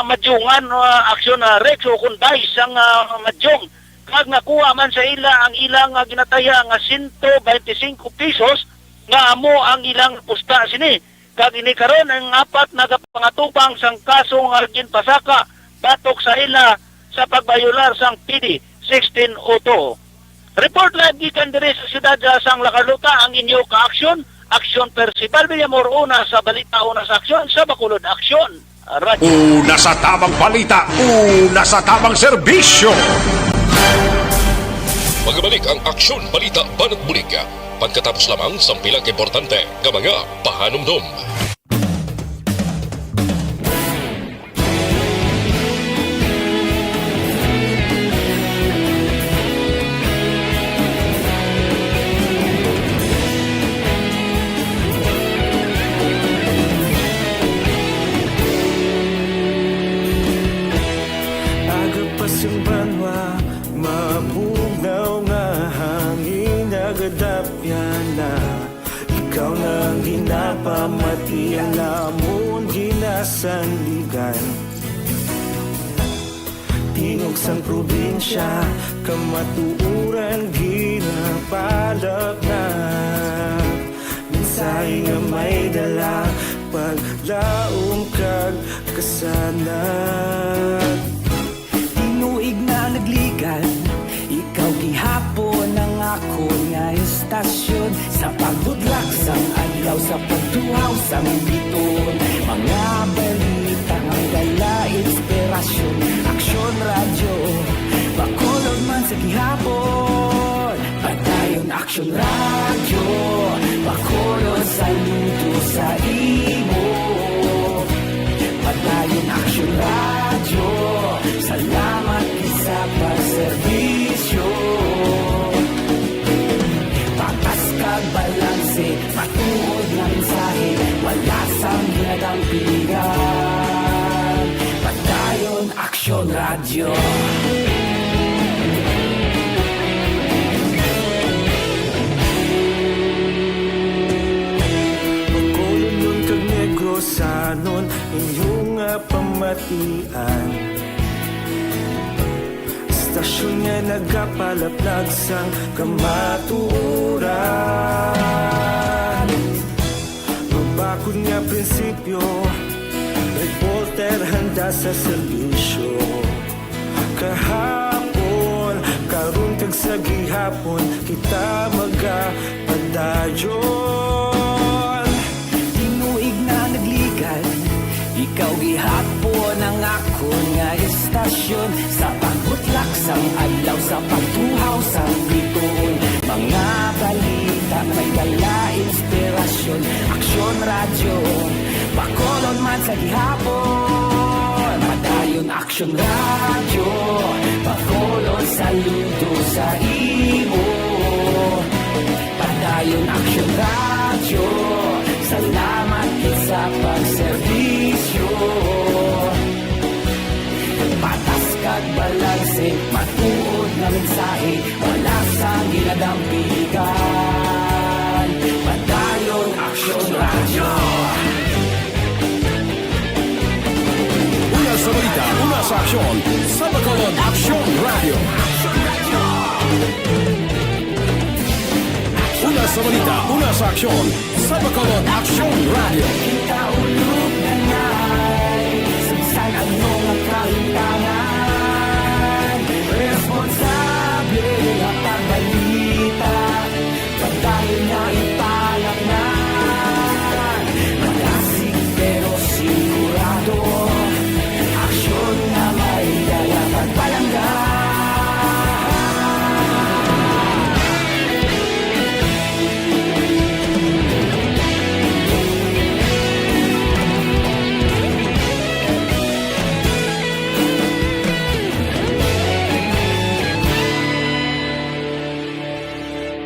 madyungan, ah, aksyon, ah, Rex, o kon dice sang, ah, madyong. Kag nakuha man sa ila ang ilang, ah, ginataya nga sento bente singko pesos nga amo ang ilang pusta sini. Kag ini karon ang apat nagapangatubang sang kaso nga ginpasaka batok sa ila sa pagbayolar sang P D sixteen oh two. Report live gikan diri sa siyudad, ah, sang La Carlota, ang inyo ka-aksyon, Aksyon Percival Villamor, una sa balita, una sa aksyon, sa Bacolod Aksyon Radio. Una sa tabang balita, una sa tabang serbisyo. Magabalik ang Aksyon Balita Banat Bulig. Pagkatapos lamang sang pila ka importante nga mga pahanumdom. Aga pa sing banwa, mabugnaw nga hangin, nagadapyan na. Ikaw na ang ginapamati, ang amon ginasandigan. Tingog sang probinsya, kamatuoran ginapalapnap. Mensahe nga may dala, paglaom kag kasanag. Tinuig na nagligan, ikaw gihapon ang akon nga estasyon. Sa pagbutlak sang adlaw, sa pagtuhaw sang biton, mga balita nga dala inspirasyon. Aksyon Radyo, Bacolod man sa gihapon. Padayon Aksyon Radyo, Bacolod, saludo sa imo. Padayon Aksyon Radyo, salamat gid sa pagserbisyo. Patas kag balanse, matuod nga mensahe, wala sang ginadampigan. Padayon Aksyon Radyo. Bacolodnon kag Negrosanon, inyo nga pamatian. Estasyon nga nagapalaplag sang kamatuoran. Mabakod nga prinsipyo, reporter handa sa serbisyo. Kahapon, karon, kag sa gihapon, kita magapadayon. Tinuig na nagligan, ikaw gihapon ang akon nga estasyon. Sa pagbutlak sang adlaw, sa pagtuhaw sang biton, mga balita may dala inspirasyon. Aksyon Radyo, Bacolod man sa gihapon. Padayon Aksyon Radyo, Bacolod, saludo sa imo. Padayon Aksyon Radyo, salamat gid sa pagserbisyo. Patas kag balanse, matuod nga mensahe, wala sang ginadampigan. Padayon Aksyon sa Bacolod, Aksyon Radio. Una sa balita, una sa aksyon sa Bacolod, Aksyon Radio. Kita ulog na ngay, sagsag ang mga kahintangan. Responsable nga pagbalita, padayon nga ipalaknan. Malasig pero sigurado, aksyon nga may dala pagpalangga.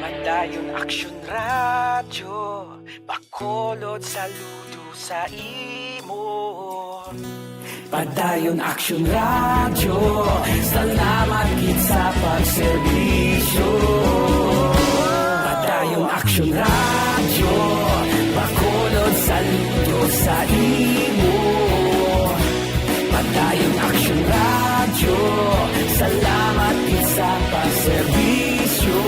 Padayon Aksyon Radyo, Bacolod, saludo sa imo. Padayon Aksyon Radyo, salamat gid sa pagserbisyo. Padayon Aksyon Radyo, Bacolod, saludo sa imo. Padayon Aksyon Radyo, salamat gid sa pagserbisyo.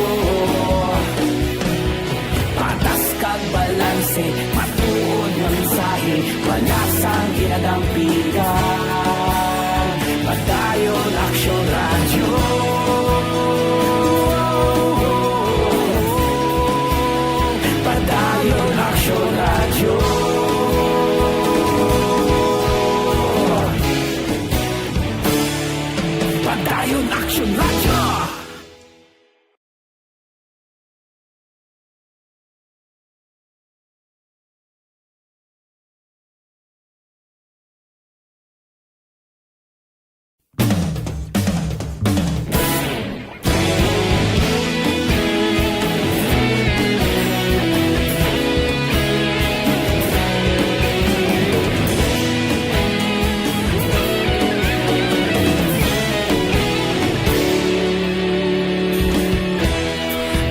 Patas kag balanse, matuod nga mensahe, wala sang ginadampigan. Padayon Aksyon Radyo. Padayon Aksyon Radyo. Padayon Aksyon Radyo.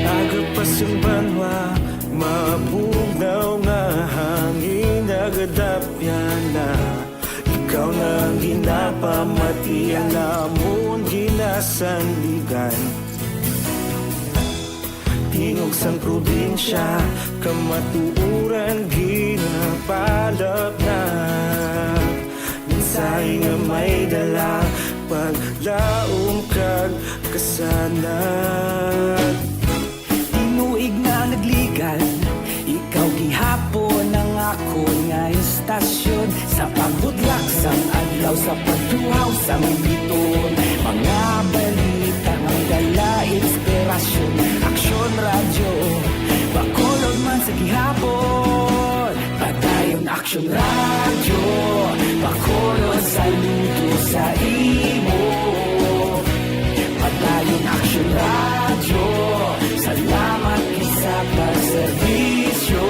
Agapas ang banwa, mabugnaw nga hangin, nagadapyan na. Ikaw na ang ginapamatian namon ginasandigan. Tingog sang probinsya, kamatuoran ginapalapnap. Mensahe nga may dala, paglaom kag kasanag. Tinuig nga nagligan, ikaw gihapon ang akon nga istasyon. Sa pagbudlak sang adlaw, sa pagtuhaw sang biton, mga balita nga dala inspirasyon. Aksyon Radyo, Bacolod man sa gihapon. Padayon Aksyon Radyo, Bacolod, saludo sa imo. Padayon Aksyon Radyo, salamat gid sa pagserbisyo.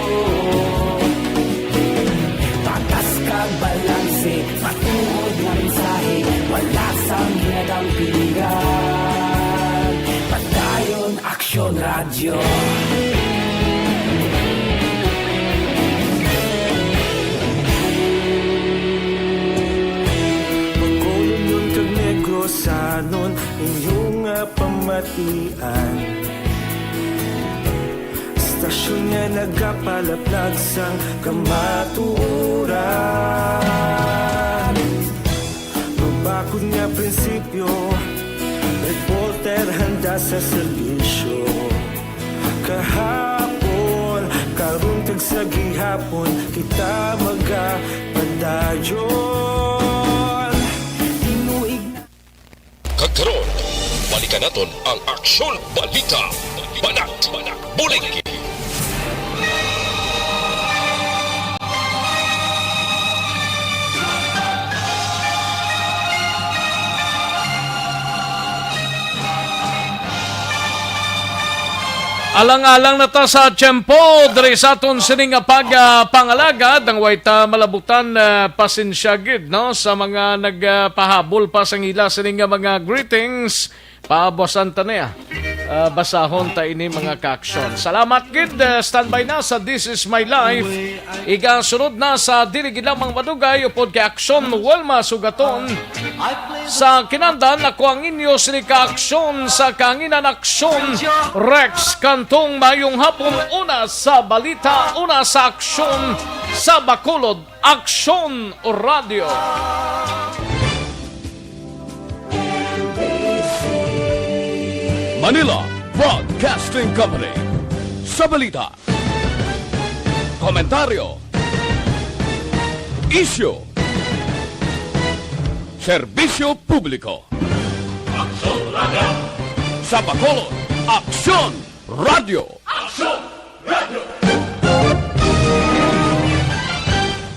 Patas kag balanse, matuod nga mensahe, wala sang ginadampigan. Padayon Aksyon Radyo. Bacolodnon kag Negrosanon, inyo nga pamatian. Istasyon nga nagapalaplag sang kamatuoran. Mabakod nga prinsipyo, reporter handa sa serbisyo. Kahapon, karon kag sa gihapon, kita magapadayon. Tinuig na. Kag karon, balikan naton ang Aksyon Balita. Banat, Bulig. Alang-alang na ta sa tiyempo diri sa aton sini nga pag, ah, pangalagad. Ang way ta malabutan, ah, pasensya gid, no, sa mga nagpahabol pa sang ila sini nga mga greetings. Paabusan ta niya. Ah, basahon ta ini, mga kaaksyon. Salamat gid. Ah, standby na sa This Is My Life. Igasunod na sa dili gid lamang madugay upod kay Aksyon Wilma Sugaton. Sa kinandan, ako ang inyo sini ka aksyon sa kanginan aksyon, Rex Cantong. Mayong hapon, una sa balita, una sa aksyon, sa Bacolod, Aksyon Radio. Manila Broadcasting Company. Sa balita, komentaryo, isyu, serbisyo publiko. Aksyon Radio. Sa Bacolod, Aksyon Radio.